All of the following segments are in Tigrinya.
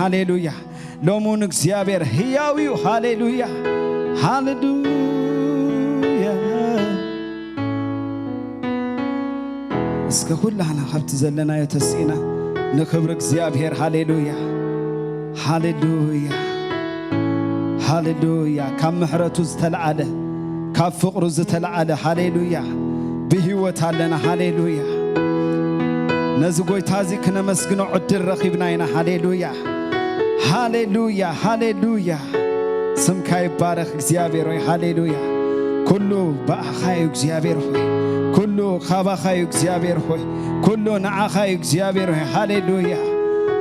ሃሌሉያ። ሎሙን እግዚኣብሔር ህያው እዩ። ሃሌሉያ፣ ሃሌሉያ። እስከ ኩላህና ካብቲ ዘለናዮ ተስኢና ንክብሪ እግዚኣብሔር። ሃሌሉያ፣ ሃሌሉያ፣ ሃሌሉያ። ካብ ምሕረቱ ዝተለዓለ፣ ካብ ፍቕሩ ዝተለዓለ፣ ሃሌሉያ፣ ብህይወት ኣለና። ሃሌሉያ። ነዚ ጎይታ እዚ ክነመስግኖ ዕድል ረኺብና ኢና። ሃሌሉያ፣ ሃሌሉያ፣ ሃሌሉያ። ስምካ ይባረኽ እግዚኣብሔር ሆይ። ሃሌሉያ። ኩሉ ብኣኻ እዩ እግዚኣብሔር ሆይ። ኩሉ ካባኻ እዩ እግዚኣብሔር ሆይ። ኩሉ ንዓኻ እዩ እግዚኣብሔር ሆይ። ሃሌሉያ።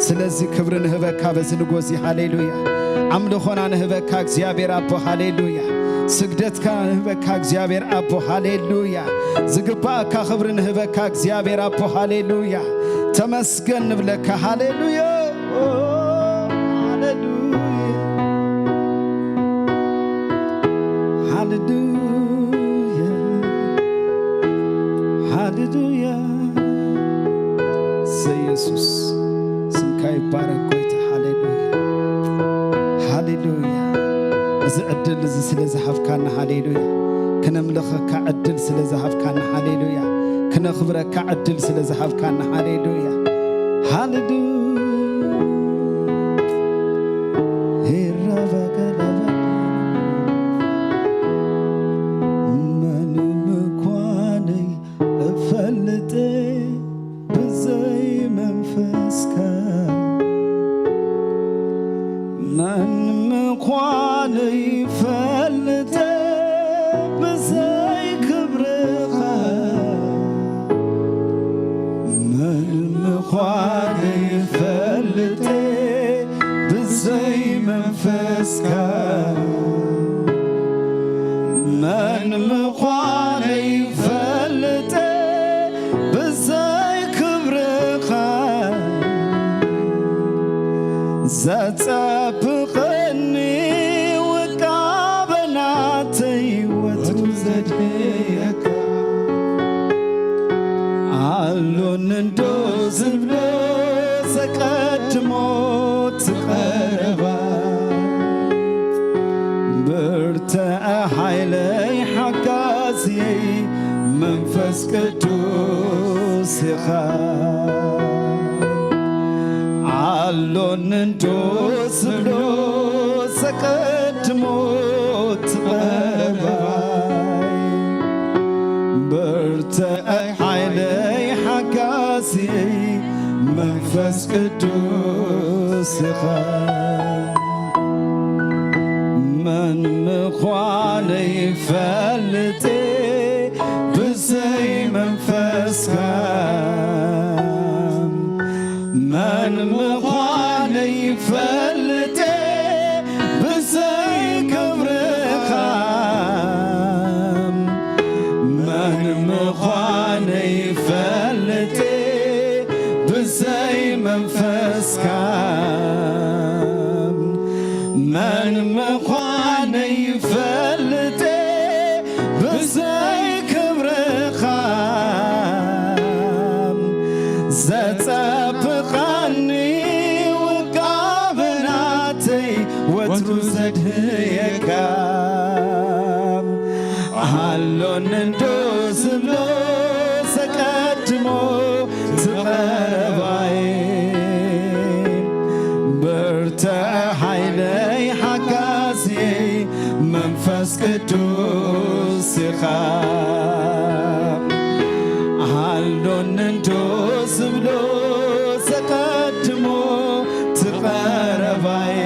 ስለዚ ክብሪ ንህበካ በዚ ንጎዚ። ሃሌሉያ። ኣምልኾና ንህበካ እግዚኣብሔር ኣቦ። ሃሌሉያ። ስግደትካ ንህበካ እግዚኣብሔር ኣቦ። ሃሌሉያ። ዝግባኣካ ክብሪ ንህበካ እግዚኣብሔር ኣቦ። ሃሌሉያ። ተመስገን ንብለካ። ሃሌሉያ፣ ሃሌሉያ፣ ሃሌሉያ፣ ሃሌሉያ። እሰይ፣ ኢየሱስ ስምካ ይባረክ ጎይታ። ሃሌሉያ፣ ሃሌሉያ። እዚ ዕድል እዚ ስለ ዝሃብካና፣ ሃሌሉያ። ክነምልኸካ ዕድል ስለ ዝሃብካና፣ ሃሌሉያ። ክነኽብረካ ዕድል ስለ ዝሃብካና፣ ሃሌሉያ፣ ሃሌሉያ። ሄራባጋዳባ መን ምዃነይ እፈልጥ ብዘይ መንፈስካ፣ መን ምዃነይ እፈልጥ ብዘይ ክብርኻ፣ መን ምዃነይ እፈልጥ ብዘይ መንፈስካ፣ መን ምዃነይ እፈልጥ ብዘይ ክብርኻ፣ ዘጸብቐኒ ውቃበ ናተይ ወትሩ ዘድህየካ፣ ኣሎኒ እንዶ ዝብሎ ዘቀድሞ እቲ ቀረባ፣ ብርትዐ ሓይለይ ሓጋዝየይ መንፈስ ቅዱስ ኢኻ። ኣሎኒ እንዶ ዝብሎ ዘቀድሞ እቲ ቀረባይ፣ ብርትዐይ ሓይለይ ሓጋዝየይ መንፈስ ቅዱስ ኢኻ። መን ምዃነይ እፈልጥ ብዘይ መንፈስካ፣ መን ምዃነይ እፈልጥ ብዘይ ክብርኻ፣ መን ምዃነይ እፈልጥ ብዘይ መንፈስካ፣ መን ምዃነይ እፈልጥ ብዘይ ክብርኻ፣ ዘጸብቐኒ ውቃበ ናተይ ወትሩ ዘድህየካ፣ ኣሎኒ እንዶ ዝብሎ ዘቀድሞ እቲ ቀረባይ፣ ብርትዐ ሓይለይ ሓጋዝየይ መንፈስ ቅዱስ ኢኻ። ኣሎኒ እንዶ ዝብሎ ዘቀድሞ እቲ ቀረባይ፣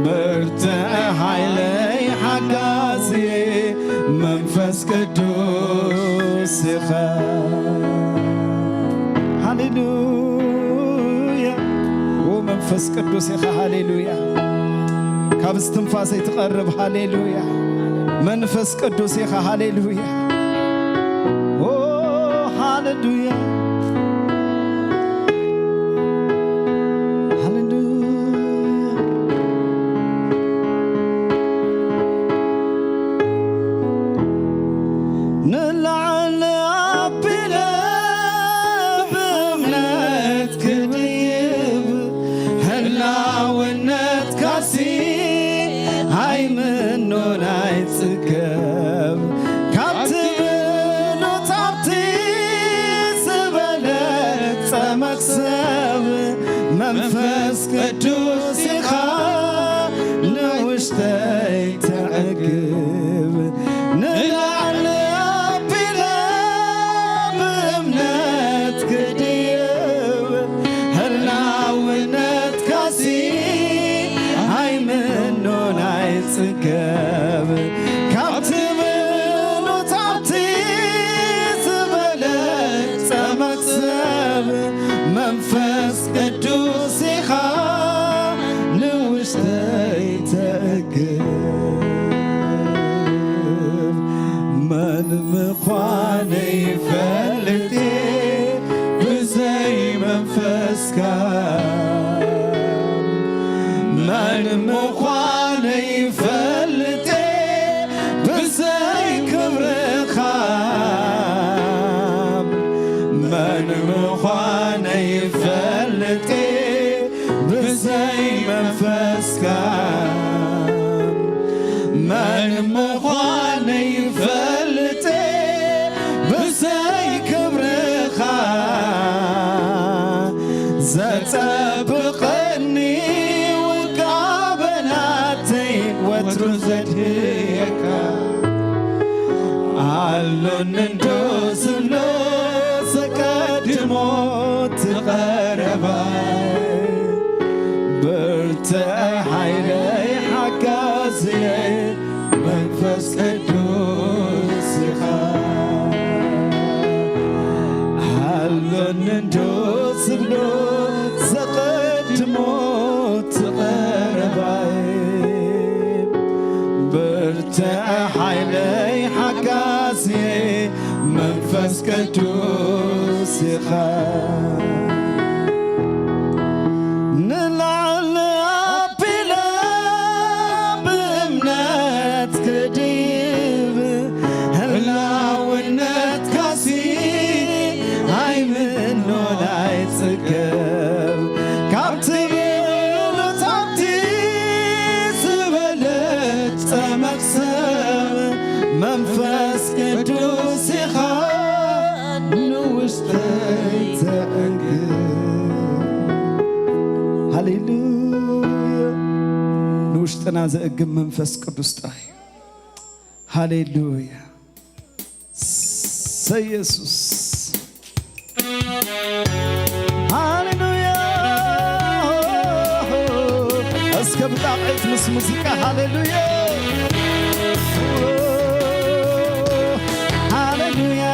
ብርትዐ ሓይለይ ሓጋዝየይ መንፈስ ቅዱስ ኢኻ። ሃሌሉያ። ኦ መንፈስ ቅዱስ ኢኻ። ሃሌሉያ። ካብ እስትንፋሰይ ትቐርብ። ሃሌሉያ። መንፈስ ቅዱስ ኢኻ። ሃሌሉያ። ኦ ሃሌሉያ። ሃሌሉያ። ንላዕሊ ኣቢለ ብእምነት ክድይብ ኣይጽገብ ካብ ትብሉት ኣብቲ ዝበለጸ መኽሰብ መንፈስ ቅዱስ ኢኻ ንውሽጠይ ተዕግብ ንላዕሊ ኣቢለ ብእምነት ክድይብ ህላውነትካሲ ኣይምኖን ኣይጽገብ ካብ ትብሉት ኣብቲ ዝበለጸ መኽሰብ መንፈስ ቅዱስ ኢኻ ንውሽጠይ ተእግብ መን ምዃነይ ፈልጥ ብዘይ መንፈስካ መን ምዃነይ ፈልጥ ብዘይ ክብርኻ መን ምዃነይ ፈልጥ ብዘይ መንፈስካ መን ምዃነይ ፈልጥ ብዘይ ክብርኻ ዘጸብቐኒ ውቃበ ናተይ ወትሩ ዘድህየካ ኣሎኒ እንዶ ዝብሎ ዘቀድሞ ትቐረባይ ብርትዐ ሓይለይ ሓጋዝየይ መንፈስ ቅዱስ ኢኻ ኣሎኒ እንዶ ዝብሎ ዘቐድሞ ትቐረባይ ብርትዐ ሓይለይ ሓጋዝየ መንፈስ ቅዱስ ኢኻ ንላዕሊ ኣቢለ ብእምነት ክድይብ ህላውነትካሲ ኣይምኖን ኣይጽገብ ካብ ትብሉት ኣብቲ ዝበለጸ መኽሰብ መንፈስ ቅዱስ ኢኻ ንውሽጠይ ተእግብ ሃሌሉያ ንውሽጥና ዘእግብ መንፈስ ቅዱስ ጥራይ ሃሌሉያ ሰየሱስ ሃሌሉያ እስከ ብጣቕዒት ምስ ሙዚቃ ሃሌሉያ ሃሌሉያ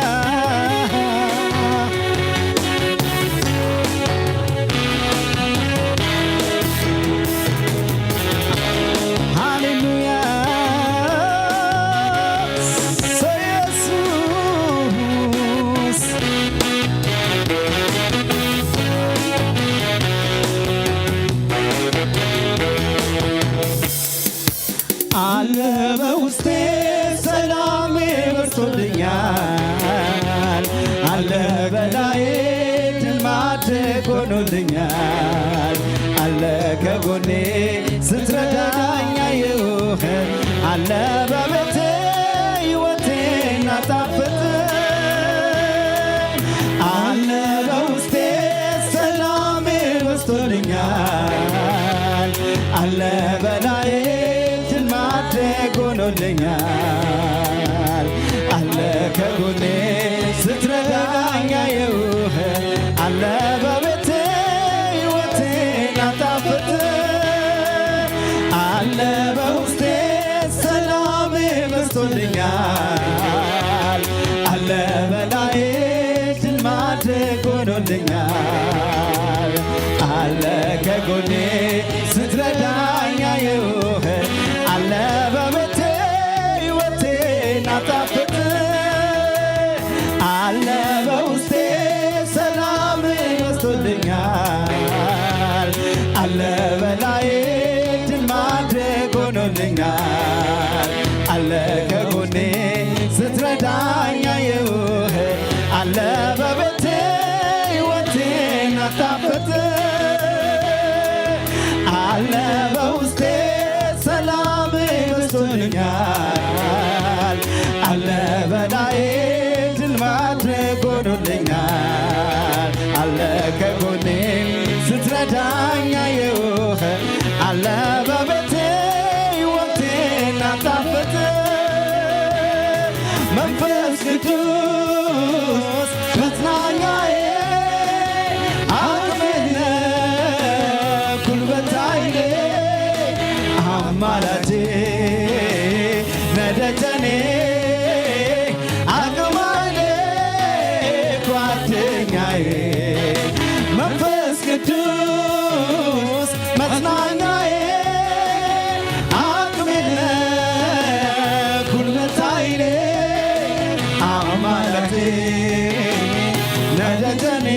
ሃሌሉያ ሰየሱስ አለ በውስጤ ሰላም በዝቶልኛል፣ አለ በላዬ ድል ማድረግ ሆኖልኛል፣ አለ ከጎኔ ስትረዳኝ አየሁህ፣ አለ በቤቴ ሕይወቴን አጣፈጥ አለ በውስጤ ሰላም በዝቶልኛል አለ በላዬ ድል ማድረግ ሆኖልኛል አለ ከጎኔ ስትረዳኝ አየሁህ አለ በቤቴ ሕይወቴን አጣፈጥ አለ በውስጤ ሰላም በዝቶልኛል አለ በላዬ ድል ማድረግ ሆኖልኛል አለ ከጎኔ ስትረዳኝ አየሁህ አለ በቤቴ ሕይወቴን አጣፍጥ አለ በውስጤ ሰላም በዝቶልኛል አለ በላዬ ድል ማድረግ ሆኖልኛል አለ ከጎኔ ስትረዳኝ አየሁህ አለ በቤቴ ሕይወቴን አጣፍጥ አለ በውስጤ ሰላም በዝቶልኛል አለ በቤቴ ሕይወቴን አጣፈጥ መንፈስ ቅዱስ መጽናኛዬ አቅሜነ ጉልበት ኃይሌ አማላጄ ነደጀኔ አቅም ኃይሌ ጓደኛዬ መንፈስ ቅዱስ መጽናኛዬ አቅሜነ ጉልበት ኃይሌ አማላጄ ነደጀኔ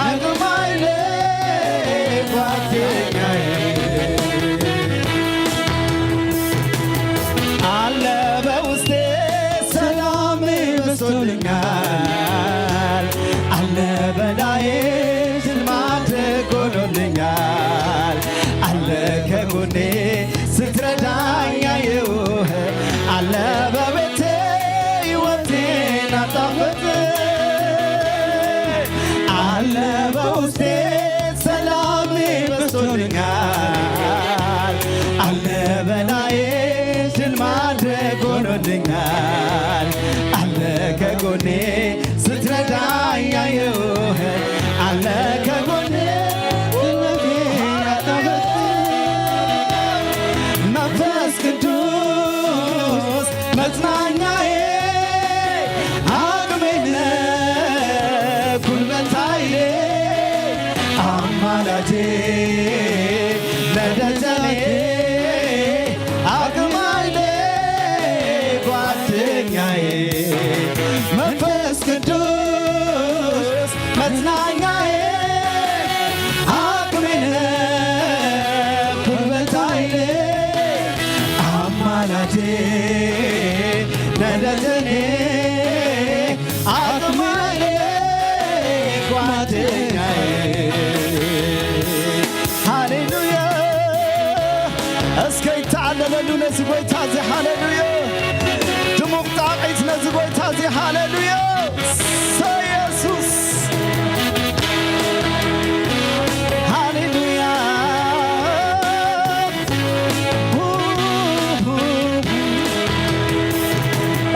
አቅም ኃይሌ ጓደኛዬ አለ በውስጤ ሰላም በዝቶልኛል አለ በላዬ ድል ማድረግ ሆኖልኛል አለ ከጎኔ ስትረዳኝ አየሁህ አለ በቤቴ ሕይወቴን አጣፈጥ አለ በውስጤ ሰላም በዝቶልኛል አለ በላዬ ድል ማድረግ ሆኖልኛል አለ ከጎኔ ስትረዳኝ አየሁህ አለ ከጎኔ መንፈስ ቅዱስ መጽናኛዬ አቅሜነ ጉልበት ኃይሌ አማላጄ ነደጀኔ አቅም ኃይሌ ጓደኛዬ መንፈስ ቅዱስ መጽናኛዬ አቅሜነ ጉልበት ኃይሌ አማላጄ ነደጀኔ አቅም ኃይሌ ጓደኛዬ ሃሌሉያ እስከ ይተዓለለሉ ነዚ ጐይታ እዚ ሃሌሉያ ድሙቕ ጣቒት ነዚ ጐይታ እዚ ሃሌሉያ ሰ የሱስ ሃሌሉያ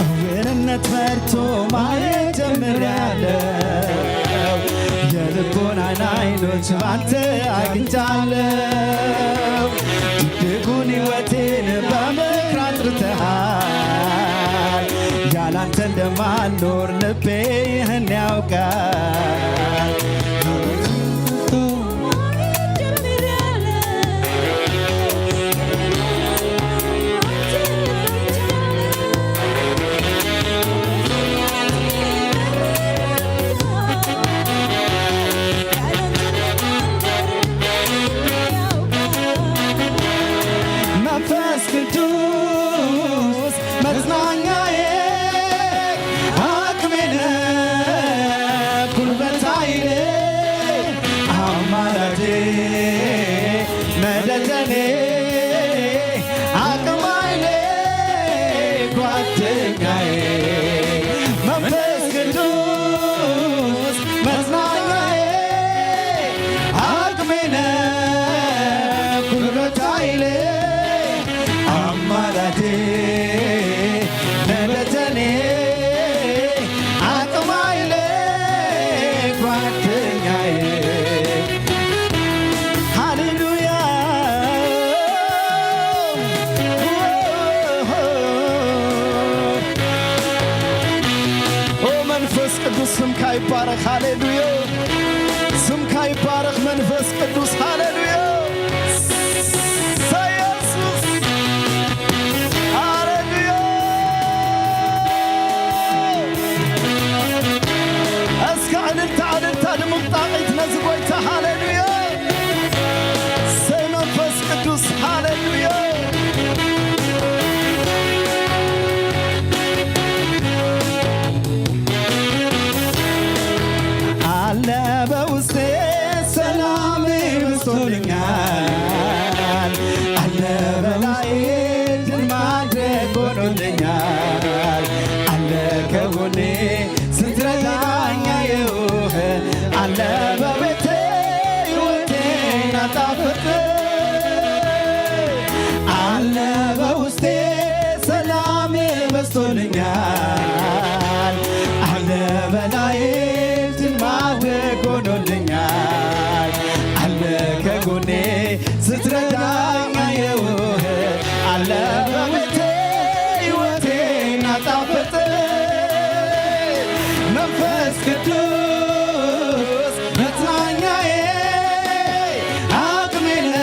እውርነት ፈርቶ ማየት ጀምሬያለሁ የልቦናን አይኖች ባንተ አግኝቻለሁ ድቅድቁን ሕይወቴን በምክር አጥርተሃል ያላንተ እንደማልኖር ልቤ ይህን ያውቃል መንፈስ ቅዱስ መጽናኛዬ አቅሜነ ጉልበት ኃይሌ አማላጄ መደጀኔ አቅም ኃይሌ ጓደኛዬ መንፈስ ቅዱስ መጽናኛዬ አቅሜነ ጉልበት ኃይሌ አማላጄ መደጀኔ አቅም ኃይሌ ጓደኛዬ ሃሌሉያ ኦ መንፈስ ቅዱስ ስምካ ይባረክ ሃሌሉያ ስምካ ይባረክ መንፈስ ቅዱስ ሃሌሉያ ሰ የሱስ ሃሌሉያ እስከ ዕልልታ ዕልልታ ድሙቕ ጣቒት ነዚ ጐይታ ሃሌሉያ ሰይ መንፈስ ቅዱስ ሃሌሉያ አለ በውስጤ ሰላም በዝቶልኛል አለ በላዬ ድል ማድረግ ሆኖልኛል አለ ከጎኔ ስትረዳኝ አየሁህ አለ በቤቴ ሕይወቴን አጣፍጥ ትረዳኛየውህ ኣለ በቤቴ ህይወቴን ኣጣፈጠ። መንፈስ ቅዱስ መጽናኛዬ፣ ዓቕሜነ፣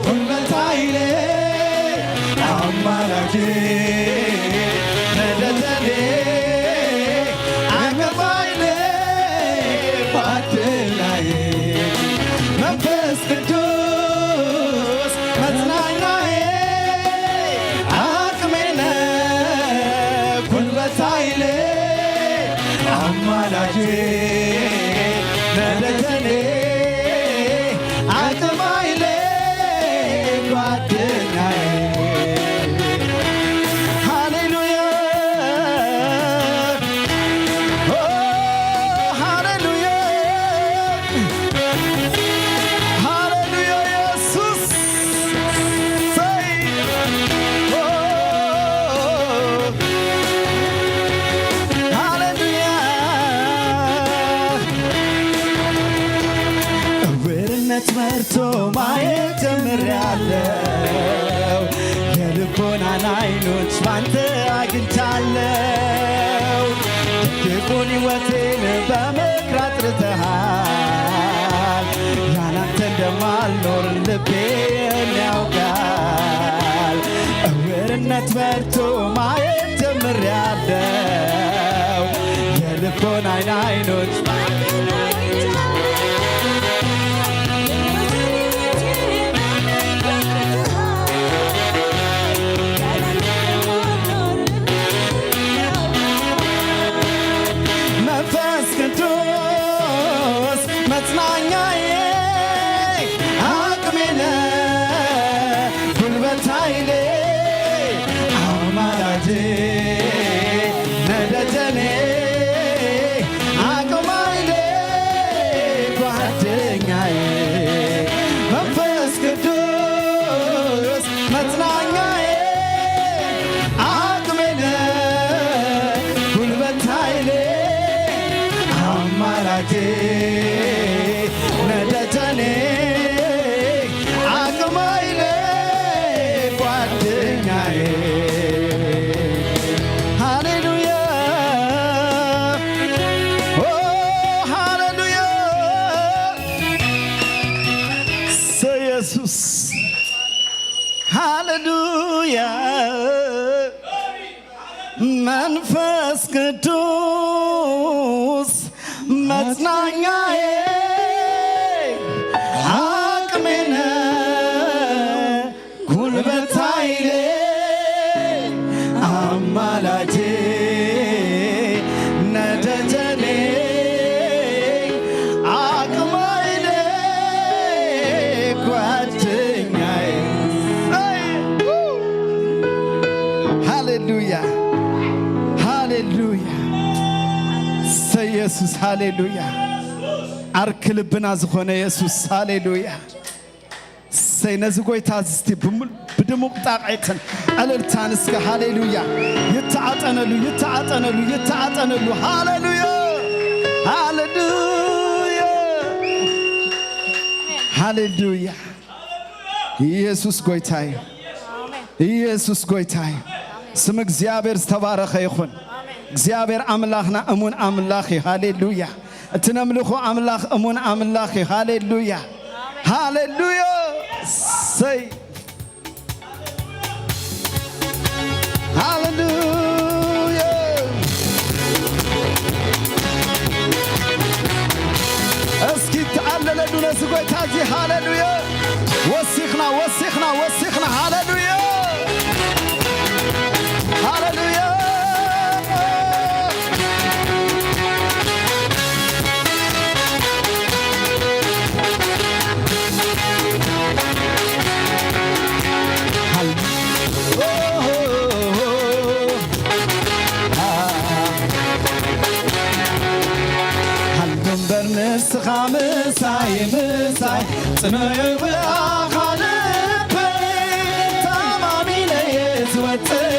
ጉልበታይለ፣ ኣማላጄ፣ መደተኔ፣ ዓቕማይለ፣ ጓደኛዬ። መንፈስ ቅዱስ መጽናኛዬ፣ ዓቕሜነ፣ ጉልበታይለ፣ ኣማላጄ፣ መደተኔ፣ ዓቕማይለ፣ ጓደኛዬ። ሃሌሉያ፣ ኦ፣ ሃሌሉያ፣ ሃሌሉያ፣ ኢየሱስ። ሰይ፣ ኦ፣ ሃሌሉያ። እውርነት በርቶ ማየት ጀምሬያለሁ። የልቦናን አይኖች ባንተ አግኝቻለሁ። ድቅድቁን ሕይወቴን በምክር አጥርተሃል። ያላንተ እንደማልኖር ልቤ ያውቃል። እውርነት በርቶ ማየት ጀምሬያለሁ። የልቦና አይን አይኖች መንፈስ ቅዱስ መጽናኛዬ፣ ዓቅሜነ፣ ጉልበት ኃይሌ፣ አማላጄ፣ ነደጀኔ፣ አቅም ኃይሌ፣ ጓደኛዬ፣ መንፈስ ቅዱስ መጽናኛዬ፣ አቅሜነ፣ ጉልበት ኃይሌ፣ አማላጄ፣ ነደጀኔ፣ አቅም ኃይሌ፣ ጓደኛዬ። ሃሌሉያ፣ ኦ፣ ሃሌሉያ። ሰ ኢየሱስ። ሃሌሉያ። መንፈስ ቅዱስ መጽናኛዬ፣ አቅሜነ፣ ጉልበት ኃይሌ፣ አማላጄ፣ ነደጀኔ፣ አቅም ኃይሌ፣ ጓደኛዬ። ሃሌሉያ፣ ሃሌሉያ። ሰ ኢየሱስ፣ ሃሌሉያ። ዓርኪ ልብና ዝኾነ የሱስ፣ ሃሌሉያ። ሰይ ነዚ ጎይታ እዚ እስቲ ብሙ-፣ ብድሙቕ ጣቕዒትን ዕልልታን እስከ ሃሌሉያ። ይተዓጠነሉ፣ ይተዓጠነሉ፣ ይተዓጠነሉ። ሃሌሉያ፣ ሃሌሉያ፣ ሃሌሉያ። ኢየሱስ ጎይታ እዩ። ኢየሱስ ጎይታ እዩ። ስም እግዚኣብሔር ዝተባረኸ ይኹን። እግዚኣብሔር ኣምላኽና እሙን ኣምላኽ እዩ። ሃሌሉያ። እቲ ነምልኾ ኣምላኽ እሙን ኣምላኽ እዩ። ሃሌሉያ፣ ሃሌሉያ። ሰይ፣ ሃሌሉያ። እስኪ ተዓለለሉ ነዚ ጎይታ እዚ። ሃሌሉያ። ወሲኽና፣ ወሲኽና፣ ወሲኽና። ሃሌሉያ፣ ሃሌሉያ። ሃሉ እምበር ንስኻ ምሳይ፣ ምሳይ ጽኑዕ ብኣኻ ልበይ፣ ተማሚነ እየ ዝወጽእ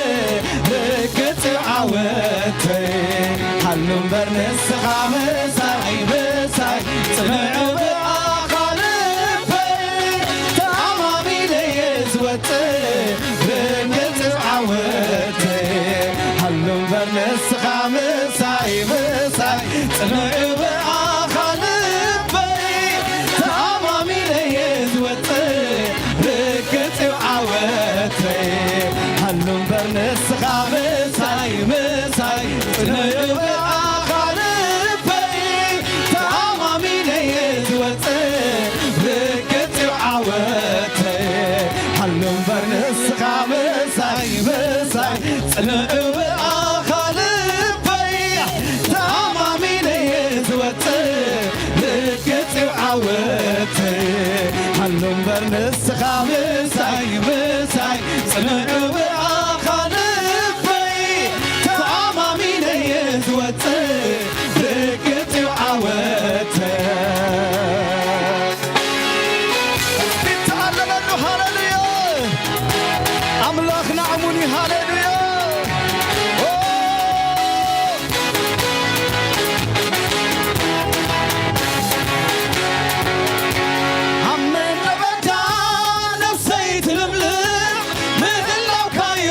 ርግጽ ዓወተይ። ሃሉ እምበር ንስኻ ምሳይ፣ ምሳይ ጽኑዕ ብኣኻ ልበይ፣ ንስኻ ምሳይ፣ ምሳይ፣ ጽንዑ ብኣኻ ልበይ፣ ተኣማሚነ እየ ዝወጽእ፣ ርግጽ እዩ ዓወተይ። ሃሉ እምበር ንስኻ ምሳይ፣ ምሳይ፣ ጽንዑ ብኣኻ ልበይ፣ ተኣማሚነ እየ ዝወጽእ፣ ርግጽ እዩ ዓወተይ። ሃሉ እምበር ንስኻ ምሳይ፣ ምሳይ፣ ጽንዑ ብኣኻ ልበይ፣ ተኣማሚነ እየ ዝወጽእ፣ ርግጽ እዩ ዓወተይ። እስኪ ተዓለለሉ፣ ሃሌሉያ! ኣምላኽና እሙን እዩ፣ ሃሌሉያ! ኦ! ኣብ ምድረ በዳ ነፍሰይ ትልምልም፣ ምህላውካዩ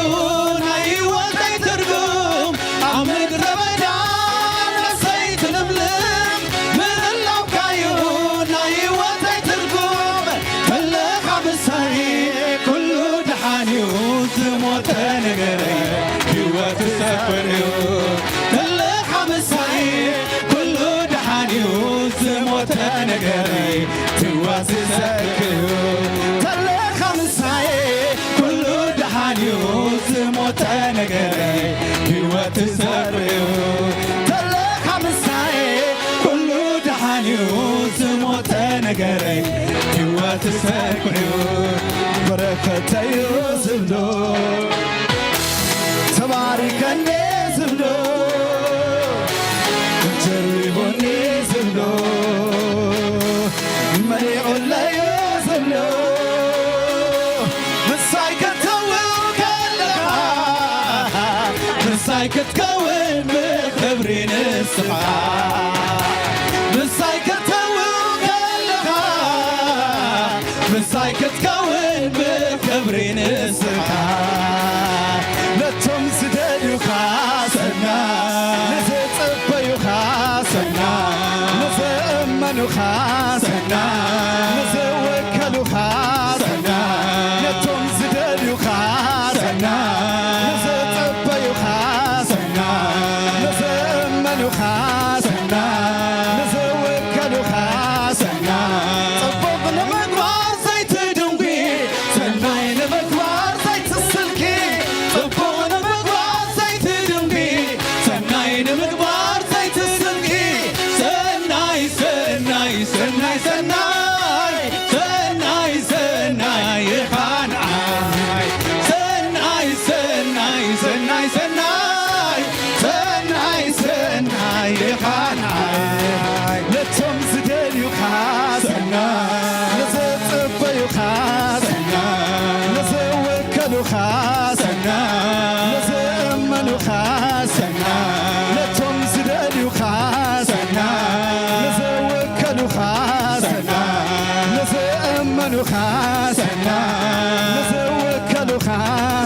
ናይ ህይወተይ ትርጉም። ኣብ ምድረ በዳ ነፍሰይ ትልምልም፣ ምህላውካዩ ናይ ህይወተይ ትርጉም። ተለኻ ምሳይ ኩሉ ደሓን እዩ፣ ዝሞተ ነገረይ ህይወት ዝሰፍር እዩ። ተለኻ ምሳይ ኩሉ ደሓን እዩ፣ ዝሞተ ነገረይ ህይወት ዝሰፍር እዩ። ተለኻ ምሳይ ኩሉ ደሓን እዩ፣ ዝሞተ ነገረይ ህይወት ዝሰፍር እዩ። ተለኻ ምሳይ ኩሉ ደሓን እዩ፣ ዝሞተ ነገረይ ህይወት ዝሰፍር እዩ። በረከተዩ ዝብሎ ተባሪከ እንዴ ዝብሎ፣ ጀሪቦኒ ዝብሎ፣ መሊኡለዩ ዝብሎ፣ ምሳይ ከተው ከለኻ፣ ምሳይ ክትከውን ብኽብሪ ንስኻ፣ ምሳይ ከተው ከለኻ፣ ምሳይ ክትከውን ብኽብሪ ንስኻ። ነቶም ዝደልዩኻ ሰና፣ ንዝጽበዩኻ ሰና፣ ንዝእመኑኻ ሰና፣ ንዝወከሉኻ ሰና፣ ነቶም ዝደልዩኻ ሰና፣ ንዝጽበዩኻ ሰና፣ ንዝእመኑኻ ሰና፣ ንዝወከሉኻ ሰና፣ ጽቡቕ ንምግባር ዘይትድንጒ፣ ሰናይ ንምግባር ዘይትስልኪ፣ ጽቡቕ ንምግባር ዘይትድንጒ፣ ሰናይ ንምግባር ዘይትስልኪ፣ ሰናይ፣ ሰናይ፣ ሰናይ፣ ሰናይ፣ ሰናይ፣ ሰናይ ኢኻ ንዓይ። ሰናይ፣ ሰናይ፣ ሰናይ፣ ሰናይ፣ ሰናይ፣ ሰናይ ኢኻ ንዓይ። ነቶም ዝደልዩኻ ሰናይ፣ ንዝጽበዩኻ ሰናይ፣ ንዝወከሉኻ ሰናይ፣ ንዝእመኑኻ ሰናይ፣ ነቶም ዝደልዩኻ ሰናይ፣ ንዝወከሉኻ ሰናይ፣ ንዝእመኑኻ ሰናይ፣ ንዝወከሉኻ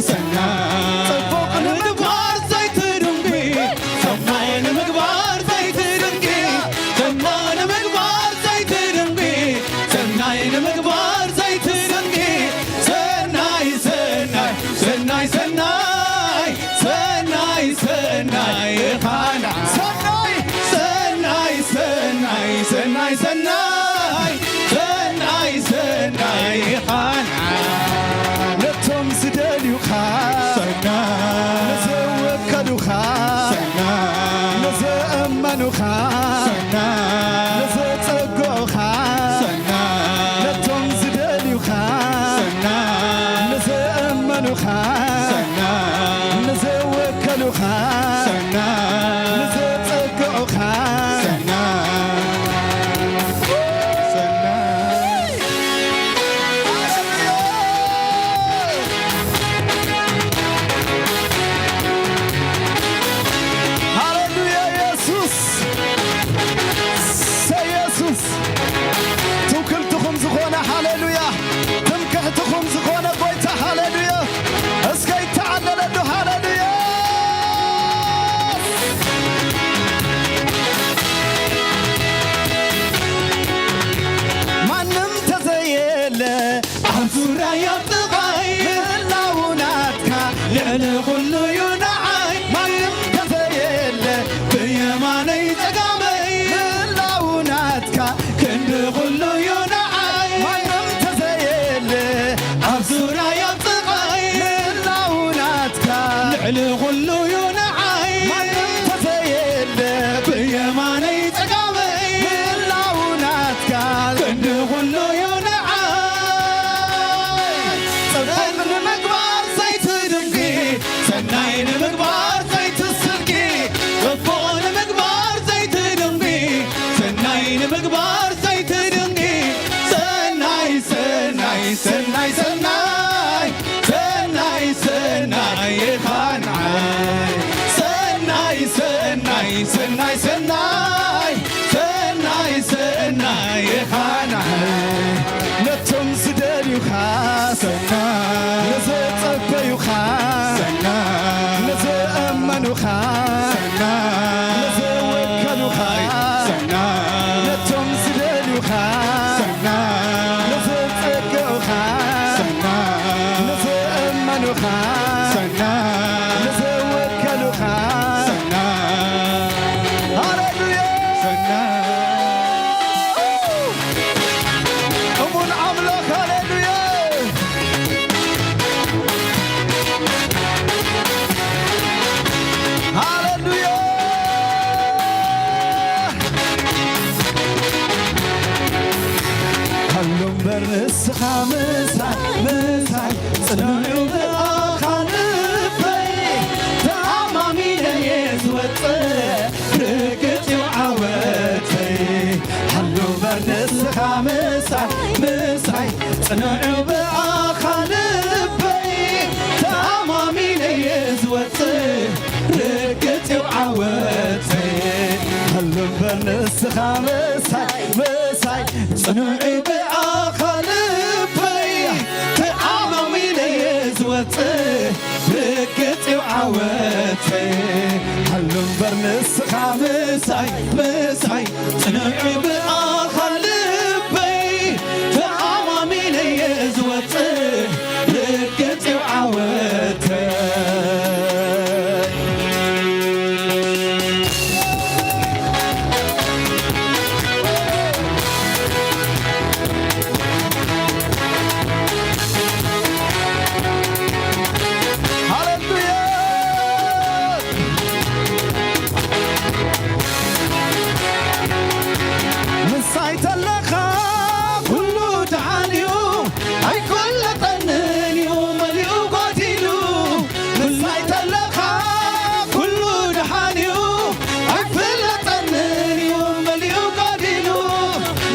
ሰናይ፣ ጽቡቕ ንምግባር ዘይትድንጒ፣ ሰናይ ንምግባር ዘይትድንጒ፣ ጽቡቕ ንምግባር ዘይትድንጒ፣ ሰናይ ንምግባር ዘይትድንጒ፣ ሰናይ፣ ሰናይ፣ ሰናይ፣ ሰናይ፣ ሰናይ፣ ሰናይ ኢኻ ንዓይ። ሰናይ፣ ሰናይ፣ ሰናይ፣ ሰናይ፣ ሰናይ፣ ሰናይ፣ ሰናይ ኢኻ ንዓይ። ነቶም ዝደልዩኻ ሰናይ፣ ንዝወከሉኻ ሰናይ፣ ንዝእመኑኻ ሰናይ፣ ንዝጸግዑኻ ሰናይ፣ ነቶም ዝደልዩኻ ሰናይ፣ ንዝእመኑኻ ሰናይ፣ ንዝወከሉኻ ሰናይ፣ ንዝጸግዑኻ ሰናይ፣ ሰናይ። ሃሌሉያ ኢየሱስ፣ ኢየሱስ ትውክልትኹም ዝኾነ ሃሌሉያ፣ ትምክሕትኹም ዝኾነ ጎይታ ሃሌሉያ፣ እስከ ይተዓለለሉ ሃሌሉያ። ማንም ተዘየለ ኣብ ዙርያይ ኣብ ጥቓይ ምህላው ናትካ ልዕሊ ኩሉ እዩ ንዓይ ማንም ተዘየለ ብየማነይ ጸጋመይ ምህላው ናትካ ክንዲ ኩሉ እዩ ንዓይ ማንም ተዘየለ ኣብ ዙርያይ ኣብ ጥቓይ ምህላው ናትካ ልዕሊ ኩሉ እዩ ንዓይ ማንም ተዘየለ ብየማነይ ጸጋመይ ምህላው ናትካ ክንዲ ኩሉ እዩ ንዓይ ጽቡቕ ንምግባር ዘይትድንቂ ሰናይ ንምግባር ዘይትስንቂ ጽቡቕ ንምግባር ዘይትድንቂ ሰናይ ንምግባር ዘይትድንቂ ሰናይ ሰናይ ሰናይ ሰናይ ሰናይ ሰናይ ኢኻ ንዓይ ሰናይ ሰናይ ሰናይ ሰናይ ሰናይ ሰናይ ኢኻ ንዓይ ነቶም ዝደልዩኻ ሰናይ ንዝጸበዩኻ ሰናይ ንዝእመኑኻ ሰናይ ንዝውከሉኻ ሰናይ ነቶም ዝደልዩኻ ሰናይ ንዝጸግዑኻ ሰናይ ንዝእመኑኻ ሰናይ ንዝውከሉኻ ሰናይ ሃሌሉያ ሰናይ እሙን ኣምላኽ ሃሌሉያ ሃሌሉያ ሃሎ እምበር ንስኻ ምሳይ ምሳይ ጽንዑ ብኣኻ ልበይ ተኣማሚነ እየ ዝወጽእ ርግጽ እዩ ዓወተይ ሃሎ እምበር ንስኻ ምሳይ ምሳይ ጽንዑ ብኣኻ ልበይ ተኣማሚነ እየ ዝወጽእ ርግጽ እዩ ዓወተይ ሃሎ እምበር ንስኻ ምሳይ ምሳይ ጽንዑ ብኣኻ ልበይ ተኣማሚነ እየ ዝወጽእ ርግጽ እዩ ዓወተይ ሃሎ እምበር ንስኻ ምሳይ ምሳይ ጽንዑ ብኣኻ ልበይ ተኣማሚነ እየ ዝወጽእ ርግጽ እዩ ዓወተይ ሃሌሉያ ምሳይ ተለኻ ኩሉ ደሓን እዩ ኣይኮለጠንን እዩ መሊኡ ጎዲሉ ምሳይ ተለኻ ኩሉ ደሓን እዩ ኣይፍለጠንን እዩ መሊኡ ጎዲሉ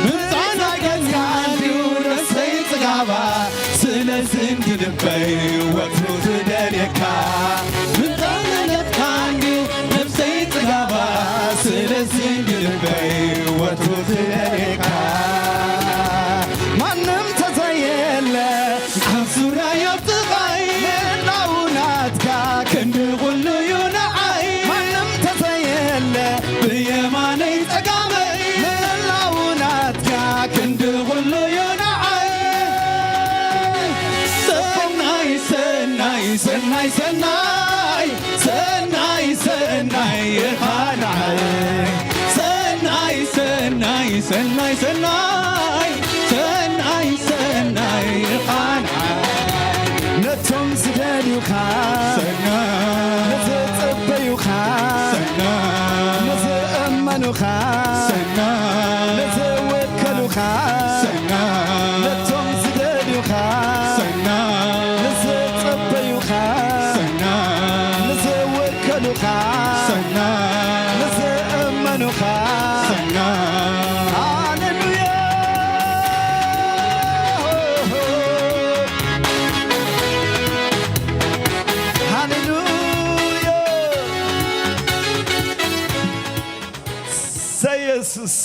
ምጻና ገጽካ እንድዩ ነፍሰይ ጽጋባ ስለዚ እንዲ ልበይ ወትሩ ትደልየካ ምጻና ገጽካ እንድዩ ነፍሰይ ጽጋባ ስለዚ እንዲ ልበይ ወትሩ ትደልየካ ማንም ተዘየለ ኣብ ዙርያይ ኣብ ጥቓይ ምህላው ናትካ ክንዲ ኩሉ እዩ ንዓይ ማንም ተዘየለ ብየማነይ ጸጋመይ ምህላው ናትካ ክንዲ ኩሉ እዩ ንዓይ ሰናይ ሰናይ ሰናይ ሰናይ ሰናይ ሰናይ ኢኻ ንዓይ ሰናይ ሰናይ ሰናይ ሰናይ ሰናይ ሰናይ ኢኻ ንዓይ ነቶም ዝደልዩኻ ሰናይ ንዝጽበዩኻ ሰናይ ንዝእመኑኻ ሰናይ ንዝውከሉኻ ሰናይ ነቶም ዝደልዩኻ ሰናይ ንዝጽበዩኻ ሰናይ ንዝውከሉኻ ሰናይ ንዝእመኑኻ ሰናይ ሃሌሉያ ሃሌሉያ ሰየሱስ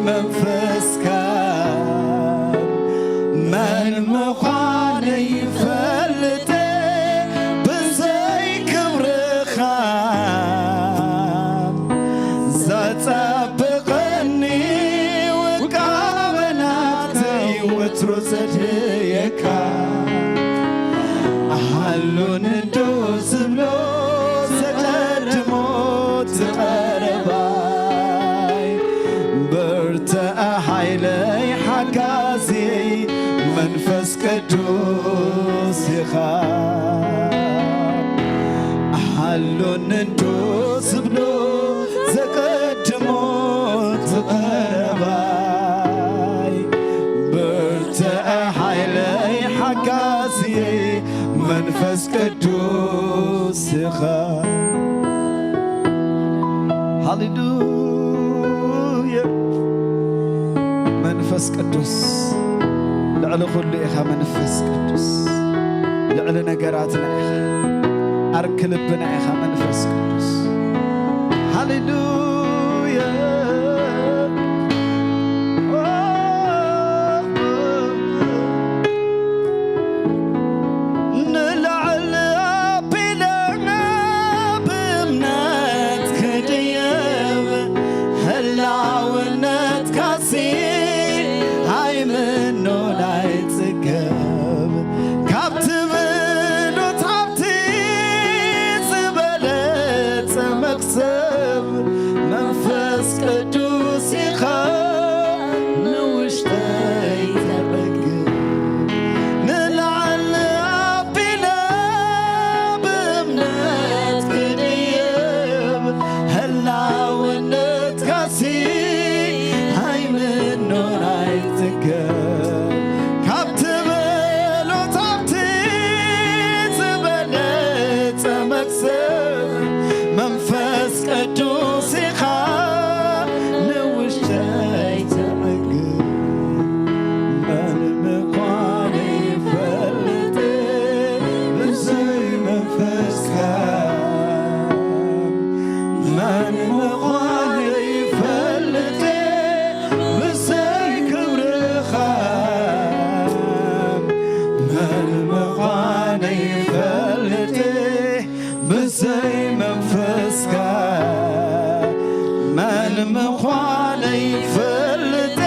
መንፈስካ መን ምዃነይ ይፈልጥ ብዘይ ክብርኻ ዘጸብቐኒ ውቃበ ናተይ ወትሩ ዘድህየካ ሃሉን እንዶ ዝብሎ ዘቐድሞ ትቐረባይ ብርትዐ ሓይለይ ሓጋዝየይ መንፈስ ቅዱስ ኢኻ ሃሉን እንዶ ዝብሎ ዘቐድሞ ትቐረባይ ብርትዐ ሓይለይ ሓጋዝየይ መንፈስ ቅዱስ ኢኻ። ሃሌሉያ። መንፈስ ቅዱስ ልዕሊ ኩሉ ኢኻ። መንፈስ ቅዱስ ልዕሊ ነገራትና ኢኻ። ዓርኪ ልብና ኢኻ መንፈስ ቅዱስ። ሃሌሉያ። ንላዕሊ ኣቢለ ብእምነት ክድይብ ህላውነትካሲ ኣይምኖን ኣይጽገብ ካብ ትብሉት ሃብቲ ዝበለጸ መክሰብ መንፈስ ቅዱስ ኢኻ ንውሽጠይ ተዕግብ ንላዕሊ ኣቢለ ብእምነት ክድይብ ህላውነትካሲ ኣይምኖን ኣይጽገብ ካብ ትብሉት ሃብቲ ዝበለጸ መክሰብ መንፈስ ቅዱስ ኢኻ ንውሽጠይ ተዕግብ መን ምዃነይ ይፈልጥ ብዘይ መንፈስካ መን ምዃነይ ይፈልጥ ብዘይ ክብርኻ መን ምዃነይ ይፈልጥ ብዘይ መንፈስካ መን ምዃነይ ይፈልጥ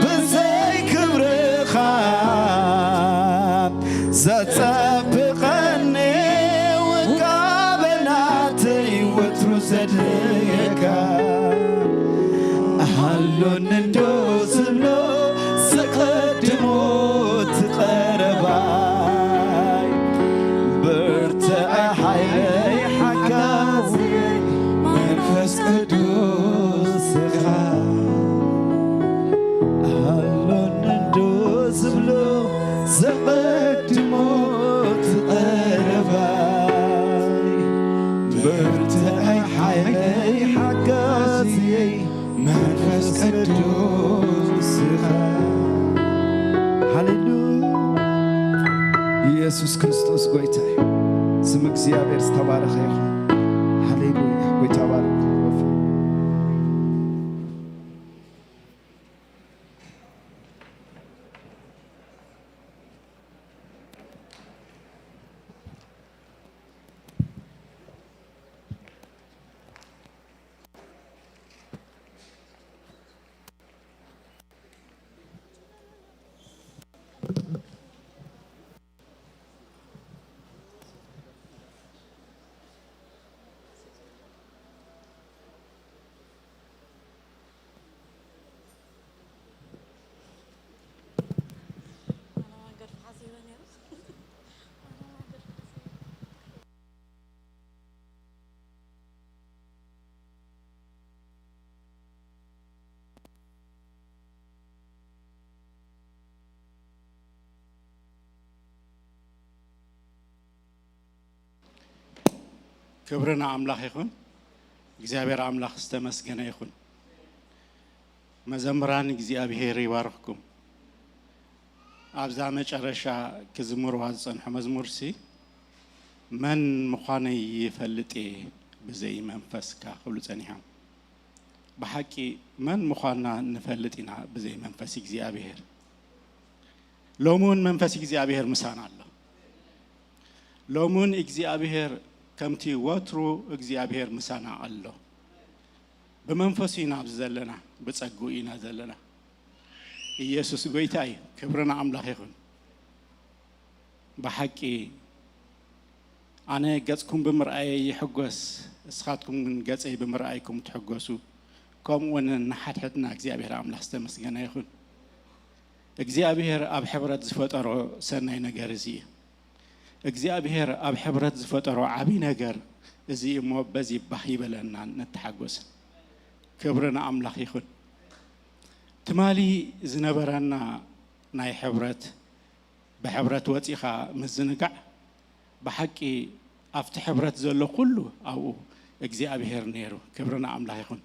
ብዘይ ክብርኻ ዘጸብቐኒ ውቃበ ናተይ ወትሩ ዘድህየካ ሃሎኒ እንዶ ዝብሎ ዘቐድሞ ትቐረባይ ብርትዐ ሓይለይ ሓጋዝየይ መንፈስ ቅዱስ ኢኻ ሃሎኒ እንዶ ዝብሎ ዘቐድሞ ትቐረባይ ብርትዐ ሓይለይ ሓጋዝየይ መንፈስ ቅዱስ ኢኻ። ሃሌሉያ። ኢየሱስ ክርስቶስ ጎይታ እዩ። ስም እግዚኣብሔር ዝተባረኸ ይኹን። ሃሌሉያ። ጎይታ ባርክ። ክብሪ ንኣምላኽ ይኹን። እግዚኣብሔር ኣምላኽ ዝተመስገነ ይኹን። መዘምራን እግዚኣብሔር ይባርኽኩም። ኣብዛ መጨረሻ ክዝምርዋ ዝጸንሑ መዝሙርሲ መን ምዃነይ ይፈልጥ እየ ብዘይ መንፈስካ ክብሉ ጸኒሖም። ብሓቂ መን ምዃንና ንፈልጥ ኢና ብዘይ መንፈስ እግዚኣብሔር። ሎሚ እውን መንፈስ እግዚኣብሔር ምሳና ኣሎ። ሎሚ እውን እግዚኣብሔር ከምቲ ወትሩ እግዚኣብሔር ምሳና ኣሎ። ብመንፈሱ ኢና ኣብዚ ዘለና፣ ብጸግኡ ኢና ዘለና። ኢየሱስ ጎይታ እዩ። ክብሪ ንኣምላኽ ይኹን። ብሓቂ ኣነ ገጽኩም ብምርኣየይ ይሕጎስ፣ እስኻትኩም ግን ገጸይ ብምርኣይኩም ትሕጎሱ። ከምኡ እውን ንሓድሕድና እግዚኣብሔር ኣምላኽ ዝተመስገነ ይኹን። እግዚኣብሔር ኣብ ሕብረት ዝፈጠሮ ሰናይ ነገር እዚ እዩ። እግዚኣብሔር ኣብ ሕብረት ዝፈጠሮ ዓብዪ ነገር እዚ እሞ በዚ ባህ ይበለናን ንተሓጎስን። ክብሪ ንኣምላኽ ይኹን። ትማሊ ዝነበረና ናይ ሕብረት፣ ብሕብረት ወጺኻ ምዝንጋዕ፣ ብሓቂ ኣብቲ ሕብረት ዘሎ ኩሉ ኣብኡ እግዚኣብሔር ነይሩ። ክብሪ ንኣምላኽ ይኹን።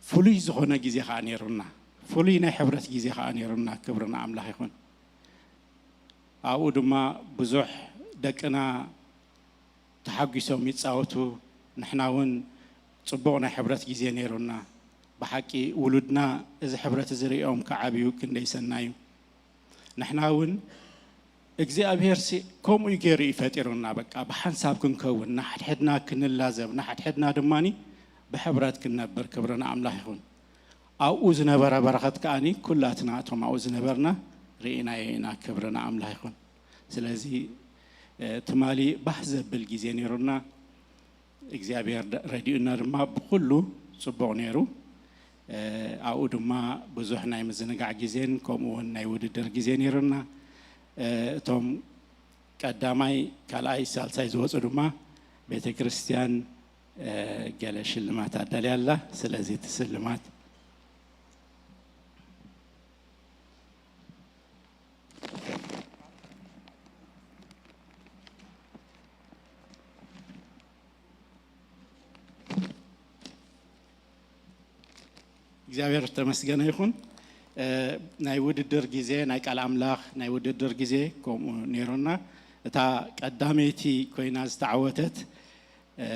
ፍሉይ ዝኾነ ግዜ ኸዓ ነይሩና። ፍሉይ ናይ ሕብረት ግዜ ኸዓ ነይሩና። ክብሪ ንኣምላኽ ይኹን። ኣብኡ ድማ ብዙሕ ደቅና ተሓጒሶም ይጻወቱ። ንሕና እውን ጽቡቕ ናይ ሕብረት ግዜ ነይሩና። ብሓቂ ውሉድና እዚ ሕብረት እዚ ርእዮም ክዓብዩ ክንደይ ሰናዩ። ንሕና እውን እግዚኣብሔርሲ ከምኡ እዩ ገይሩ እዩ ፈጢሩና። በቃ ብሓንሳብ ክንከውን፣ ንሓድሕድና ክንላዘብ፣ ንሓድሕድና ድማኒ ብሕብረት ክንነብር። ክብሪ ንኣምላኽ ይኹን። ኣብኡ ዝነበረ በረኸት ከኣኒ ኩላትና እቶም ኣብኡ ዝነበርና ርኢናዮ ኢና። ክብሪ ንኣምላኽ ይኹን። ስለዚ፣ እ፣ ትማሊ ባህ ዘብል ግዜ ነይሩና። እግዚኣብሔር ደ-፣ ረዲኡና ድማ ብኹሉ ጽቡቕ ነይሩ። እ፣ ኣብኡ ድማ ብዙሕ ናይ ምዝንጋዕ ግዜን ከምኡ እውን ናይ ውድድር ግዜ ነይሩና። እ፣ እቶም ቀዳማይ፣ ካልኣይ፣ ሳልሳይ ዝወጹ ድማ ቤተ ክርስቲያን፣ እ፣ ገለ ሽልማት ኣዳልያ ኣላ። ስለዚ እቲ ስልማት እግዚኣብሔር ዝተመስገነ ይኹን። እ፣ ናይ ውድድር ግዜ፣ ናይ ቃል ኣምላኽ ናይ ውድድር ግዜ ከምኡ ነይሩና። እታ ቀዳመይቲ ኮይና ዝተዓወተት፣ እ፣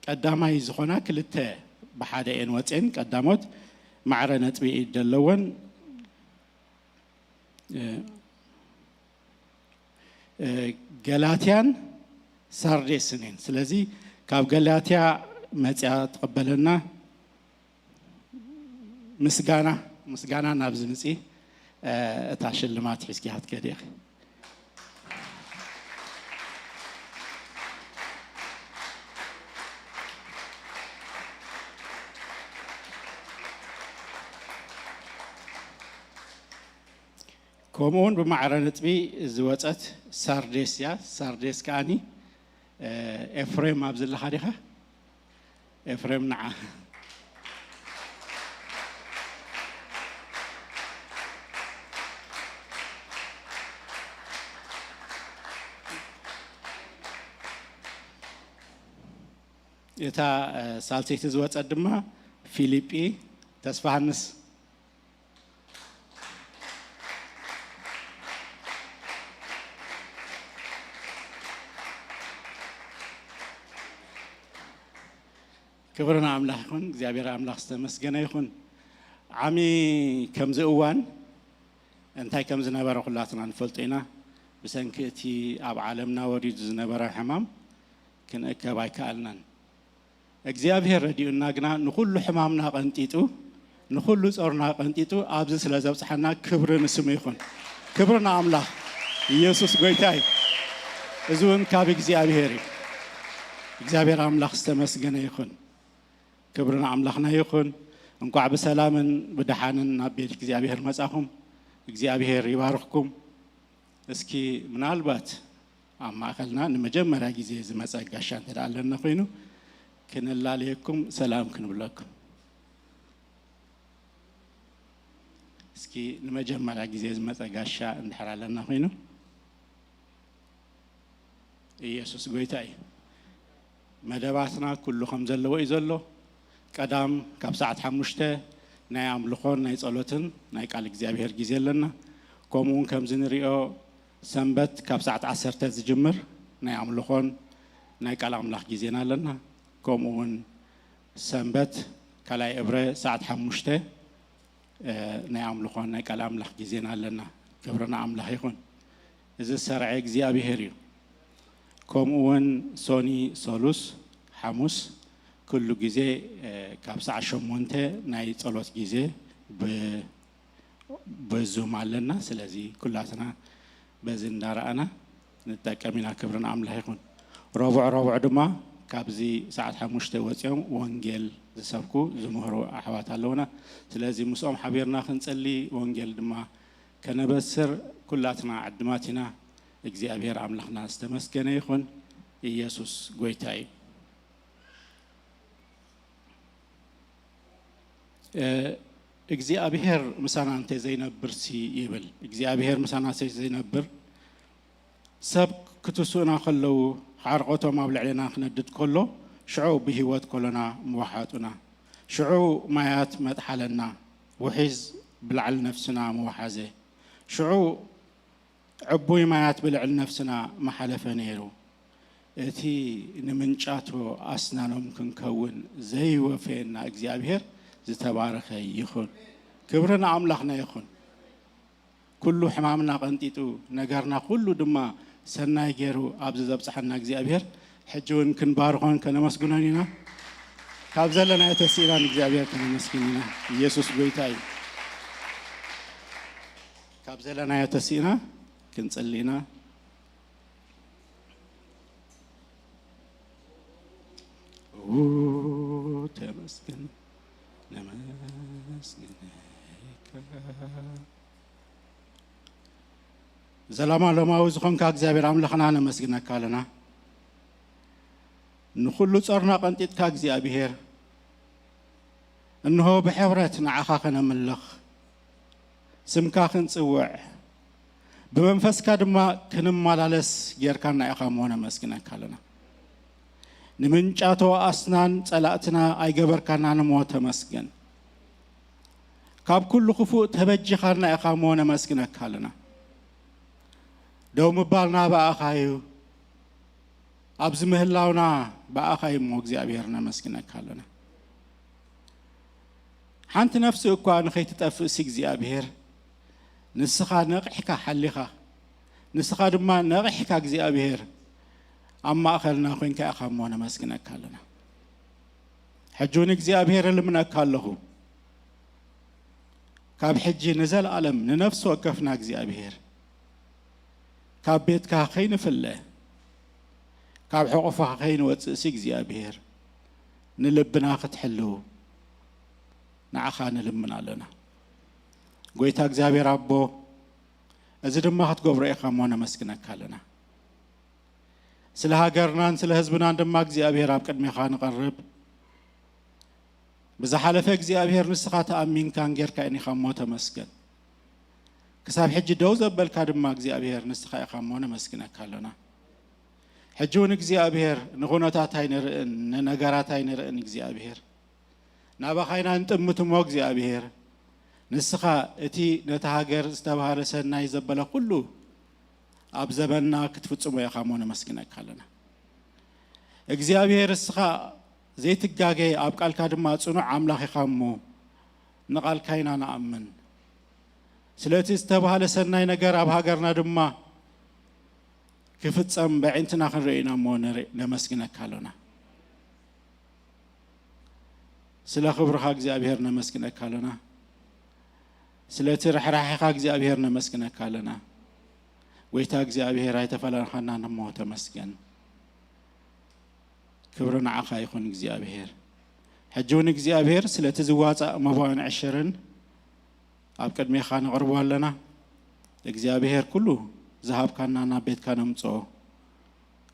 ቀዳማይ ዝኾና ክልተ ብሓደ እየን ወፅየን። ቀዳሞት ማዕረ ነጥቢ ዘለወን፣ እ፣ እ፣ ገላትያን ሳርዴስን እየን። ስለዚ ካብ ገላትያ መፅያ ትቕበለና። ምስጋና፣ ምስጋና ናብዚ ምፂ፣ እ፣ እታ ሽልማት ሒዝኪ ክትከዲ ኢኺ። ከምኡ እውን ብማዕረ ነጥቢ ዝወፀት ሳርዴስ እያ። ሳርዴስ ከኣኒ፣ እ፣ ኤፍሬም ኣብዚ ኣለኻ ዲኻ? ኤፍሬም ንዓ። እታ፣ እ፣ ሳልሰይቲ ዝወፀት ድማ ፊሊጲ ተስፋሃንስ። ክብሪ ንኣምላኽ ይኹን። እግዚኣብሔር ኣምላኽ ዝተመስገነ ይኹን። ዓሚ ከምዚ እዋን እንታይ ከም ዝነበረ ኩላትና ንፈልጦ ኢና። ብሰንኪ እቲ ኣብ ዓለምና ወሪዱ ዝነበረ ሕማም ክንእከብ ኣይከኣልናን። እግዚኣብሔር ረዲኡና ግና ንኹሉ ሕማምና ቀንጢጡ፣ ንኹሉ ጾርና ቀንጢጡ ኣብዚ ስለ ዘብጽሓና ክብሪ ንስሙ ይኹን። ክብሪ ንኣምላኽ። ኢየሱስ ጎይታ እዩ። እዚ እውን ካብ እግዚኣብሔር እዩ። እግዚኣብሔር ኣምላኽ ዝተመስገነ ይኹን። ክብሪ ንኣምላኽና ይኹን። እንቋዕ ብሰላምን ብደሓንን ናብ ቤት እግዚኣብሔር መጻኹም። እግዚኣብሔር ይባርኽኩም። እስኪ ምናልባት ኣብ ማእከልና ንመጀመርያ ግዜ ዝመጸ ጋሻ እንተ ደኣ ኣለና ኮይኑ፣ ክንላለየኩም፣ ሰላም ክንብለኩም። እስኪ ንመጀመርያ ግዜ ዝመጸ ጋሻ እንድሕር ኣለና ኮይኑ፣ ኢየሱስ ጎይታ እዩ። መደባትና ኩሉ ከም ዘለዎ እዩ ዘሎ። ቀዳም ካብ ሰዓት ሓሙሽተ ናይ ኣምልኾን ናይ ጸሎትን ናይ ቃል እግዚኣብሔር ግዜ ኣለና። ከምኡ እውን ከምዚ ንሪኦ ሰንበት ካብ ሰዓት ዓሰርተ ዝጅምር ናይ ኣምልኾን ናይ ቃል ኣምላኽ ግዜና ኣለና። ከምኡ እውን ሰንበት ካልኣይ እብረ ሰዓት ሓሙሽተ ናይ ኣምልኾን ናይ ቃል ኣምላኽ ግዜና ኣለና። ክብርና ኣምላኽ ይኹን። እዚ ዝሰርዐ እግዚኣብሄር እዩ። ከምኡ እውን ሶኒ፣ ሰሉስ፣ ሓሙስ ኩሉ ግዜ ካብ ሰዓት ሸሞንተ ናይ ጸሎት ግዜ ብዙም ኣለና። ስለዚ ኩላትና በዚ እንዳረኣና ንጠቀም ኢና። ክብርን ኣምላኽ ይኹን። ረቡዕ ረቡዕ ድማ ካብዚ ሰዓት ሓሙሽተ ወፂኦም ወንጌል ዝሰብኩ ዝምህሩ ኣሕዋት ኣለውና። ስለዚ ምስኦም ሓቢርና ክንጸሊ ወንጌል ድማ ከነበስር ኩላትና ዕድማት ኢና። እግዚኣብሔር ኣምላኽና ዝተመስገነ ይኹን። ኢየሱስ ጎይታ እዩ። እግዚኣብሔር ምሳና እንተ ዘይነብርሲ ይብል። እግዚኣብሔር ምሳና እንተ ዘይነብር ሰብ ክትስኡና ከለዉ ሓርቆቶም ኣብ ልዕሌና ክነድድ ከሎ ሽዑ ብህይወት ከሎና ምወሓጡና። ሽዑ ማያት መጥሓለና ውሒዝ ብላዕሊ ነፍስና ምወሓዘ። ሽዑ ዕቡይ ማያት ብልዕሊ ነፍስና ምሓለፈ ነይሩ። እቲ ንምንጫቶ ኣስናኖም ክንከውን ዘይወፈየና እግዚኣብሔር ዝተባረኸ ይኹን። ክብሪ ንኣምላኽና ይኹን። ኩሉ ሕማምና ቀንጢጡ ነገርና ኩሉ ድማ ሰናይ ገይሩ ኣብዚ ዘብጽሓና እግዚኣብሔር ሕጂ እውን ክንባርኾን ከነመስግኖን ኢና። ካብ ዘለናዮ ተስኢና ንእግዚኣብሔር ከነመስግን ኢና። ኢየሱስ ጎይታ እዩ። ካብ ዘለናዮ ተስኢና ክንጽሊ ኢና። ኡ፣ ተመስገን፣ ነመስግነካ። ዘላለማዊ ዝኾንካ እግዚኣብሔር ኣምላኽና ነመስግነካ ኣለና። ንኹሉ ጾርና ቀንጢጥካ እግዚኣብሔር፣ እንሆ ብሕብረት ንዓኻ ከነምልኽ፣ ስምካ ክንጽውዕ፣ ብመንፈስካ ድማ ክንመላለስ ጌርካና ኢኻ እሞ ነመስግነካ ኣለና። ንምንጫቶ ኣስናን ጸላእትና ኣይገበርካናን እሞ ተመስገን። ካብ ኩሉ ክፉእ ተበጂኻና ኢኻ እሞ ነመስግነካ ኣለና። ደው ምባልና ብኣኻ እዩ። ኣብዚ ምህላውና ብኣኻ እዩ እሞ እግዚኣብሔር ነመስግነካ ኣለና። ሓንቲ ነፍሲ እኳ ንኸይትጠፍእሲ እግዚኣብሔር ንስኻ ነቒሕካ ሓሊኻ፣ ንስኻ ድማ ነቒሕካ እግዚኣብሔር ኣብ ማእኸልና ኮይንካ ኢኻ እሞ ነመስግነካ ኣለና። ሕጂ እውን እግዚኣብሔር እልምነካ ኣለኹ፣ ካብ ሕጂ ንዘለኣለም ንነፍሲ ወከፍና እግዚኣብሔር ካብ ቤትካ ከይንፍለ፣ ካብ ሕቑፍኻ ከይንወፅእሲ እግዚኣብሔር ንልብና ክትሕልው ንዓኻ ንልምን ኣለና። ጎይታ እግዚኣብሔር ኣቦ፣ እዚ ድማ ክትገብሮ ኢኻ እሞ ነመስግነካ ኣለና። ስለ ሃገርናን ስለ ህዝብናን ድማ እግዚኣብሔር ኣብ ቅድሜኻ ንቐርብ። ብዝሓለፈ እግዚኣብሔር ንስኻ ተኣሚንካን ጌርካን ኢኻ እሞ ተመስገን። ክሳብ ሕጂ ደው ዘበልካ ድማ እግዚኣብሔር ንስኻ ኢኻ እሞ ነመስግነካ ኣሎና። ሕጂ እውን እግዚኣብሔር ንኹነታት ኣይንርእን፣ ንነገራት ኣይንርእን እግዚኣብሔር። ናባኻ ኢና ንጥምት እሞ እግዚኣብሔር ንስኻ እቲ ነታ ሃገር ዝተባህለ ሰናይ ዘበለ ኩሉ ኣብ ዘበንና ክትፍጽሞ ኢኻ እሞ ነመስግነካ ኣለና። እግዚኣብሔር እስኻ ዘይትጋገ ኣብ ቃልካ ድማ ጽኑዕ ኣምላኽ ኢኻ እሞ ንቓልካ ኢና ንኣምን። ስለቲ ዝተባህለ ሰናይ ነገር ኣብ ሃገርና ድማ ክፍጸም በዒንትና ክንርኢ ኢና እሞ ንርኢ-፣ ነመስግነካ ኣሎና። ስለ ክብርኻ እግዚኣብሔር ነመስግነካ ኣሎና። ስለቲ ርሕራሕኻ እግዚኣብሔር ነመስግነካ ኣለና። ጎይታ እግዚኣብሔር ኣይተፈላልኻናን እሞ ተመስገን። ክብሪ ንዓኻ ይኹን እግዚኣብሔር። ሕጂ እውን እግዚኣብሔር ስለቲ ዝዋጻእ መባእን ዕሽርን ኣብ ቅድሜኻ ነቕርቦ ኣለና። እግዚኣብሔር ኩሉ ዝሃብካና ናብ ቤትካ ነምጽኦ።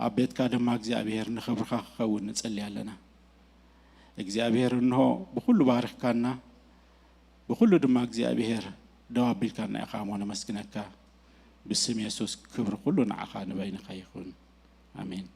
ኣብ ቤትካ ድማ እግዚኣብሔር ንኽብርኻ ክኸውን ንጸሊ ኣለና። እግዚኣብሔር እንሆ ብኹሉ ባርኽካና፣ ብኹሉ ድማ እግዚኣብሔር ደው ኣቢልካና ኢኻ እሞ ነመስግነካ። ብስም የሱስ ክብሪ ኩሉ ንዓኻ ንበይንኻ ይኹን። ኣሜን።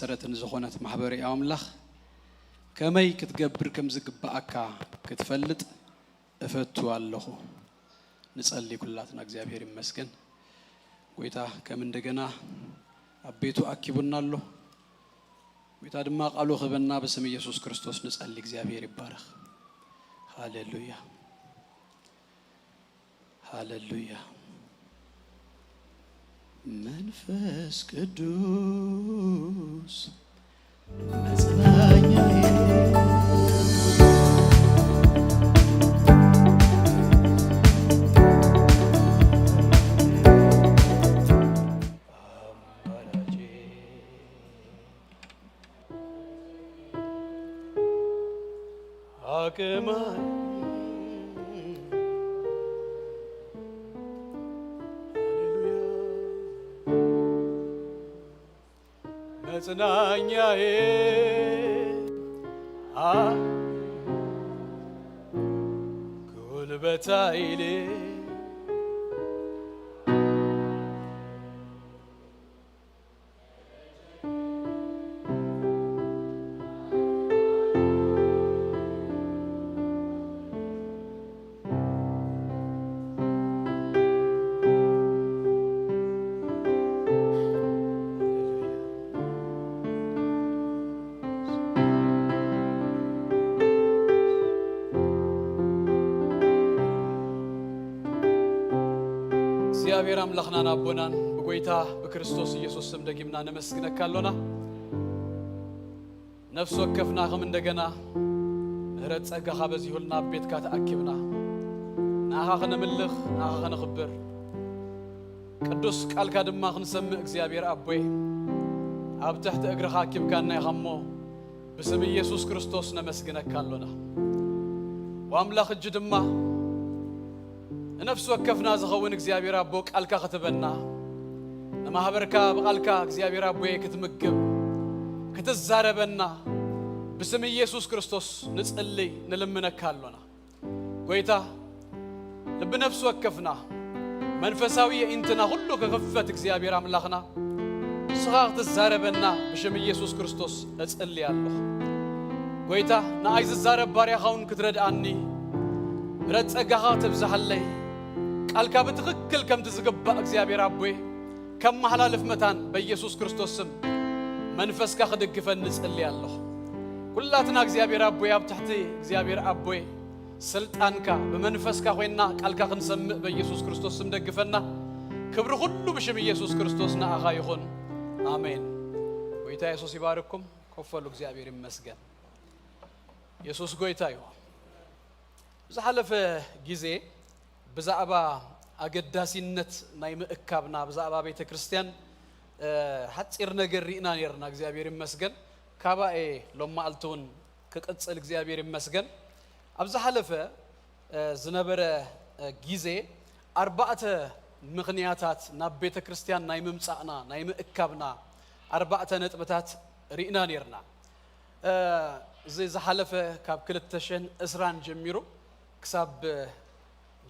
መሰረትን ዝኾነት ማሕበር ኣምላኽ ከመይ ክትገብር ከም ዝግብኣካ ክትፈልጥ እፈቱ ኣለኹ። ንጸሊ። ኩላትና እግዚኣብሔር ይመስገን። ጎይታ ከም እንደገና ኣብ ቤቱ ኣኪቡና ኣሎ። ጎይታ ድማ ቃሉ ክህበና ብስም ኢየሱስ ክርስቶስ ንጸሊ። እግዚኣብሔር ይባረኽ። ሃሌሉያ፣ ሃሌሉያ። መንፈስ ቅዱስ መጽናኛዬ፣ አማላጄ፣ አቅማይ፣ ሃሌሉያ፣ መጽናኛዬ፣ አ፣ ጉልበት ኃይሌ። እግዚኣብሔር ኣምላኽናን ኣቦናን ብጎይታ ብክርስቶስ ኢየሱስ ስም ደጊምና ነመስግነካ ኣሎና። ነፍሲ ወከፍና ከም እንደገና ምሕረት ጸጋኻ በዚሁልና ኣብ ቤትካ ተኣኪብና ንኣኻ ከነምልኽ፣ ንኣኻ ከነኽብር፣ ቅዱስ ቃልካ ድማ ክንሰምዕ እግዚኣብሔር ኣቦይ ኣብ ትሕቲ እግርኻ ኣኪብካና ኢኻ እሞ ብስም ኢየሱስ ክርስቶስ ነመስግነካ ኣሎና። ወኣምላኽ እጂ ድማ ንነፍሲ ወከፍና ዝኸውን እግዚኣብሔር ኣቦ ቃልካ ክትበና፣ ንማህበርካ ብቃልካ እግዚኣብሔር ኣቦየ ክትምግብ፣ ክትዛረበና ብስም ኢየሱስ ክርስቶስ ንጽልይ፣ ንልምነካ ኣሎና። ጎይታ ልቢ ነፍሲ ወከፍና መንፈሳዊ የኢንትና ሁሉ ክኽፈት እግዚኣብሔር ኣምላኽና ንስኻ ክትዛረበና ብሽም ኢየሱስ ክርስቶስ እጽሊ ኣለኹ። ጎይታ ንኣይ ዝዛረብ ባርያኻ እውን ክትረድኣኒ ምረት ጸጋኻ ትብዝሓለይ ቃልካ ብትኽክል ከምቲ ዝግባእ እግዚኣብሔር ኣቦይ ከመሓላልፍ መታን በኢየሱስ ክርስቶስ ስም መንፈስካ ክድግፈን ንጽሊ ኣለኹ። ኩላትና እግዚኣብሔር ኣቦይ ኣብ ትሕቲ እግዚኣብሔር ኣቦይ ስልጣንካ ብመንፈስካ ኮይንና ቃልካ ክንሰምዕ በኢየሱስ ክርስቶስ ስም ደግፈና። ክብሪ ኩሉ ብሽም ኢየሱስ ክርስቶስ ንኣኻ ይኹን። ኣሜን። ጎይታ የሱስ ይባርኩም። ኮፈሉ። እግዚኣብሔር ይመስገን። የሱስ ጎይታ እዩ። ዝሓለፈ ግዜ ብዛዕባ ኣገዳሲነት ናይ ምእካብና ብዛዕባ ቤተ ክርስቲያን ሓፂር ነገር ርኢና ነርና። እግዚኣብሔር ይመስገን። ካባኤ ሎም መዓልቲ እውን ክቕጽል እግዚኣብሔር ይመስገን። ኣብ ዝሓለፈ ዝነበረ ግዜ ኣርባዕተ ምኽንያታት ናብ ቤተ ክርስቲያን ናይ ምምጻእና ናይ ምእካብና ኣርባዕተ ነጥብታት ርኢና ነርና። እዚ ዝሓለፈ ካብ ክልተ ሽሕን ዕስራን ጀሚሩ ክሳብ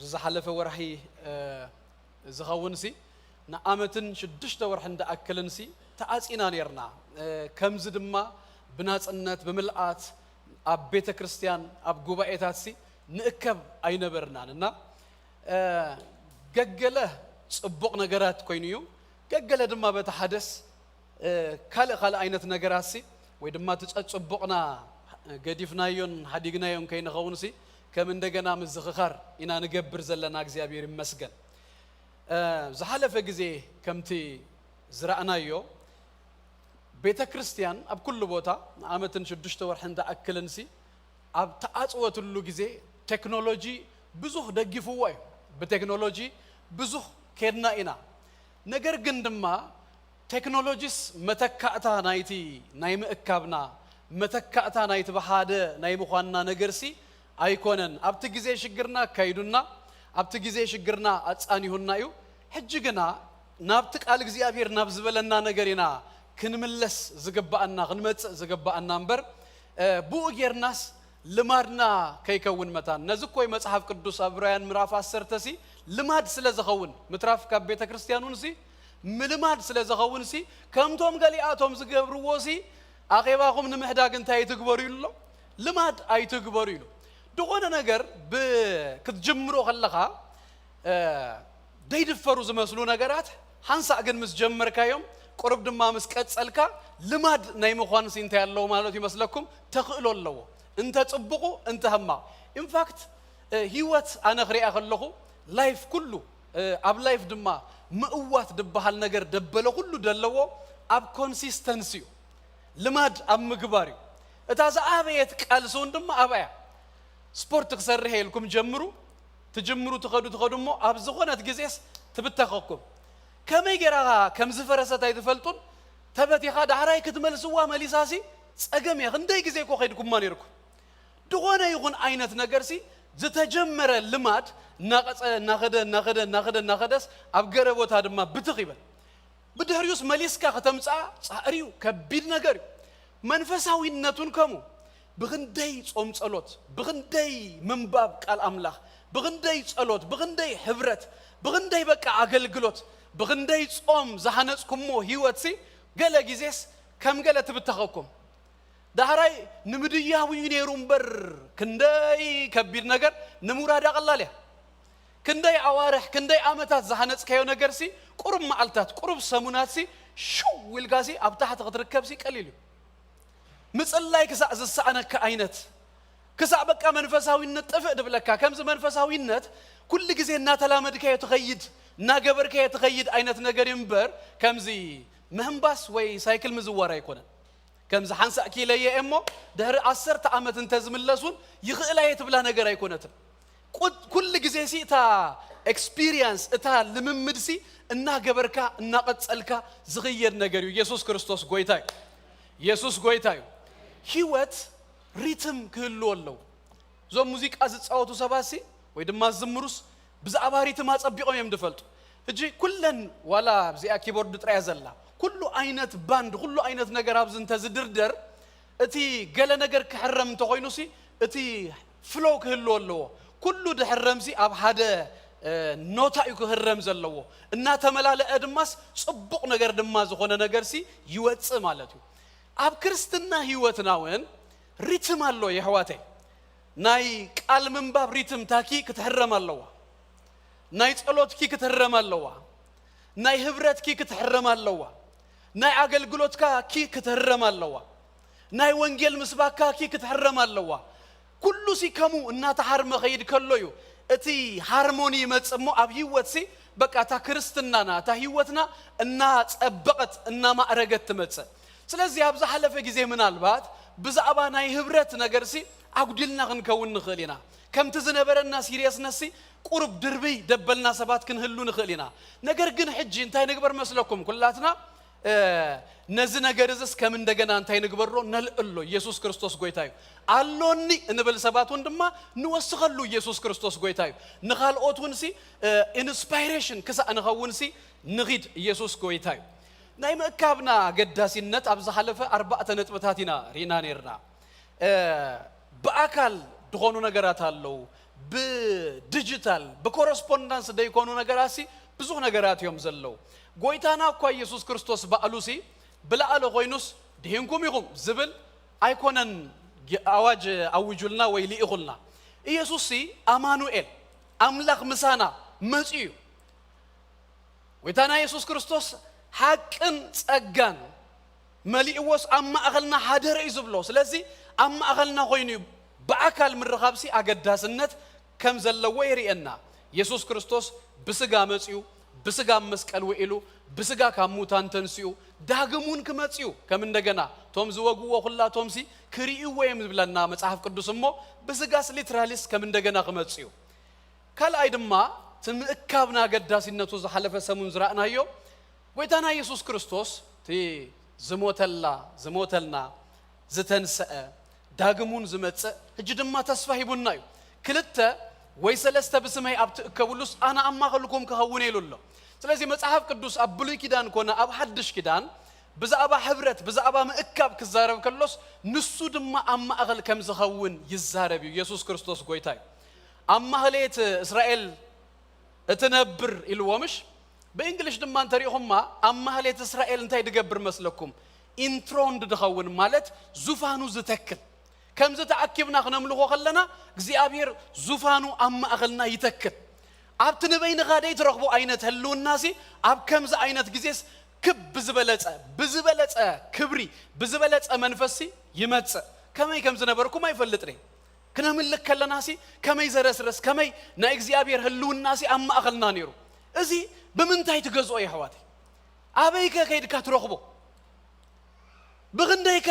ዝሓለፈ ወርሒ ዝኸውን ሲ ንዓመትን ሽዱሽተ ወርሕን ዝኣክልን ሲ ተዓጺና ነርና። ከምዚ ድማ ብናጽነት ብምልኣት ኣብ ቤተ ክርስቲያን ኣብ ጉባኤታት ሲ ንእከብ ኣይነበርናን እና ገገለ ጽቡቕ ነገራት ኮይኑ እዩ። ገገለ ድማ በቲ ሓደስ ካልእ ካልእ ዓይነት ነገራት ሲ ወይ ድማ እቲ ጸጽቡቕና ገዲፍናዮን ሓዲግናዮን ከይንኸውን ሲ ከም እንደገና ምዝኽኻር ኢና ንገብር ዘለና። እግዚኣብሔር ይመስገን። ዝሓለፈ ግዜ ከምቲ ዝረኣናዮ ቤተ ክርስቲያን ኣብ ኩሉ ቦታ ንዓመትን ሽዱሽተ ወርሕን ዝኣክልን ሲ ኣብ ተዓጽወትሉ ግዜ ቴክኖሎጂ ብዙሕ ደጊፍዎ እዩ። ብቴክኖሎጂ ብዙሕ ከድና ኢና። ነገር ግን ድማ ቴክኖሎጂስ መተካእታ ናይቲ ናይ ምእካብና መተካእታ ናይቲ ብሓደ ናይ ምዃንና ነገርሲ ኣይኮነን። ኣብቲ ግዜ ሽግርና ኣካይዱና ኣብቲ ግዜ ሽግርና ኣጻኒሁና እዩ። ሕጂ ግና ናብቲ ቃል እግዚኣብሔር ናብ ዝበለና ነገር ኢና ክንምለስ ዝግባኣና ክንመጽእ ዝግባኣና እምበር ብኡ ጌርናስ ልማድና ከይከውን መታን ነዚ ኮይ መጽሓፍ ቅዱስ ኣብ ዕብራውያን ምዕራፍ ዓሰርተ ሲ ልማድ ስለ ዝኸውን ምትራፍ ካብ ቤተ ክርስቲያን እውን ሲ ምልማድ ስለ ዝኸውን ሲ፣ ከምቶም ገሊኣቶም ዝገብርዎ ሲ፣ ኣኼባኹም ንምሕዳግ እንታይ ኣይትግበሩ ኢሉ ኣሎ? ልማድ ኣይትግበሩ ኢሉ። ዝኾነ ነገር ብ-፣ ክትጅምሮ ከለኻ፣ እ፣ ደይድፈሩ ዝመስሉ ነገራት፣ ሓንሳእ ግን ምስ ጀመርካዮም፣ ቁሩብ ድማ ምስ ቀጸልካ፣ ልማድ ናይ ምዃን ሲ እንታይ ኣለዎ ማለት ይመስለኩም? ተኽእሎ ኣለዎ። እንተ ጽቡቑ፣ እንተ ህማቕ። ኢንፋክት፣ እ፣ ህይወት ኣነ ክሪኣ ከለኹ፣ ላይፍ ኩሉ፣ እ፣ ኣብ ላይፍ ድማ ምእዋት ድበሃል ነገር ደበለ ኩሉ ደለዎ ኣብ ኮንሲስተንሲ እዩ። ልማድ ኣብ ምግባር እዩ። እታ ዝዓበየት ቃልሲ እውን ድማ ኣብኣ እያ። ስፖርት ክሰርሕ እየ ኢልኩም ጀምሩ፣ ትጅምሩ፣ ትኸዱ፣ ትኸዱ እሞ ኣብ ዝኾነት ግዜስ ትብተኸኩም። ከመይ ጌራ ከም ዝፈረሰት ኣይትፈልጡን። ተበቲኻ ዳሕራይ ክትመልስዋ መሊሳሲ ጸገም እየ። ክንደይ ግዜ እኮ ከይድኩማ ነይርኩም። ዝኾነ ይኹን ዓይነት ነገርሲ ዝተጀመረ ልማድ እናቐጸ፣ እናኸደ፣ እናኸደ፣ እናኸደ፣ እናኸደስ ኣብ ገለ ቦታ ድማ ብትኽ ይበል። ብድሕሪኡስ መሊስካ ከተምጽኣ ጻዕሪ እዩ፣ ከቢድ ነገር እዩ። መንፈሳዊነቱን ከምኡ። ብኽንደይ ጾም ጸሎት፣ ብኽንደይ ምንባብ ቃል ኣምላኽ፣ ብኽንደይ ጸሎት፣ ብኽንደይ ሕብረት፣ ብኽንደይ በቃ ኣገልግሎት፣ ብኽንደይ ጾም ዝሃነጽኩሞ ህይወትሲ ገለ ግዜስ ከም ገለ ትብተኸኩም። ዳሕራይ ንምድያቡ እዩ ነይሩ እምበር፣ ክንደይ ከቢድ ነገር ንምውራዳ ቀላል እያ። ክንደይ ኣዋርሕ፣ ክንደይ ዓመታት ዝሃነጽካዮ ነገርሲ ቁሩብ መዓልታት፣ ቁሩብ ሰሙናትሲ ሽው ኢልካሲ ኣብ ታሕቲ ክትርከብሲ ቀሊል እዩ። ምጽላይ ክሳዕ ዝሰኣነካ ዓይነት፣ ክሳዕ በቃ መንፈሳዊነት ጥፍእ ድብለካ። ከምዚ መንፈሳዊነት ኩሉ ግዜ እናተላመድካዮ ትኸይድ፣ እናገበርካዮ ትኸይድ ዓይነት ነገር እዩ እምበር፣ ከምዚ ምህንባስ ወይ ሳይክል ምዝዋር ኣይኮነን። ከምዚ ሓንሳእ ኪለየ እሞ ድሕሪ ዓሰርተ ዓመት እንተዝምለስ እውን ይኽእላ እየ ትብላ ነገር ኣይኮነትን። ቁ-፣ ኩሉ ግዜ ሲ እታ ኤክስፒሪየንስ፣ እታ ልምምድ ሲ እናገበርካ እናቐጸልካ ዝኽየድ ነገር እዩ። ኢየሱስ ክርስቶስ ጎይታ እዩ። ኢየሱስ ጎይታ እዩ። ህይወት ሪትም ክህልዎ ኣለዎ። እዞም ሙዚቃ ዝጻወቱ ሰባት ሲ ወይ ድማ ዝዝምሩስ ብዛዕባ ሪትም ኣጸቢቖም እዮም ዝፈልጡ። ሕጂ ኩለን ዋላ ኣብዚኣ ኪቦርድ ጥራያ ዘላ፣ ኩሉ ዓይነት ባንድ፣ ኩሉ ዓይነት ነገር ኣብዚ እንተዝድርደር፣ እቲ ገለ ነገር ክሕረም እንተኾይኑ ሲ እቲ ፍሎው ክህልዎ ኣለዎ። ኩሉ ድሕረም ሲ ኣብ ሓደ፣ እ፣ ኖታ እዩ ክህረም ዘለዎ። እናተመላለአ ድማስ ጽቡቕ ነገር ድማ ዝኾነ ነገር ሲ ይወጽእ ማለት እዩ። ኣብ ክርስትና ህይወትና እውን ሪትም ኣሎ የሕዋተይ። ናይ ቃል ምንባብ ሪትም ታኪ ክትሕረም ኣለዋ። ናይ ጸሎትኪ ክትሕረም ኣለዋ። ናይ ህብረትኪ ክትሕረም ኣለዋ። ናይ ኣገልግሎትካ ኪ ክትሕረም ኣለዋ። ናይ ወንጌል ምስባካ ኪ ክትሕረም ኣለዋ። ኩሉ ሲ ከምኡ እናተሓርመ ኸይድ ከሎ እዩ እቲ ሃርሞኒ ይመጽእ እሞ ኣብ ህይወት ሲ በቃ እታ ክርስትናና፣ እታ ህይወትና እናጸበቐት፣ እናማዕረገት ትመጽእ። ስለዚ ኣብ ዝሓለፈ ግዜ ምናልባት ብዛዕባ ናይ ህብረት ነገር ሲ ኣጉዲልና ክንከውን ንኽእል ኢና። ከምቲ ዝነበረና ሲሪየስነስ ሲ ቁሩብ ድርብይ ደበልና ሰባት ክንህሉ ንኽእል ኢና። ነገር ግን ሕጂ እንታይ ንግበር መስለኩም? ኩላትና፣ እ፣ ነዚ ነገር እዝስ ከም እንደገና እንታይ ንግበሮ? ነልዕሎ። ኢየሱስ ክርስቶስ ጎይታ እዩ። ኣሎኒ እንብል ሰባት እውን ድማ ንወስኸሉ። ኢየሱስ ክርስቶስ ጎይታ እዩ። ንኻልኦት እውን ሲ፣ እ፣ ኢንስፓይሬሽን ክሳእ ንኸውን ሲ ንኺድ። ኢየሱስ ጎይታ እዩ። ናይ ምእካብና ኣገዳሲነት ኣብ ዝሓለፈ ኣርባዕተ ነጥብታት ኢና ርኢና ነይርና። እ፣ ብኣካል ዝኾኑ ነገራት ኣለዉ፣ ብዲጂታል፣ ብኮረስፖንዳንስ ዘይኮኑ ነገራት ሲ ብዙሕ ነገራት እዮም ዘለዉ። ጎይታና እኳ ኢየሱስ ክርስቶስ ባዕሉ ሲ ብላዕሊ ኮይኑስ ድሂንኩም ኢኹም ዝብል ኣይኮነን የ-፣ ኣዋጅ ኣውጁልና ወይ ልኢኹልና። ኢየሱስ ሲ ኣማኑኤል፣ ኣምላኽ ምሳና መጺኡ እዩ። ጎይታና የሱስ ክርስቶስ ሓቅን ጸጋን መሊእዎስ ኣብ ማእኸልና ሓደረ እዩ ዝብሎ። ስለዚ ኣብ ማእኸልና ኮይኑ እዩ። ብኣካል ምርኻብሲ ኣገዳስነት ከም ዘለዎ የርእየና። የሱስ ክርስቶስ ብስጋ መጺኡ፣ ብስጋ ኣብ መስቀል ውዒሉ፣ ብስጋ ካብ ሙታን ተንሲኡ፣ ዳግም እውን ክመጽእ እዩ። ከም እንደገና እቶም ዝወግዎ ኩላቶምሲ ክርእይዎ እዮም ዝብለና መጽሓፍ ቅዱስ። እሞ ብስጋስ ሊትራሊስ ከም እንደገና ክመጽእ እዩ። ካልኣይ ድማ እቲ ምእካብና ኣገዳሲነቱ ዝሓለፈ ሰሙን ዝረእናዮ፣ ጎይታና የሱስ ክርስቶስ እቲ ዝሞተላ፣ ዝሞተልና፣ ዝተንሰአ፣ ዳግም እውን ዝመጽእ፣ ሕጂ ድማ ተስፋ ሂቡና እዩ። ክልተ ወይ ሰለስተ ብስመይ ኣብ ትእከብሉስ ኣነ ኣብ ማእኸልኩም ክኸውን ኢሉ ኣሎ። ስለዚ መጽሓፍ ቅዱስ ኣብ ብሉይ ኪዳን ኮነ ኣብ ሓድሽ ኪዳን ብዛዕባ ሕብረት፣ ብዛዕባ ምእካብ ክዛረብ ከሎስ ንሱ ድማ ኣብ ማእኸል ከም ዝኸውን ይዛረብ እዩ። የሱስ ክርስቶስ ጎይታ እዩ። ኣብ ማህሌት እስራኤል እትነብር ኢልዎ ምሽ? ብእንግሊሽ ድማ እንተሪኢኹማ ኣብ ማህሌት እስራኤል እንታይ ድገብር መስለኩም? ኢንትሮንድ ድኸውን ማለት ዙፋኑ ዝተክል። ከምዚ ተኣኪብና ክነምልኾ ከለና እግዚኣብሔር ዙፋኑ ኣብ ማእኸልና ይተክል። ኣብቲ ንበይንኻ ደይ ትረኽቦ ዓይነት ህልውናሲ ኣብ ከምዚ ዓይነት ግዜስ ክብ ብዝበለጸ ብዝበለጸ ክብሪ ብዝበለጸ መንፈስሲ ይመጽእ። ከመይ ከም ዝነበርኩም ኣይፈልጥን። ክነምልክ ከለናሲ ከመይ ዘረስረስ ከመይ ናይ እግዚኣብሔር ህልውናሲ ኣብ ማእኸልና ነይሩ። እዚ ብምንታይ ትገዝኦ የሕዋተይ? ኣበይከ ከይድካ ትረኽቦ? ብኽንደይከ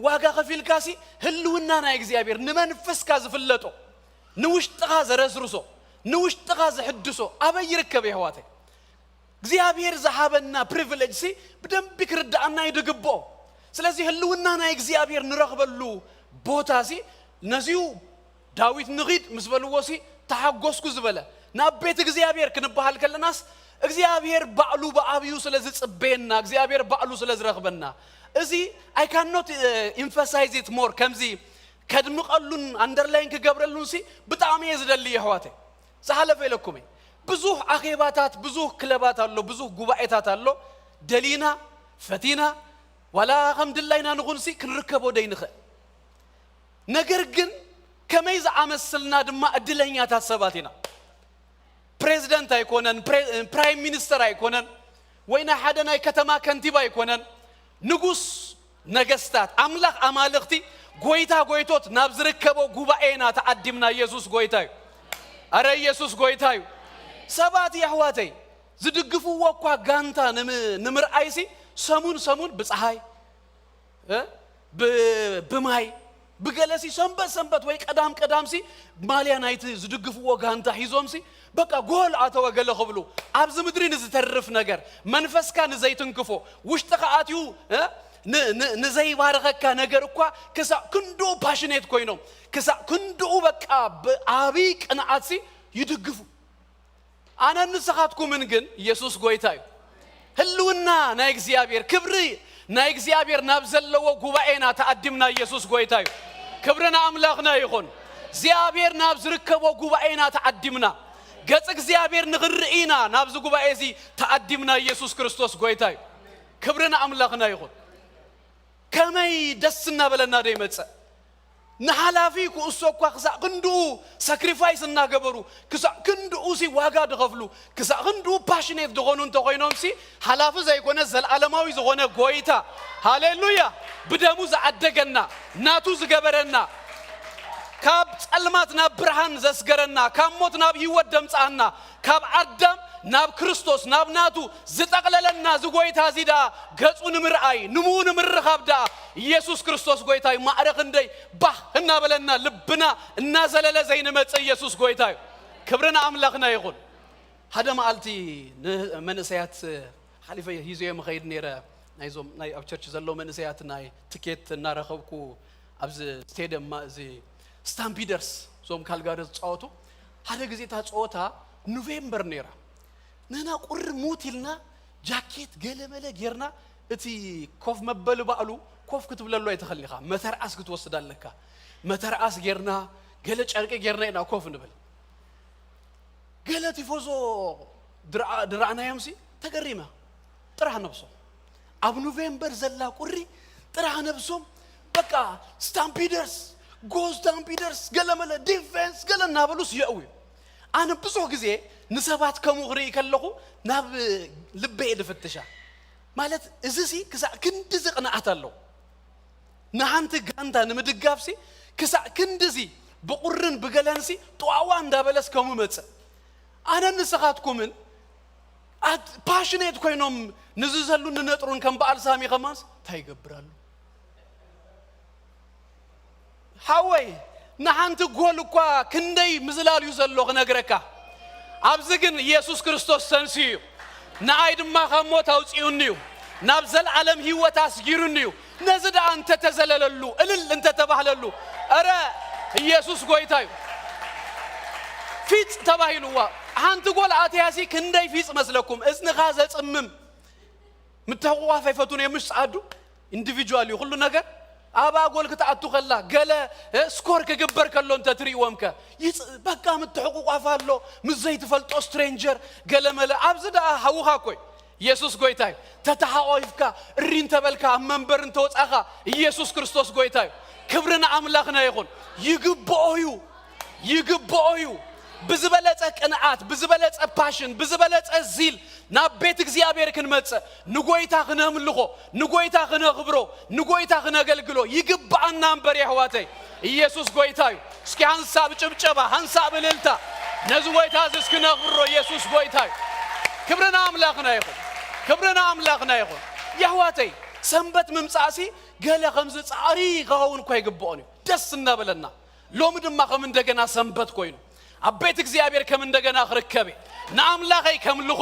ዋጋ ከፊልካሲ ህልውና ናይ እግዚኣብሔር ንመንፈስካ ዝፍለጦ ንውሽጥኻ ዘረስርሶ ንውሽጥኻ ዝሕድሶ ኣበይ ይርከብ የሕዋተይ? እግዚኣብሔር ዝሃበና ፕሪቪሌጅ ሲ ብደንቢ ክርዳኣና እዩ ድግብኦ። ስለዚ ህልውና ናይ እግዚኣብሔር ንረኽበሉ ቦታ ሲ ነዚዩ ዳዊት ንኺድ ምስ በልዎ ሲ ተሓጎስኩ ዝበለ ናብ ቤት እግዚኣብሔር ክንበሃል ከለናስ እግዚኣብሔር ባዕሉ ብኣብዩ ስለ ዝጽበየና እግዚኣብሔር ባዕሉ ስለ ዝረኽበና እዚ I cannot emphasize it more ከምዚ ከድምቐሉን ኣንደርላይን ክገብረሉን ሲ ብጣዕሚ እየ ዝደሊ የሕዋተይ። ዝሓለፈ ኢለኩም እየ። ብዙሕ ኣኼባታት ብዙሕ ክለባት ኣሎ ብዙሕ ጉባኤታት ኣሎ። ደሊና ፈቲና ዋላ ከም ድላይና ንኹንሲ ክንርከቦ ደይንኽእል። ነገር ግን ከመይ ዝኣመስልና ድማ እድለኛታት ሰባት ኢና። ፕሬዚደንት ኣይኮነን፣ ፕራይም ሚኒስተር ኣይኮነን፣ ወይ ናይ ሓደ ናይ ከተማ ከንቲባ ኣይኮነን። ንጉስ ነገስታት ኣምላኽ ኣማልኽቲ ጎይታ ጎይቶት ናብ ዝርከቦ ጉባኤ ኢና ተዓዲምና። ኢየሱስ ጎይታ እዩ። ኣረ ኢየሱስ ጎይታ እዩ። ሰባት የሕዋተይ ዝድግፍዎ እኳ ጋንታ ንምርኣይሲ ሰሙን ሰሙን ብፀሃይ ብማይ ብገለሲ ሰንበት ሰንበት ወይ ቀዳም ቀዳምሲ ማልያ ናይቲ ዝድግፍዎ ጋንታ ሒዞምሲ በቃ ጎል ኣተወ ገለ ክብሉ ኣብዚ ምድሪ ንዝተርፍ ነገር መንፈስካ ንዘይትንክፎ ውሽጥኻ ኣትዩ ንዘይባርኸካ ነገር እኳ ክሳዕ ክንድኡ ፓሽኔት ኮይኖም ክሳዕ ክንድኡ በቃ ብዓብይ ቅንዓትሲ ይድግፉ። ኣነን ንስኻትኩምን ግን ኢየሱስ ጎይታ እዩ። ህልውና ናይ እግዚኣብሔር ክብሪ ናይ እግዚኣብሔር ናብ ዘለዎ ጉባኤና ተኣዲምና ኢየሱስ ጎይታ እዩ። ክብሪ ንኣምላኽና ይኹን። እግዚኣብሔር ናብ ዝርከቦ ጉባኤና ተኣዲምና ገጽ እግዚኣብሔር ንኽንርኢ ኢና ናብዚ ጉባኤ እዚ ተኣዲምና። ኢየሱስ ክርስቶስ ጎይታ እዩ። ክብሪ ንኣምላኽና ይኹን። ከመይ ደስ እናበለና ዶ ይመጽእ? ንሓላፊ ክእሶ እኳ ክሳዕ ክንድኡ ሳክሪፋይስ እናገበሩ ክሳዕ ክንድኡ ሲ ዋጋ ድኸፍሉ ክሳዕ ክንድኡ ፓሽኔት ድኾኑ እንተኾይኖም ሲ ሓላፊ ዘይኮነ ዘለዓለማዊ ዝኾነ ጎይታ ሃሌሉያ ብደሙ ዝዓደገና ናቱ ዝገበረና ካብ ጸልማት ናብ ብርሃን ዘስገረና ካብ ሞት ናብ ህይወት ደምጻኣና ካብ ኣዳም ናብ ክርስቶስ ናብ ናቱ ዝጠቕለለና እዚ ጎይታ እዚ ደኣ ገጹ ንምርኣይ ንምኡ ንምርኻብ ደኣ ኢየሱስ ክርስቶስ ጎይታይ ማዕረ ክንደይ ባህ እናበለና ልብና እናዘለለ ዘይንመጽእ ኢየሱስ ጎይታ እዩ። ክብሪ ንኣምላኽና ይኹን። ሓደ መዓልቲ ንመንእሰያት ሓሊፈ ሂዘዮ ምኸይድ ነይረ ናይዞም ናይ ኣብ ቸርች ዘለዉ መንእሰያት ናይ ትኬት እናረኸብኩ ኣብዚ ስቴድየም እዚ ስታምፒደርስ እዞም ካልጋሪ ዝፃወቱ ሓደ ግዜ እታ ፀወታ ኖቬምበር ነይራ። ንህና ቁሪ ሙት ኢልና ጃኬት ገለመለ ጌርና እቲ ኮፍ መበሊ ባዕሉ ኮፍ ክትብለሉ ኣይትኸልን ኢኻ። መተርኣስ ክትወስድ ኣለካ። መተርኣስ ጌርና ገለ ጨርቂ ጌርና ኢና ኮፍ ንብል። ገለ ቲፎዞ ድረኣናዮም ሲ ተገሪመ። ጥራሕ ነብሶም ኣብ ኖቬምበር ዘላ ቁሪ ጥራሕ ነብሶም በቃ ስታምፒደርስ ጎ ስታምፒደርስ ገለመለ ዲፌንስ ገለ እናበሉስ የእውዩ። ኣነ ብዙሕ ግዜ ንሰባት ከምኡ ክርኢ ከለኹ ናብ ልበየ ድፍትሻ። ማለት እዚሲ ክሳዕ ክንድዚ ቅንዓት ኣለዎ። ንሓንቲ ጋንታ ንምድጋፍሲ ክሳዕ ክንድዚ ብቑርን ብገለንሲ ጥዋዋ እንዳበለስ ከምኡ መጽእ። ኣነን ንስኻትኩምን ፓሽኔት ኮይኖም ንዝዘሉን ንነጥሩን ከም በዓል ሳሚ ከማንስ እንታይ ይገብር ኣሎ? ሓወይ ንሓንቲ ጎል እኳ ክንደይ ምዝላል እዩ ዘሎ ክነግረካ። ኣብዚ ግን ኢየሱስ ክርስቶስ ተንስዩ እዩ። ንኣይ ድማ ካብ ሞት ኣውፂኡኒ እዩ። ናብ ዘለዓለም ህይወት ኣስጊሩኒ እዩ። ነዚ ደኣ እንተተዘለለሉ እልል እንተተባህለሉ እረ ኢየሱስ ጎይታ እዩ። ፊፅ ተባሂልዋ ሓንቲ ጎል ኣትያሲ ክንደይ ፊፅ መስለኩም እዝንኻ ዘፅምም ምትሕቑቋፍ ኣይፈቱን እዮም ምሽ ፀዓዱ ኢንዲቪጁዋል እዩ ኩሉ ነገር። ኣብ ኣጎል ክትኣቱ ከላ ገለ እ፣ ስኮር ክግበር ከሎ እንተ ትርእይዎም ከ ይጽ- በቃ ምትሕቑቋፍ ኣሎ ምስ ዘይትፈልጦ ስትሬንጀር ገለ መለ። ኣብዚ ደኣ ሃውኻ ኮይ ኢየሱስ ጎይታ እዩ። ተተሓቋፊፍካ እሪ እንተበልካ ኣብ መንበር እንተወጻኻ ኢየሱስ ክርስቶስ ጎይታ እዩ። ክብሪ ንኣምላኽና ይኹን። ይግብኦ እዩ፣ ይግብኦ እዩ። ብዝበለጸ ቅንዓት፣ ብዝበለጸ ፓሽን፣ ብዝበለጸ ዚል ናብ ቤት እግዚኣብሔር ክንመጽእ፣ ንጎይታ ክነምልኾ፣ ንጎይታ ክነኽብሮ፣ ንጎይታ ክነገልግሎ ይግብኣና እምበር የሕዋተይ። ኢየሱስ ጎይታ እዩ። እስኪ ሃንሳእ ብጭብጨባ፣ ሃንሳእ ብእልልታ ነዚ ጎይታ እዚ እስኪ ነኽብሮ። ኢየሱስ ጎይታ እዩ። ክብሪ ንኣምላኽና ይኹን። ክብሪ ንኣምላኽና ይኹን። የሕዋተይ፣ ሰንበት ምምጻእሲ ገለ ከምዚ ጻዕሪ ክኸውን እኳ ይግብኦን እዩ። ደስ እናበለና ሎሚ ድማ ከም እንደገና ሰንበት ኮይኑ ኣብ ቤት እግዚኣብሔር ከም እንደገና ክርከበ፣ ንኣምላኸይ ከምልኾ፣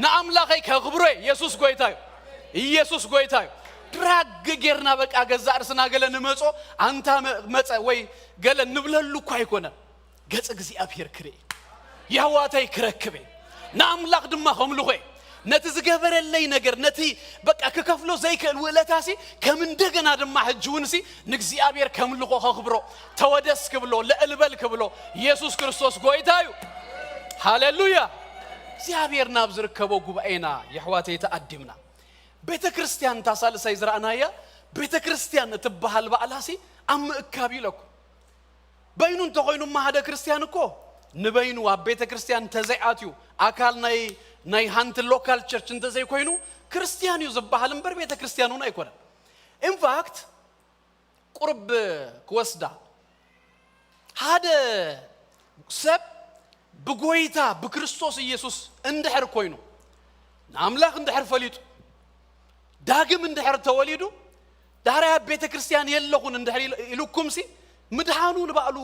ንኣምላኸይ ከኽብሮ። ኢየሱስ ጎይታ እዩ። ኢየሱስ ጎይታ እዩ። ድራግ ጌርና በቃ ገዛእ ርእስና ገለ ንመጾ ኣንታ መ- መጸ ወይ ገለ ንብለሉ እኳ ኣይኮነን። ገጽ እግዚኣብሔር ክርኢ፣ የሕዋተይ ክረክበ፣ ንኣምላኽ ድማ ከምልኾ፣ ነቲ ዝገበረለይ ነገር፣ ነቲ በቃ ክከፍሎ ዘይክእል ውእለታሲ ከም እንደገና ድማ ሕጂ እውን ሲ ንእግዚኣብሔር ከምልኾ፣ ከኽብሮ፣ ተወደስ ክብሎ፣ ልዕል በል ክብሎ። ኢየሱስ ክርስቶስ ጎይታ እዩ። ሃሌሉያ። እግዚኣብሔር ናብ ዝርከቦ ጉባኤና የሕዋተይ ተኣዲምና። ቤተ ክርስቲያን እታ ሳልሳይ ዝረኣናያ ቤተ ክርስቲያን እትበሃል ባዕላሲ ኣብ ምእካብ ኢለኩም። በይኑ እንተኾይኑማ ሓደ ክርስቲያን እኮ ንበይኑ ኣብ ቤተ ክርስቲያን እንተዘይኣትዩ፣ ኣካል ናይ ናይ ሓንቲ ሎካል ቸርች እንተዘይኮይኑ ክርስቲያን እዩ ዝበሃል እምበር ቤተ ክርስቲያን እውን ኣይኮነን። ኢንፋክት ቁርብ ክወስዳ ሓደ ሰብ ብጎይታ ብክርስቶስ ኢየሱስ እንድሕር ኮይኑ፣ ንኣምላኽ እንድሕር ፈሊጡ፣ ዳግም እንድሕር ተወሊዱ፣ ዳሕራይ ኣብ ቤተ ክርስቲያን የለኹን እንድሕር ኢል- ኢሉኩምሲ ምድሓኑ ንባዕሉ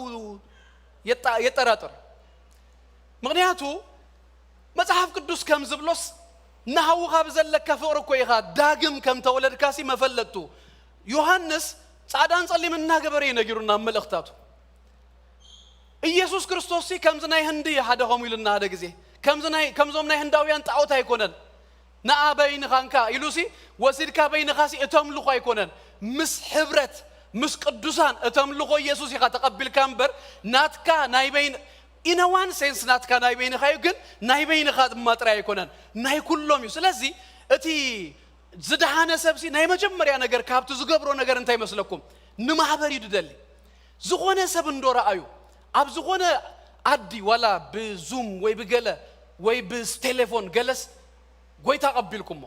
የጣ- የጠራጥር። ምኽንያቱ መጽሓፍ ቅዱስ ከም ዝብሎስ ንሃውኻ ብዘለካ ፍቕሪ እኮ ኢኻ ዳግም ከም ተወለድካሲ መፈለጥቱ። ዮሃንስ ጻዕዳን ጸሊም እናገበረ እዩ ነጊሩና ኣብ መልእኽታቱ። ኢየሱስ ክርስቶስሲ ከምዚ ናይ ህንዲ ሓደ ከምኡ ኢሉና ሓደ ግዜ። ከምዚ ናይ- ከምዞም ናይ ህንዳውያን ጣዖት ኣይኮነን። ንኣ በይንኻ እንካ ኢሉሲ ወሲድካ በይንኻሲ እተምልኾ ኣይኮነን። ምስ ሕብረት ምስ ቅዱሳን እተምልኾ ኢየሱስ ኢኻ ተቐቢልካ እምበር ናትካ ናይ በይን ኢነዋን ሴንስ ናትካ ናይ በይንኻ እዩ፣ ግን ናይ በይንኻ ድማ ጥራይ ኣይኮነን፣ ናይ ኩሎም እዩ። ስለዚ እቲ ዝደሓነ ሰብሲ ናይ መጀመርያ ነገር ካብቲ ዝገብሮ ነገር እንታይ ይመስለኩም? ንማህበር እዩ ድደሊ። ዝኾነ ሰብ እንዶ ረኣዩ ኣብ ዝኾነ ዓዲ ዋላ ብዙም ወይ ብገለ ወይ ብቴሌፎን ገለስ ጎይታ ቀቢልኩሞ።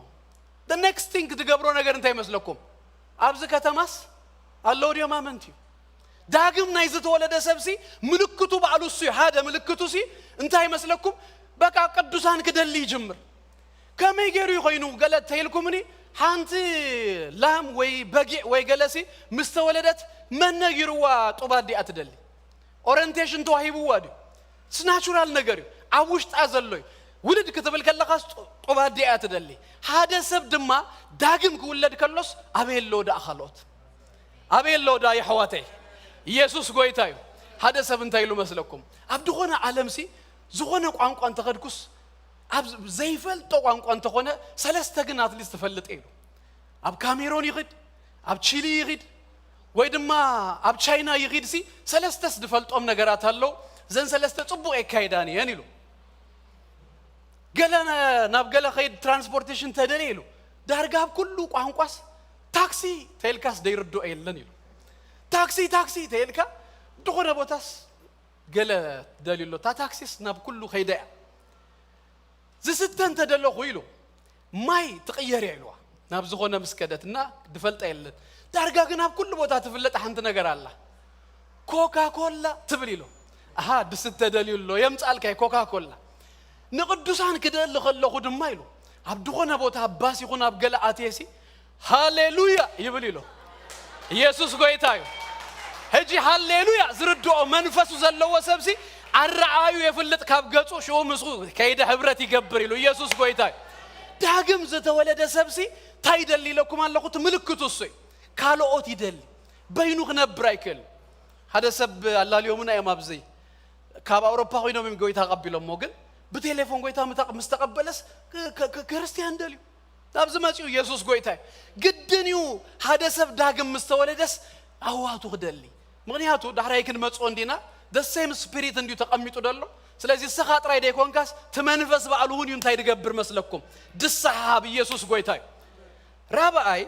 The next thing ትገብሮ ነገር እንታይ ይመስለኩም? ኣብዚ ከተማስ ኣለዉ ድዮም ኣመንቲ? ዳግም ናይ ዝተወለደ ሰብሲ ምልክቱ ባዕሉ እሱ እዩ። ሓደ ምልክቱ ሲ እንታይ ይመስለኩም? በቃ ቅዱሳን ክደሊ ይጅምር። ከመይ ገይሩ ይኾይኑ ገለ ተይልኩምኒ? ሓንቲ ላም ወይ በጊዕ ወይ ገለሲ ምስ ተወለደት መን ነጊርዋ ጡብ ኣዲኣ ትደሊ? ኦሪንቴሽን ተዋሂብዋ ድዩ? ስናቹራል ነገር እዩ፣ ኣብ ውሽጣ ዘሎ እዩ። ውልድ ክትብል ከለኻስ ጡ- ጡብ ኣዲኣ ትደሊ። ሓደ ሰብ ድማ ዳግም ክውለድ ከሎስ ኣበይ ኣለዉ ደኣ ካልኦት? ኣበይ ኣለዉ ደኣ የሕዋተይ? ኢየሱስ ጎይታ እዩ። ሓደ ሰብ እንታይ ኢሉ መስለኩም? ኣብ ዝኾነ ዓለምሲ ዝኾነ ቋንቋ እንተኸድኩስ ኣብ ዘይፈልጦ ቋንቋ እንተኾነ ሰለስተ ግን ኣትሊስት ትፈልጥ ኢሉ። ኣብ ካሜሮን ይኽድ፣ ኣብ ቺሊ ይኽድ፣ ወይ ድማ ኣብ ቻይና ይኽድ ሲ ሰለስተስ ዝፈልጦም ነገራት ኣለዉ። ዘን ሰለስተ ጽቡቕ የካይዳን እየን ኢሉ። ገለ ነ- ናብ ገለ ኸይድ ትራንስፖርቴሽን ተደልየ ኢሉ ዳርጋ ኣብ ኩሉ ቋንቋስ ታክሲ ተይልካስ ደይርድኦ የለን ኢሉ። ታክሲ ታክሲ ተይልካ ዝኾነ ቦታስ ገለ ደልዩ ኣሎ። እታ ታክሲስ ናብ ኩሉ ከይዳ እያ። ዝስተ እንተ ደለኹ ኢሉ ማይ ትቕየር እያ ኢልዋ። ናብ ዝኾነ ምስ ከደት እና ድፈልጣ የለን። ዳርጋ ግን ኣብ ኩሉ ቦታ ትፍለጥ ሓንቲ ነገር ኣላ። ኮካ ኮላ ትብል ኢሉ። ኣሃ ድስተ ደልዩ ኣሎ የምጻልካይ ኮካ ኮላ። ንቅዱሳን ክደሊ ከለኹ ድማ ኢሉ ኣብ ዝኾነ ቦታ ኣብ ባስ ይኹን ኣብ ገለ ኣትየሲ ሃሌሉያ ይብል ኢሉ። ኢየሱስ ጎይታ እዩ። ሕጂ ሃሌሉያ ዝርድኦ መንፈሱ ዘለዎ ሰብሲ ኣረኣዩ የፍልጥ ካብ ገጹ ሽኡ ምስኡ ከይደ ሕብረት ይገብር ኢሉ። ኢየሱስ ጎይታ እዩ። ዳግም ዝተወለደ ሰብሲ እንታይ ይደሊ ኢለኩም ኣለኹ? እቲ ምልክቱ እሱ እዩ። ካልኦት ይደሊ። በይኑ ክነብር ኣይክእል። ሓደ ሰብ ኣላልዮምና እዮም ኣብዚ ካብ ኣውሮፓ ኮይኖም እዮም ጎይታ ቀቢሎሞ። ግን ብቴሌፎን ጎይታ ምታ- ምስ ተቐበለስ ክ- ክ- ክ- ክርስቲያን ደልዩ ናብዚ መጺኡ ኢየሱስ ጎይታ እዩ። ግድን እዩ ሓደ ሰብ ዳግም ምስ ተወለደስ ኣዋቱ ክደሊ። ምኽንያቱ ዳሕራይ ክንመጽኦ እንዲና፣ the same spirit እንዲዩ ተቐሚጡ ደሎ። ስለዚ እስኻ ጥራይ ደይኮንካስ፣ እቲ መንፈስ ባዕሉ እውን እዩ እንታይ ድገብር መስለኩም? ድስሓ ሃብ። ኢየሱስ ጎይታ እዩ። ራብኣይ፣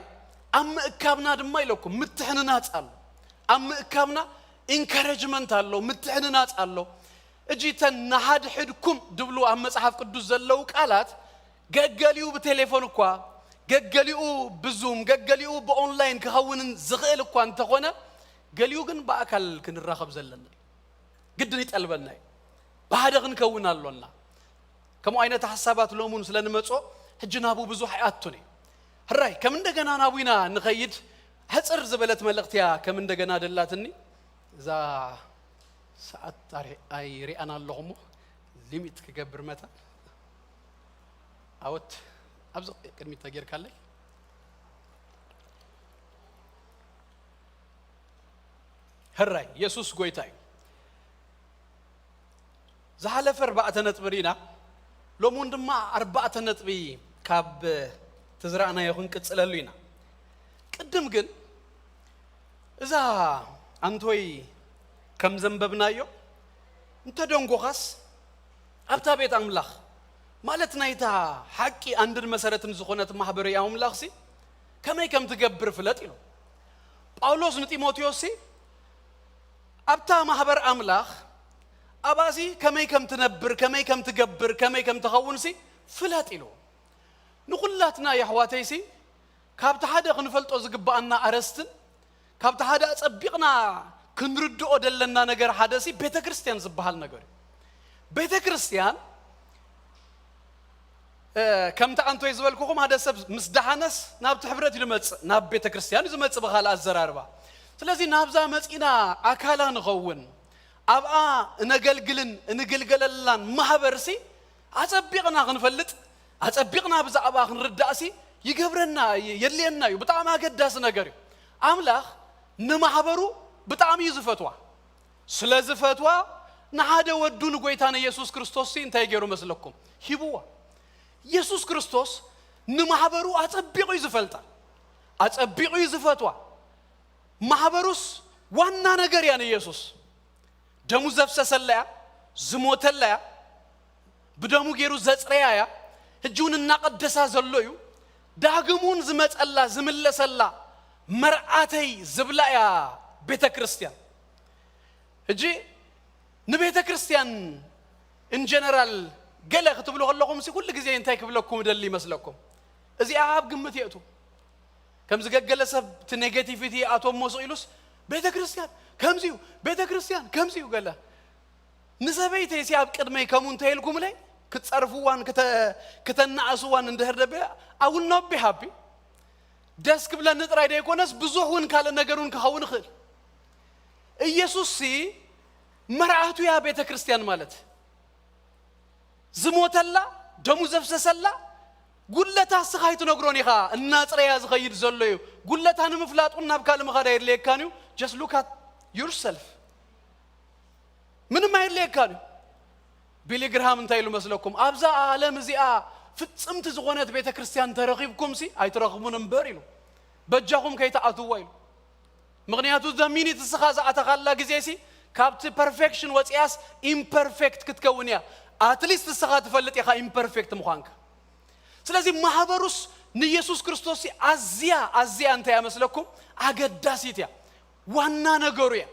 ኣብ ምእካብና ድማ ኢለኩም ምትሕንናጽ ኣሎ። ኣብ ምእካብና ኢንካሬጅመንት ኣሎ፣ ምትሕንናጽ ኣሎ። እጂ እተን ንሓድሕድኩም ድብሉ ኣብ መጽሓፍ ቅዱስ ዘለዉ ቃላት፣ ገገሊኡ ብቴሌፎን እኳ፣ ገገሊኡ ብዙም፣ ገገሊኡ ብኦንላይን ክኸውንን ዝኽእል እኳ እንተኾነ፣ ገሊኡ ግን ብኣካል ክንራኸብ ዘለና እዩ። ግድን ይጠልበና እዩ። ብሓደ ክንከውን ኣሎና። ከምኡ ዓይነት ሓሳባት ሎሙን ስለ ንመጾ፣ ሕጂ ናብኡ ብዙሕ ኣይኣቱን እዩ። ሕራይ፣ ከም እንደገና ናብኡ ኢና ንኸይድ። ሕጽር ዝበለት መልእኽቲ እያ ከም እንደገና ደላትኒ። እዛ ሰዓት ኣሪ-፣ ኣይሪኣን ኣለኹ እሞ፣ ሊሚት ክገብር መታን። ኣወት፣ ኣብዚ ቅድሚት ተጌርካለይ። ሕራይ፣ የሱስ ጎይታ እዩ። ዝሓለፈ ኣርባዕተ ነጥቢ ርኢና፣ ሎሚ እውን ድማ ኣርባዕተ ነጥቢ ካብ እቲ ዝረኣናዮ ክንቅጽለሉ ኢና። ቅድም ግን እዛ ኣንቶይ ከም ዘንበብናዮ፣ እንተ ደንጎኻስ ኣብታ ቤት ኣምላኽ፣ ማለት ናይታ ሓቂ ኣንድን መሰረትን ዝኾነት ማሕበር ኣምላኽሲ ከመይ ከም ትገብር ፍለጥ ኢሉ። ጳውሎስ ንጢሞቴዎስሲ ኣብታ ማሕበር ኣምላኽ ኣብኣሲ ከመይ ከም ትነብር፣ ከመይ ከም ትገብር፣ ከመይ ከም ትኸውንሲ ፍለጥ ኢሉ። ንኹላትና የሕዋተይሲ ካብቲ ሓደ ክንፈልጦ ዝግብኣና ኣረስትን ካብቲ ሓደ ኣጸቢቕና ክንርድኦ ደለና ነገር ሓደሲ ቤተ ክርስቲያን ዝበሃል ነገር እዩ። ቤተ ክርስቲያን፣ እ፣ ከምቲ ኣንቶይ ዝበልኩኹም ሓደ ሰብ ምስ ደሓነስ ናብቲ ሕብረት እዩ ዝመጽእ፣ ናብ ቤተ ክርስቲያን እዩ ዝመጽእ ብኻልእ ኣዘራርባ። ስለዚ ናብዛ መጺና ኣካላ ንኸውን፣ ኣብኣ እነገልግልን እንግልገለላን ማህበርሲ ኣጸቢቕና ክንፈልጥ፣ ኣጸቢቕና ብዛዕባኣ ክንርዳእሲ ይገብረና፣ የ-፣ የድልየና እዩ። ብጣዕሚ ኣገዳሲ ነገር እዩ። ኣምላኽ ንማሕበሩ ብጣዕሚ እዩ ዝፈትዋ። ስለ ዝፈትዋ ንሓደ ወዱ ንጎይታ ንየሱስ ክርስቶስሲ እንታይ ገይሩ መስለኩም? ሂብዋ። የሱስ ክርስቶስ ንማሕበሩ ኣጸቢቑ እዩ ዝፈልጣ፣ ኣጸቢቑ እዩ ዝፈትዋ። ማሕበሩስ ዋና ነገር እያ ንየሱስ። ደሙ ዘፍሰሰላ እያ፣ ዝሞተላ እያ፣ ብደሙ ገይሩ ዘጽረያ እያ። ሕጂ እውን እናቐደሳ ዘሎ እዩ። ዳግም እውን ዝመጸላ፣ ዝምለሰላ መርዓተይ ዝብላ እያ ቤተ ክርስቲያን። ሕጂ ንቤተ ክርስቲያን ኢን ጀነራል ገለ ክትብሉ ከለኹም ሲ ኩሉ ግዜ እንታይ ክብለኩም ደሊ ይመስለኩም? እዚኣ ኣብ ግምት የእቱ። ከምዚ ገገለ ሰብ እቲ ኔጌቲቪቲ ኣቶም መስኡ ኢሉስ ቤተ ክርስቲያን ከምዚ እዩ፣ ቤተ ክርስቲያን ከምዚ እዩ ገለ። ንሰበይተይ ሲ ኣብ ቅድመይ ከምኡ እንተ ኢልኩምለይ ክትጸርፍዋን ክተ-፣ ክተናእስዋን እንድሕር ደቢላ፣ I will not be happy። ደስ ክብለኒ ጥራይ ደይኮነስ ብዙሕ እውን ካልእ ነገር እውን ክኸውን ይኽእል። ኢየሱስ ሲ መርዓቱ እያ ቤተ ክርስቲያን ማለት። ዝሞተላ፣ ደሙ ዘፍሰሰላ ጉድለታ እስኻ ኣይትነግሮን ኢኻ። እናጽረያ ዝኸይድ ዘሎ እዩ። ጉድለታ ንምፍላጥ እውን ናብ ካልእ ምኻድ ኣየድልየካን እዩ። Just look at yourself። ምንም ኣየድልየካን እዩ። ቢሊ ግርሃም እንታይ ኢሉ መስለኩም? ኣብዛ ዓለም እዚኣ ፍጽምቲ ዝኾነት ቤተ ክርስቲያን ተረኺብኩምሲ ኣይትረኽቡን እምበር ኢሉ። በጃኹም ከይትኣትዋ ኢሉ። ምኽንያቱ the minute እስኻ ዝኣተኻላ ግዜሲ ካብቲ ፐርፌክሽን ወፂኣስ ኢምፐርፌክት ክትከውን እያ። ኣትሊስት እስኻ ትፈልጥ ኢኻ ኢምፐርፌክት ምዃንካ። ስለዚ ማህበሩስ ንየሱስ ክርስቶስ ኣዝያ ኣዝያ እንታይ እያ መስለኩም? ኣገዳሲት እያ። ዋና ነገሩ እያ።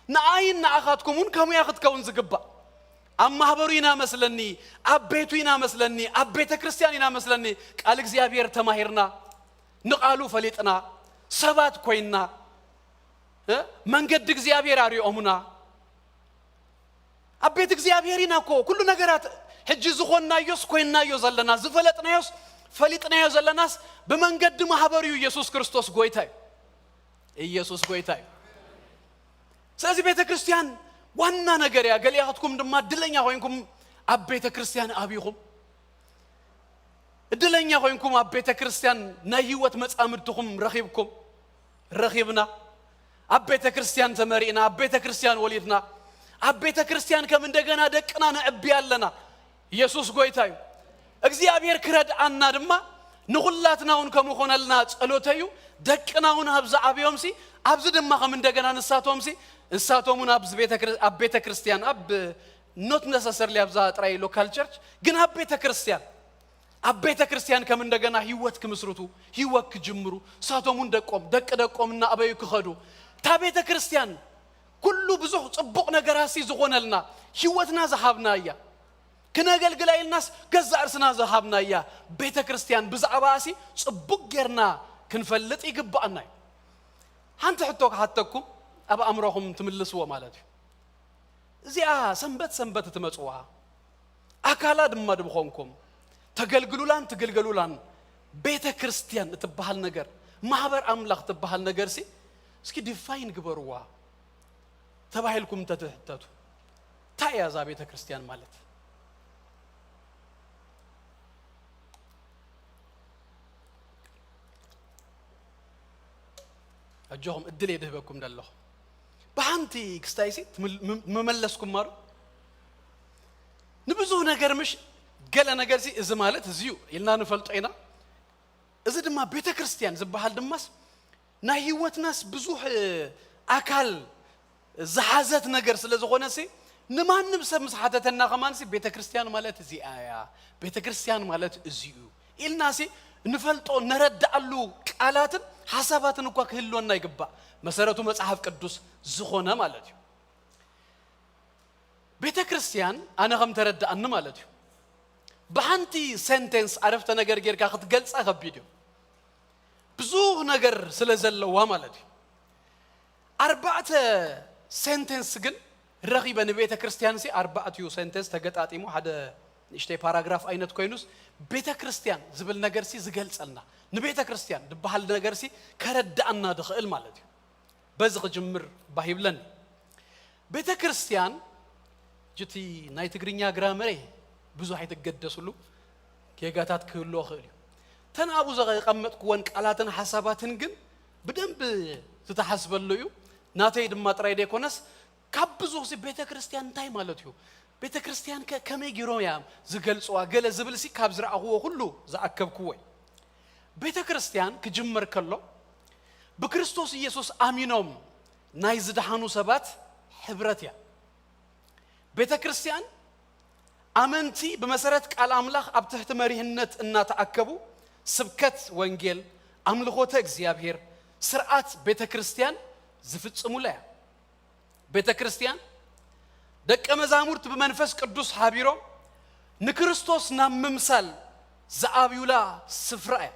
ንኣይን ንኣኻትኩም እውን ከምኡ እያ ክትከውን ዝግባእ። ኣብ ማህበሩ ኢና መስለኒ፣ ኣብ ቤቱ ኢና መስለኒ፣ ኣብ ቤተ ክርስቲያን ኢና መስለኒ። ቃል እግዚኣብሔር ተማሂርና፣ ንቓሉ ፈሊጥና፣ ሰባት ኮይንና፣ እ፣ መንገዲ እግዚኣብሔር ኣሪኦምና። ኣብ ቤት እግዚኣብሔር ኢና እኮ ኩሉ ነገራት ሕጂ ዝኾንናዮስ ኮይንናዮ ዘለና፣ ዝፈለጥናዮስ ፈሊጥናዮ ዘለናስ ብመንገዲ ማህበር እዩ። ኢየሱስ ክርስቶስ ጎይታ እዩ። ኢየሱስ ጎይታ እዩ። ስለዚ ቤተ ክርስቲያን ዋና ነገር እያ። ገሊኣትኩም ድማ እድለኛ ኮይንኩም ኣብ ቤተ ክርስቲያን ኣብይኹም። እድለኛ ኮይንኩም ኣብ ቤተ ክርስቲያን ናይ ህይወት መጻምድትኹም ረኺብኩም፣ ረኺብና። ኣብ ቤተ ክርስቲያን ተመሪእና፣ ኣብ ቤተ ክርስቲያን ወሊድና። ኣብ ቤተ ክርስቲያን ከም እንደገና ደቅና ነዕቢ ኣለና። ኢየሱስ ጎይታ እዩ። እግዚኣብሔር ክረድኣና ድማ ንኹላትና እውን ከምኡ ኾነልና ጸሎተዩ። ደቅና እውን ኣብዚ ዓብዮምሲ፣ ኣብዚ ድማ ከም እንደገና ንሳቶምሲ፣ ንሳቶም እውን ኣብዚ ቤተ ክርስ-፣ ኣብ ቤተ ክርስቲያን፣ ኣብ not necessarily ኣብዛ ጥራይ ሎካል ቸርች፣ ግን ኣብ ቤተ ክርስቲያን፣ ኣብ ቤተ ክርስቲያን ከም እንደገና ህይወት ክምስርቱ፣ ህይወት ክጅምሩ፣ ንሳቶም እውን ደቆም፣ ደቂ ደቆም እናኣበዩ ክኸዱ፣ እታ ቤተ ክርስቲያን ኩሉ ብዙሕ ጽቡቕ ነገራሲ ዝኾነልና፣ ህይወትና ዝሃብና እያ። ክነገልግላ ኢልናስ ገዛእ ርእስና ዝሃብና እያ። ቤተ ክርስቲያን ብዛዕባኣሲ ጽቡቕ ጌርና ክንፈልጥ ይግባኣና እዩ። ሓንቲ ሕቶ ክሓተኩም፣ ኣብ ኣእምሮኹም ትምልስዎ ማለት እዩ። እዚኣ ሰንበት ሰንበት እትመጽዋ፣ ኣካላ ድማ ድምኾንኩም፣ ተገልግሉላን ትግልገሉላን ቤተ ክርስቲያን እትበሃል ነገር፣ ማህበር ኣምላኽ እትበሃል ነገርሲ፣ እስኪ ዲፋይን ግበርዋ ተባሂልኩም እንተትሕተቱ፣ እንታይ እያ እዛ ቤተ ክርስቲያን ማለት? ኣጆኹም፣ እድል እየ ድህበኩም ደለኹ። ብሓንቲ ክስታይሲ ትምል-፣ ም-፣ መመለስኩም ማሩ። ንብዙህ ነገር ምሽ ገለ ነገርሲ፣ እዚ ማለት እዚ እዩ ኢልና ንፈልጦ ኢና። እዚ ድማ ቤተ ክርስቲያን ዝበሃል ድማስ ናይ ህይወትናስ ብዙሕ ኣካል ዝሓዘት ነገር ስለ ዝኾነሲ፣ ንማንም ሰብ ምስ ሓተተና ከማንሲ፣ ቤተ ክርስቲያን ማለት እዚኣ እያ፣ ቤተ ክርስቲያን ማለት እዚ እዩ ኢልናሲ ንፈልጦ፣ ነረድኣሉ ቃላትን ሓሳባትን እኳ ክህልወና ይግባእ። መሰረቱ መጽሓፍ ቅዱስ ዝኾነ ማለት እዩ። ቤተ ክርስቲያን ኣነ ከም ተረድኣኒ ማለት እዩ፣ ብሓንቲ ሴንቴንስ፣ ዓረፍተ ነገር ጌርካ ክትገልጻ ከቢድ እዩ። ብዙህ ነገር ስለ ዘለዋ ማለት እዩ። ኣርባዕተ ሴንቴንስ ግን ረኺበ ንቤተ ክርስቲያንሲ፣ ኣርባዕቲኡ ሴንቴንስ ተገጣጢሙ ሓደ ንእሽተይ ፓራግራፍ ዓይነት ኮይኑስ፣ ቤተ ክርስቲያን ዝብል ነገርሲ ዝገልጸልና፣ ንቤተ ክርስቲያን ዝበሃል ነገርሲ ከረድኣና ድኽእል ማለት እዩ። በዚ ክጅምር ባህ ይብለኒ። ቤተ ክርስቲያን፣ ጅቲ ናይ ትግርኛ ግራመረይ ብዙሕ ኣይትገደስሉ፣ ጌጋታት ክህልዎ ክእል እዩ። ተን ኣብኡ ዘቐመጥክወን ቃላትን ሓሳባትን ግን ብደንብ ዝተሓስበሉ እዩ። ናተይ ድማ ጥራይ ደይኮነስ፣ ካብ ብዙኽሲ ቤተ ክርስቲያን እንታይ ማለት እዩ? ቤተ ክርስቲያን ከ ከመይ ገይሮም እዮም ዝገልጽዋ? ገለ ዝብልሲ ካብ ዝረኣኽዎ ኩሉ ዝኣከብክዎ እዩ። ቤተ ክርስቲያን ክጅመር ከሎ፣ ብክርስቶስ ኢየሱስ ኣሚኖም ናይ ዝደሓኑ ሰባት ሕብረት እያ። ቤተ ክርስቲያን ኣመንቲ ብመሰረት ቃል ኣምላኽ ኣብ ትሕቲ መሪህነት እናተኣከቡ ስብከት ወንጌል፣ ኣምልኾተ እግዚኣብሔር፣ ስርዓት ቤተ ክርስቲያን ዝፍጽሙላ እያ። ቤተ ክርስቲያን ደቀ መዛሙርት ብመንፈስ ቅዱስ ሓቢሮም ንክርስቶስ ናብ ምምሳል ዝኣብዩላ ስፍራ እያ።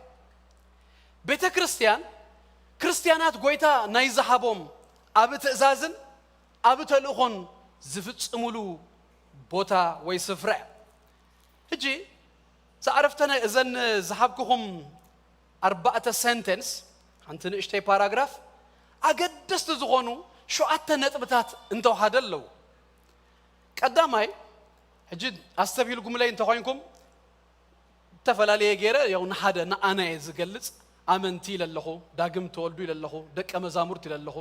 ቤተ ክርስቲያን ክርስቲያናት ጐይታ ናይ ዝሃቦም ኣብ ትእዛዝን ኣብ ተልእኾን ዝፍጽሙሉ ቦታ ወይ ስፍራ እያ። ሕጂ፣ እዛ ዓረፍተ ነ-፣ እዘን ዝሃብክኹም ኣርባዕተ ሰንተንስ፣ ሓንቲ ንእሽተይ ፓራግራፍ፣ ኣገደስቲ ዝኾኑ ሸውዓተ ነጥብታት እንተውሓደ ኣለዉ። ቀዳማይ፣ ሕጂ ኣስተብሂልኩምለይ እንተኾይንኩም፣ እተፈላለየ ገይረ፣ ያው ንሓደ ንኣና እየ ዝገልጽ፣ ኣመንቲ ኢለ ኣለኹ፣ ዳግም ተወልዱ ኢለ ኣለኹ፣ ደቀ መዛሙርት ኢለ ኣለኹ።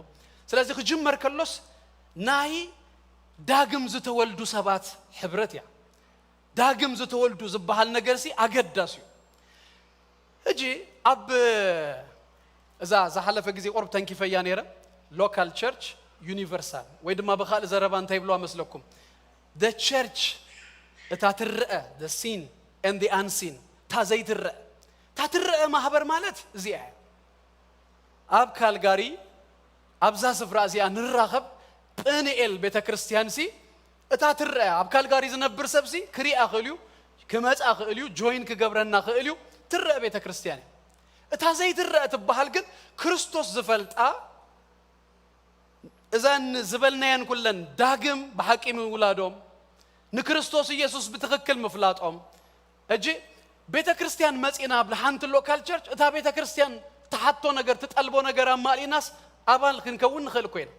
ስለዚ ክጅመር ከሎስ ናይ ዳግም ዝተወልዱ ሰባት ሕብረት እያ። ዳግም ዝተወልዱ ዝበሃል ነገርሲ ኣገዳሲ እዩ። ሕጂ ኣብ እዛ ዝሓለፈ ግዜ ቁሩብ ተንኪፈያ ነይረ፣ ሎካል ቸርች ዩኒቨርሳል፣ ወይ ድማ ብኻልእ ዘረባ እንታይ ይብልዋ መስለኩም? The church፣ እታ ትረአ፣ the seen and the unseen፣ እታ ዘይትረአ። እታ ትረአ ማህበር ማለት እዚኣ እያ። ኣብ ካልጋሪ፣ ኣብዛ ስፍራ እዚኣ ንራኸብ። ጵንኤል ቤተ ክርስቲያንሲ እታ ትረአ፣ ኣብ ካልጋሪ ዝነብር ሰብሲ ክሪኣ ክእል እዩ፣ ክመጻ ክእል እዩ፣ ጆይን ክገብረና ክእል እዩ። ትረአ ቤተ ክርስቲያን እያ። እታ ዘይትረአ ትበሃል ግን ክርስቶስ ዝፈልጣ፣ እዘን ዝበልናየን ኩለን ዳግም ብሓቂ ምውላዶም፣ ንክርስቶስ ኢየሱስ ብትኽክል ምፍላጦም። ሕጂ ቤተ ክርስቲያን መጺና ኣብ ሓንቲ ሎካል ቸርች፣ እታ ቤተ ክርስቲያን ትሓቶ ነገር፣ ትጠልቦ ነገር ኣማሊእናስ ኣባል ክንከውን ንኽእል ኮይና።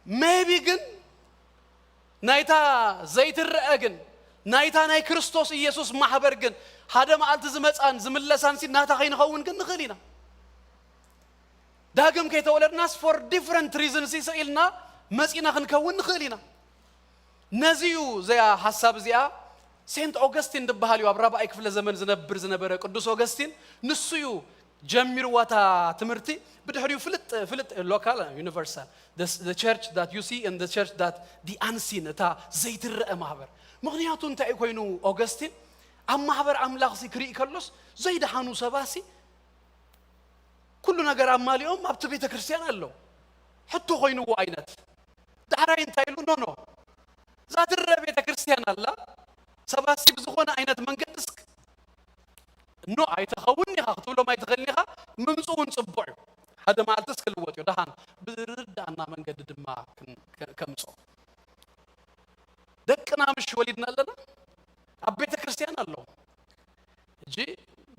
ሜቢ ግን ናይታ ዘይትረአ ግን፣ ናይታ ናይ ክርስቶስ ኢየሱስ ማሕበር ግን፣ ሓደ መዓልቲ ዝመጻን ዝምለሳንሲ ናታ ከይንኸውን ግን ንኽእል ኢና። ዳግም ከይተወለድናስ for different reasons ስቕ ኢልና መጺና ክንከውን ንኽእል ኢና። ነዚ እዩ እዚኣ ሓሳብ እዚኣ ሴንት ኦገስቲን ዝበሃል እዩ ኣብ ራብዓይ ክፍለ ዘመን ዝነብር ዝነበረ ቅዱስ ኦገስቲን። ንሱ እዩ ጀሚርዋ እታ ትምህርቲ። ብድሕሪኡ ፍልጥ ፍልጥ local universal, the church that you see and the church that the unseen, እታ ዘይትረአ ማህበር። ምኽንያቱ እንታይ ኮይኑ ኦገስቲን ኣብ ማህበር ኣምላኽ ሲ ክርኢ ከሎስ ዘይደሓኑ ሰባሲ ኩሉ ነገር ኣማሊኦም ኣብቲ ቤተ ክርስቲያን ኣለዉ። ሕቶ ኮይንዎ ዓይነት ዳሕራይ እንታይ ኢሉ? ኖ ኖ፣ እዛ ትረአ ቤተ ክርስቲያን ኣላ፣ ሰባሲ ብዝኾነ ዓይነት መንገዲ እስክ ኖ ኣይተኸውን ኢኻ ክትብሎም ኣይትኽእልን ኢኻ። ምምፅኡ እውን ፅቡቕ እዩ። ሓደ መዓልትስ ክልወጥ እዩ። ደሓን ብዝርዳእና መንገዲ ድማ ከ- ከምፅኦ። ደቅና ምሽ ወሊድና ኣለና፣ ኣብ ቤተ ክርስቲያን ኣለዉ። እጂ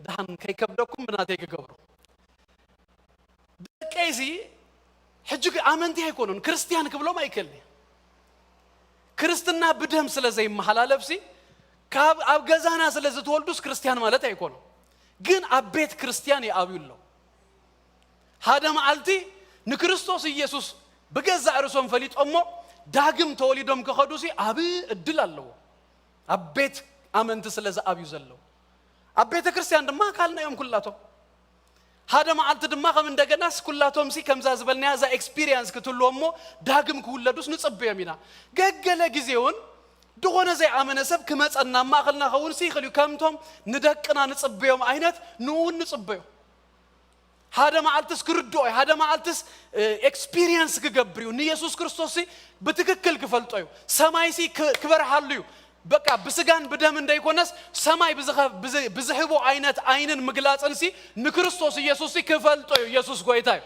ደሓን ከይከብደኩም ብናተይ ክገብሩ። ደቀይሲ ሕጂ ኣመንቲ ኣይኮኑን፣ ክርስቲያን ክብሎም ኣይክእልን። ክርስትና ብደም ስለ ዘይመሓላለፍሲ ካብ ኣብ ገዛና ስለ ዝተወልዱስ ክርስቲያን ማለት ኣይኮኑ። ግን ኣብ ቤት ክርስቲያን ይኣብዩ ኣለዉ። ሓደ መዓልቲ ንክርስቶስ ኢየሱስ ብገዛእ ርእሶም ፈሊጦሞ ዳግም ተወሊዶም ክኸዱሲ ኣብ እድል ኣለዎ። ኣብ ቤት ኣመንቲ ስለ ዝኣብዩ ዘለዉ ኣብ ቤተ ክርስቲያን ድማ ኣካልና እዮም ኩላቶም። ሓደ መዓልቲ ድማ ከም እንደገናስ ኩላቶም ሲ ከምዛ ዝበልናያ እዛ ኤክስፒሪየንስ ክትህልዎ እሞ ዳግም ክውለዱስ ንጽበዮም ኢና። ገገለ ግዜ እውን ዝኾነ ዘይኣመነ ሰብ ክመጸና ኣብ ማእኸልና ኸውን ሲ ይኽእል እዩ። ከምቶም ንደቅና ንጽበዮም ዓይነት ንእውን ንጽበዮ። ሓደ መዓልትስ ክርድኦ እዩ። ሓደ መዓልትስ ኤክስፒሪየንስ ክገብር እዩ። ንየሱስ ክርስቶስ ሲ ብትክክል ክፈልጦ እዩ። ሰማይ ሲ ክ- ክበርሃሉ እዩ። በቃ ብስጋን ብደም እንደይኮነስ ሰማይ ብዝኸ- ብዝ- ብዝህቦ ዓይነት ዓይንን ምግላፅን ሲ ንክርስቶስ ኢየሱስ ሲ ክፈልጦ እዩ። ኢየሱስ ጎይታ እዩ።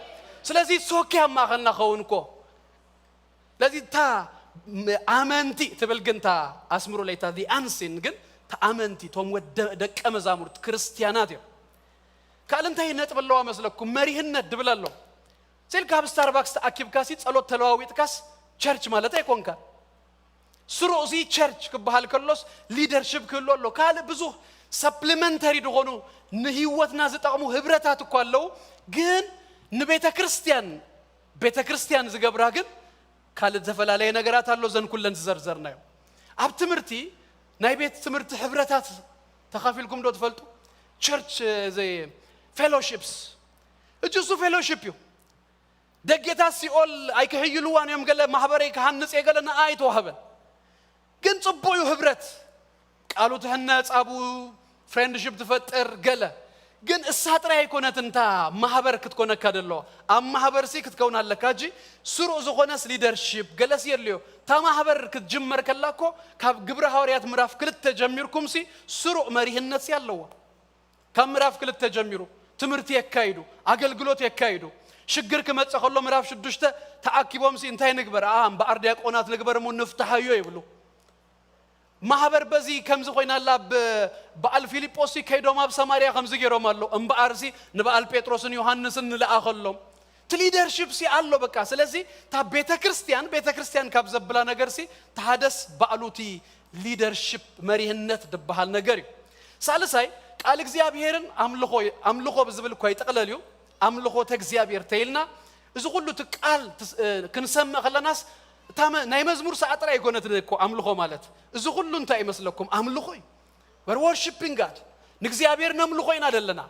ስለዚ ሶኪ ኣብ ማእኸልና ኸውን እኮ። ስለዚ እታ ም- ኣመንቲ ትብል ግን እታ ኣስምሩለይ እታ ኣንሲን ግን እታ ኣመንቲ እቶም ወደ ደቀ መዛሙርት ክርስቲያናት እዮም። ካልእ እንታይ ነጥብ ኣለዋ መስለኩም? መሪህነት ድብል ኣሎ። ስኢልካ ኣብ ስታርባክስ ተኣኪብካሲ ጸሎት ተለዋዊጥካስ ቸርች ማለት ኣይኮንካ። ስሩእሲ ቸርች ክበሃል ከሎስ ሊደርሽፕ ክህሉ ኣሎ። ካልእ ብዙሕ ሰፕሊመንተሪ ዝኾኑ ንህይወትና ዝጠቕሙ ህብረታት እኳ ኣለዉ፣ ግን ንቤተ ክርስቲያን ቤተ ክርስቲያን ዝገብራ ግን ካልእ ዝተፈላለየ ነገራት ኣሎ። ዘን ኩለን ዝዘርዘርናዮ ኣብ ትምህርቲ ናይ ቤት ትምህርቲ ህብረታት ተኻፊልኩም ዶ ትፈልጡ? ቸርች ዘይ ፌሎሺፕስ እጅ እሱ ፌሎሺፕ እዩ። ደጌታት ሲኦል ኣይክሕይልዋን እዮም። ገለ ማህበረይ ክሃንጽ እየ ገለ ንኣ ኣይተዋህበን። ግን ጽቡቕ እዩ ህብረት። ቃሉ ትሕነጽ፣ ኣብኡ ፍሬንድሺፕ ትፈጥር ገለ። ግን እሳ ጥራይ ኣይኮነት እንታ ማህበር ክትኮነካ ደለዋ። ኣብ ማህበር ሲ ክትከውን ኣለካ። እጂ ስሩዕ ዝኾነስ ሊደርሺፕ ገለስ የድልዮ። እታ ማህበር ክትጅመር ከላ እኮ ካብ ግብረ ሃዋርያት ምዕራፍ ክልተ ጀሚርኩም ሲ ስሩዕ መሪህነት ሲ ኣለዋ። ካብ ምዕራፍ ክልተ ጀሚሩ ትምህርቲ የካይዱ፣ ኣገልግሎት የካይዱ። ሽግር ክመጽእ ከሎ ምዕራፍ ሽዱሽተ ተኣኪቦም ሲ እንታይ ንግበር? ኣ እምበኣር ዲያቆናት ንግበር እሞ ንፍትሓዮ ይብሉ። ማህበር በዚ ከምዚ ኮይና ኣላ። ብ- በዓል ፊልጶስ ሲ ከይዶም ኣብ ሰማርያ ከምዚ ገይሮም ኣሎ። እምበኣር ሲ ንበዓል ጴጥሮስን ዮሃንስን ንለኣኸሎም። እቲ ሊደርሺፕ ሲ ኣሎ በቃ። ስለዚ እታ ቤተ ክርስቲያን ቤተ ክርስቲያን ካብ ዘብላ ነገር ሲ እቲ ሓደስ ባዕሉ እቲ ሊደርሺፕ መሪህነት ዝበሃል ነገር እዩ። ሳልሳይ ቃል እግዚኣብሔርን ኣምልኾ ኣምልኾ ብዝብል እኳ ይጥቕለል እዩ። ኣምልኾተ እግዚኣብሔር ተይልና እዚ ኩሉ እቲ ቃል ትስ- እ፣ ክንሰምዕ ከለናስ እታ መ- ናይ መዝሙር ሰዓ ጥራይ ኣይኮነትን እኮ ኣምልኾ ማለት። እዚ ኩሉ እንታይ ይመስለኩም? ኣምልኾ እዩ። We're worshiping God። ንእግዚኣብሔር ነምልኾ ኢና ዘለና።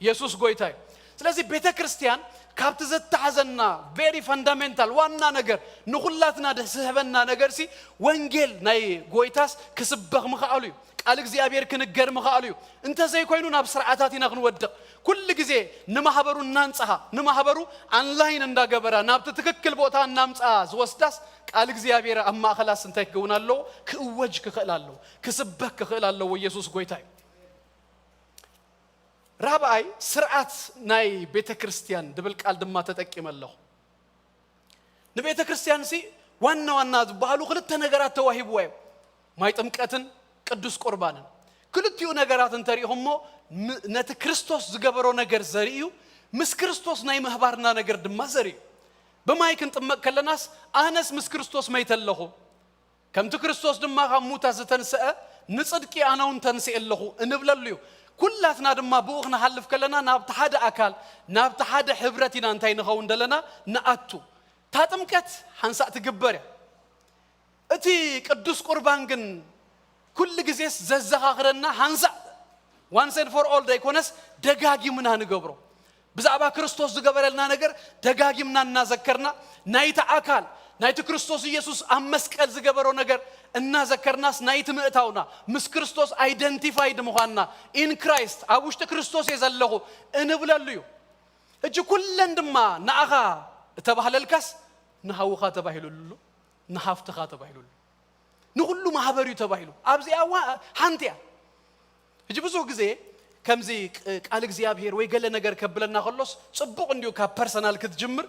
የሱስ ጎይታ እዩ። ስለዚ ቤተ ክርስቲያን ካብቲ ዘተሓዘና ቬሪ ፈንዳሜንታል ዋና ነገር ንኹላትና ደስህበና ነገር ሲ ወንጌል ናይ ጎይታስ ክስበኽ ምኽኣሉ እዩ። ቃል እግዚኣብሔር ክንገር ምኽኣሉ እዩ። እንተዘይኮይኑ ናብ ስርዓታት ኢና ክንወድቕ። ኩሉ ግዜ ንማህበሩ እናንጽሃ ንማህበሩ ኣንላይን እንዳገበራ ናብቲ ትክክል ቦታ እናምጽኣ ዝወስዳስ ቃል እግዚኣብሔር ኣብ ማእኸላስ እንታይ ክኸውን ኣለዎ? ክእወጅ ክኽእል ኣለዎ። ክስበክ ክኽእል ኣለዎ። ኢየሱስ ጎይታ እዩ። ራብኣይ ስርዓት ናይ ቤተ ክርስቲያን ድብል ቃል ድማ ተጠቂመ ኣለኹ። ንቤተ ክርስቲያን ሲ ዋና ዋና ዝበሃሉ ክልተ ነገራት ተዋሂብዋ እዮም። ማይ ጥምቀትን ቅዱስ ቁርባንን። ክልቲኡ ነገራት እንተሪኢኹሞ ም- ነቲ ክርስቶስ ዝገበሮ ነገር ዘርኢ እዩ። ምስ ክርስቶስ ናይ ምህባርና ነገር ድማ ዘርኢ እዩ። ብማይ ክንጥመቅ ከለናስ ኣነስ ምስ ክርስቶስ መይተ ኣለኹ ከምቲ ክርስቶስ ድማ ካብ ሙታት ዝተንስአ ንጽድቂ ኣነ እውን ተንስኤ ኣለኹ እንብለሉ እዩ። ኩላትና ድማ ብኡ ክንሓልፍ ከለና ናብቲ ሓደ ኣካል ናብቲ ሓደ ሕብረት ኢና እንታይ ንኸውን ዘለና ንኣቱ። እታ ጥምቀት ሓንሳእ ትግበር እያ። እቲ ቅዱስ ቁርባን ግን ኩሉ ግዜስ ዘዘኻኽረና ሓንሳእ፣ once and for all ዘይኮነስ፣ ደጋጊምና ንገብሮ። ብዛዕባ ክርስቶስ ዝገበረልና ነገር ደጋጊምና እናዘከርና፣ ናይቲ ኣካል ናይቲ ክርስቶስ ኢየሱስ ኣብ መስቀል ዝገበሮ ነገር እናዘከርናስ፣ ናይቲ ምእታውና፣ ምስ ክርስቶስ ኣይደንቲፋይድ ምዃንና፣ ኢን ክራይስት፣ ኣብ ውሽጢ ክርስቶስ እየ ዘለኹ እንብለሉ እዩ። ሕጂ ኩለን ድማ ንኣኻ እተባህለልካስ፣ ንሃውኻ ተባሂሉሉ፣ ንሃፍትኻ ተባሂሉሉ፣ ንኹሉ ማህበር እዩ ተባሂሉ። ኣብዚኣ እዋ ሓንቲ እያ። ሕጂ ብዙሕ ግዜ ከምዚ ቃል እግዚኣብሔር ወይ ገለ ነገር ከብለና ከሎስ፣ ጽቡቕ እንዲዩ ካብ ፐርሰናል ክትጅምር፣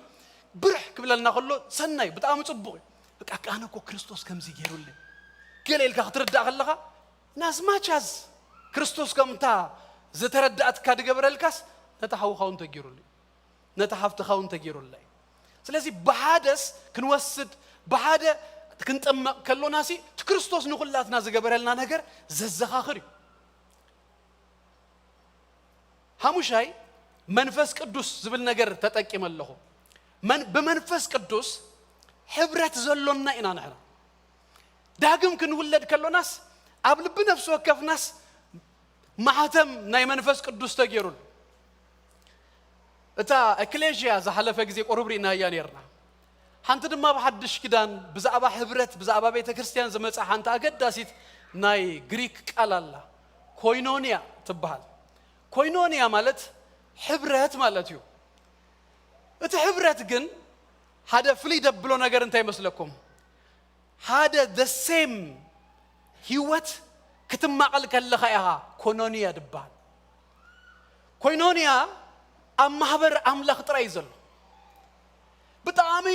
ብርሕ ክብለና ከሎ ሰናይ፣ ብጣዕሚ ጽቡቕ እዩ። በቃ ኣነ እኮ ክርስቶስ ከምዚ ገይሩለይ ገለ ኢልካ ክትርዳእ ከለኻ፣ ናዝማቻዝ ክርስቶስ ከምታ ዝተረዳእትካ ድገበረልካስ፣ ነታ ሓውኻ እውን ተገይሩሉ እዩ። ነታ ሓፍትኻ እውን ተገይሩላ እዩ። ስለዚ ብሓደስ ክንወስድ፣ ብሓደ ክንጥመቕ ከሎና ሲ፣ እቲ ክርስቶስ ንኹላትና ዝገበረልና ነገር ዘዘኻኽር እዩ። ሓሙሻይ፣ መንፈስ ቅዱስ ዝብል ነገር ተጠቂመ ኣለኹ። መን-፣ ብመንፈስ ቅዱስ ሕብረት ዘሎና ኢና ንሕና። ዳግም ክንውለድ ከሎናስ፣ ኣብ ልቢ ነፍሲ ወከፍናስ ማሕተም ናይ መንፈስ ቅዱስ ተገይሩሉ። እታ ኤክሌሽያ ዝሓለፈ ግዜ ቁሩብ ርኢናያ ነይርና። ሓንቲ ድማ ኣብ ሓድሽ ኪዳን ብዛዕባ ሕብረት፣ ብዛዕባ ቤተ ክርስቲያን ዝመጽኣ ሓንቲ ኣገዳሲት ናይ ግሪክ ቃል ኣላ። ኮይኖንያ ትበሃል። ኮይኖንያ ማለት ሕብረት ማለት እዩ። እቲ ሕብረት ግን ሓደ ፍልይ ደብሎ ነገር እንታይ ይመስለኩም? ሓደ the same ህይወት ክትማቐል ከለኻ ኢኻ ኮኖንያ ድበሃል። ኮይኖንያ ኣብ ማህበር ኣምላኽ ጥራይ እዩ ዘሎ። ብጣዕሚ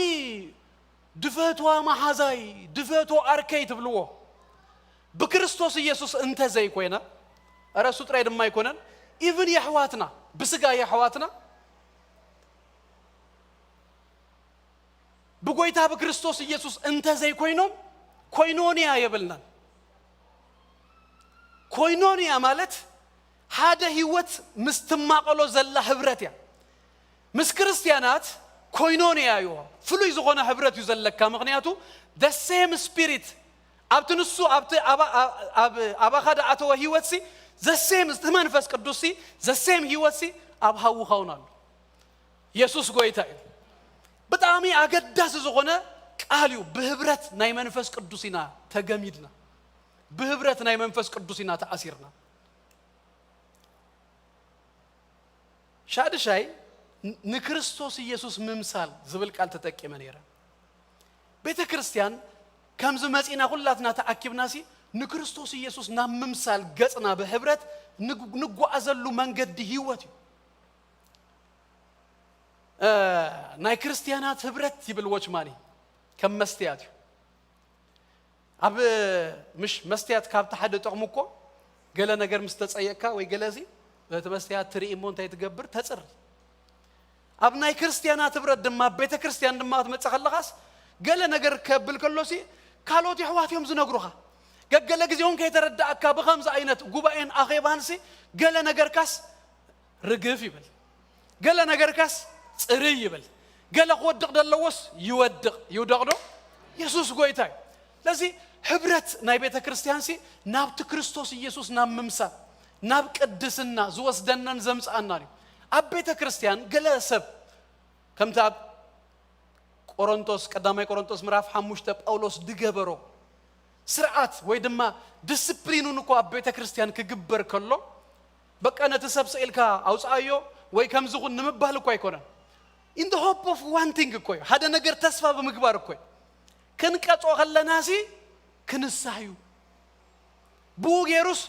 ድፈትዋ መሓዛይ፣ ድፈትዎ ዓርከይ ትብልዎ። ብክርስቶስ ኢየሱስ እንተ ዘይኮይነ፣ እረ እሱ ጥራይ ድማ ኣይኮነን፣ ኢቭን የሕዋትና፣ ብስጋ የሕዋትና፣ ብጎይታ ብክርስቶስ ኢየሱስ እንተ ዘይኮይኖም፣ ኮይኖንያ የብልናን። ኮይኖንያ ማለት ሓደ ህይወት ምስ ትማቐሎ ዘላ ህብረት እያ። ምስ ክርስትያናት ኮይኖንያ እዩ። ፍሉይ ዝኾነ ህብረት እዩ ዘለካ። ምኽንያቱ the same spirit ኣብቲ ንሱ፣ ኣብቲ ኣባ-፣ ኣብ-፣ ኣብ-፣ ኣባኻ ዝኣተወ ህይወትሲ፣ the same፣ እቲ መንፈስ ቅዱስሲ፣ the same ህይወትሲ ኣብ ሃውኻውን ኣሎ። የሱስ ጎይታ እዩ። ብጣዕሚ ኣገዳሲ ዝኾነ ቃል እዩ። ብህብረት ናይ መንፈስ ቅዱስ ኢና ተገሚድና። ብህብረት ናይ መንፈስ ቅዱስ ኢና ተኣሲርና። ሻድሻይ፣ ን-፣ ንክርስቶስ ኢየሱስ ምምሳል ዝብል ቃል ተጠቂመ ነይረ። ቤተ ክርስቲያን ከምዚ መጺና ኩላትና ተኣኪብናሲ፣ ንክርስቶስ ኢየሱስ ናብ ምምሳል ገጽና ብህብረት ንግ-፣ ንጓዓዘሉ መንገዲ ህይወት እዩ። እ፣ ናይ ክርስትያናት ህብረት ይብል ዎችማኒ፣ ከም መስትያት እዩ። ኣብ፣ ምሽ መስትያት ካብቲ ሓደ ጥቕሙ እኮ፣ ገለ ነገር ምስ ተጸየቕካ ወይ ገለ ሲ፣ በቲ መስትያት ትርኢ እሞ እንታይ ትገብር? ተጽሪ። ኣብ ናይ ክርስትያናት ህብረት ድማ፣ ኣብ ቤተ ክርስትያን ድማ ክትመጽእ ከለኻስ፣ ገለ ነገር ከብል ከሎሲ፣ ካልኦት የሕዋት እዮም ዝነግሩኻ። ገገለ ግዜ እውን ከይተረዳእካ፣ ብኸምዚ ዓይነት ጉባኤን ኣኼባንሲ፣ ገለ ነገርካስ ርግፍ ይብል። ገለ ነገርካስ ጽርይ ይብል። ገለ ክወድቕ ደለዎስ ይወድቕ። ይውደቕ ዶ? የሱስ ጎይታ እዩ። ስለዚ ህብረት ናይ ቤተ ክርስቲያንሲ ናብቲ ክርስቶስ ኢየሱስ ናብ ምምሳል፣ ናብ ቅድስና ዝወስደናን ዘምጽኣናን እዩ። ኣብ ቤተ ክርስቲያን ገለ ሰብ ከምቲ ኣብ ቆሮንቶስ፣ ቀዳማይ ቆሮንቶስ ምዕራፍ ሓሙሽተ ጳውሎስ ድገበሮ ስርዓት ወይ ድማ ዲስፕሊኑን እኮ ኣብ ቤተ ክርስቲያን ክግበር ከሎ፣ በቃ ነቲ ሰብ ስኢልካ ኣውጽኣዮ ወይ ከምዚ ኹን ንምባል እኮ ኣይኮነን። In the hope of one thing እኮ እዩ። ሓደ ነገር ተስፋ ብምግባር እኮ እዩ። ክንቀጾ ከለናሲ ክንሳህ እዩ። ብኡ ገይሩስ፣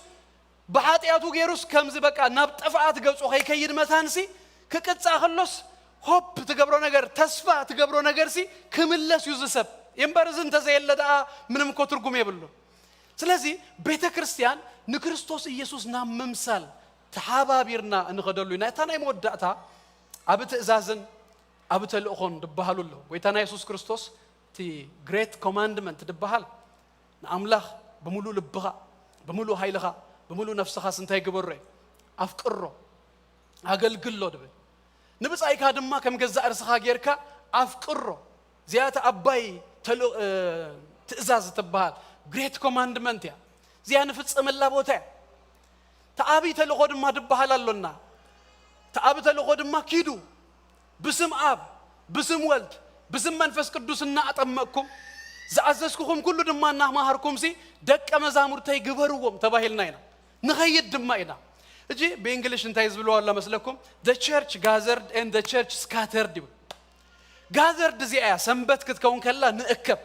ብሓጢኣቱ ገይሩስ ከምዚ በቃ ናብ ጥፍኣት ገጹ ከይከይድ መታንሲ፣ ክቅጻ ከሎስ ሆፕ ትገብሮ ነገር፣ ተስፋ ትገብሮ ነገርሲ ክምለስ እዩ ዝሰብ። እምበር እዚ እንተዘየለ ደኣ ምንም እኮ ትርጉም የብሉን። ስለዚ ቤተ ክርስቲያን ንክርስቶስ ኢየሱስ ናብ ምምሳል ተሓባቢርና እንኸደሉ ኢና። እታ ናይ መወዳእታ ኣብ ትእዛዝን ኣብ ተልእኾን ድበሃሉ ኣለዉ። ጎይታና የሱስ ክርስቶስ እቲ ግሬት ኮማንድመንት ድበሃል ንኣምላኽ ብምሉእ ልብኻ፣ ብምሉእ ሃይልኻ፣ ብምሉእ ነፍስኻስ እንታይ ግበሮ እዩ? ኣፍቅሮ፣ ኣገልግሎ ድብል። ንብጻይካ ድማ ከም ገዛእ ርእስኻ ጌርካ ኣፍቅሮ። እዚኣ እታ ኣባይ ተል-፣ እ፣ ትእዛዝ እትበሃል ግሬት ኮማንድመንት እያ። እዚኣ ንፍጽመላ ቦታ እያ። ተኣቢ ተልእኾ ድማ ድበሃል ኣሎና። ተኣቢ ተልእኾ ድማ ኪዱ ብስም ኣብ፣ ብስም ወልድ፣ ብስም መንፈስ ቅዱስ እናኣጠመቅኩም ዝኣዘዝኩኹም ኩሉ ድማ እናማሃርኩምሲ ደቀ መዛሙርተይ ግበርዎም ተባሂልና ኢና። ንኸይድ ድማ ኢና። እጂ ብእንግሊሽ እንታይ ዝብልዋ ኣሎ መስለኩም? The church gathered and the church scattered ይብል። ጋዘርድ እዚኣ እያ ሰንበት ክትከውን ከላ ንእከብ።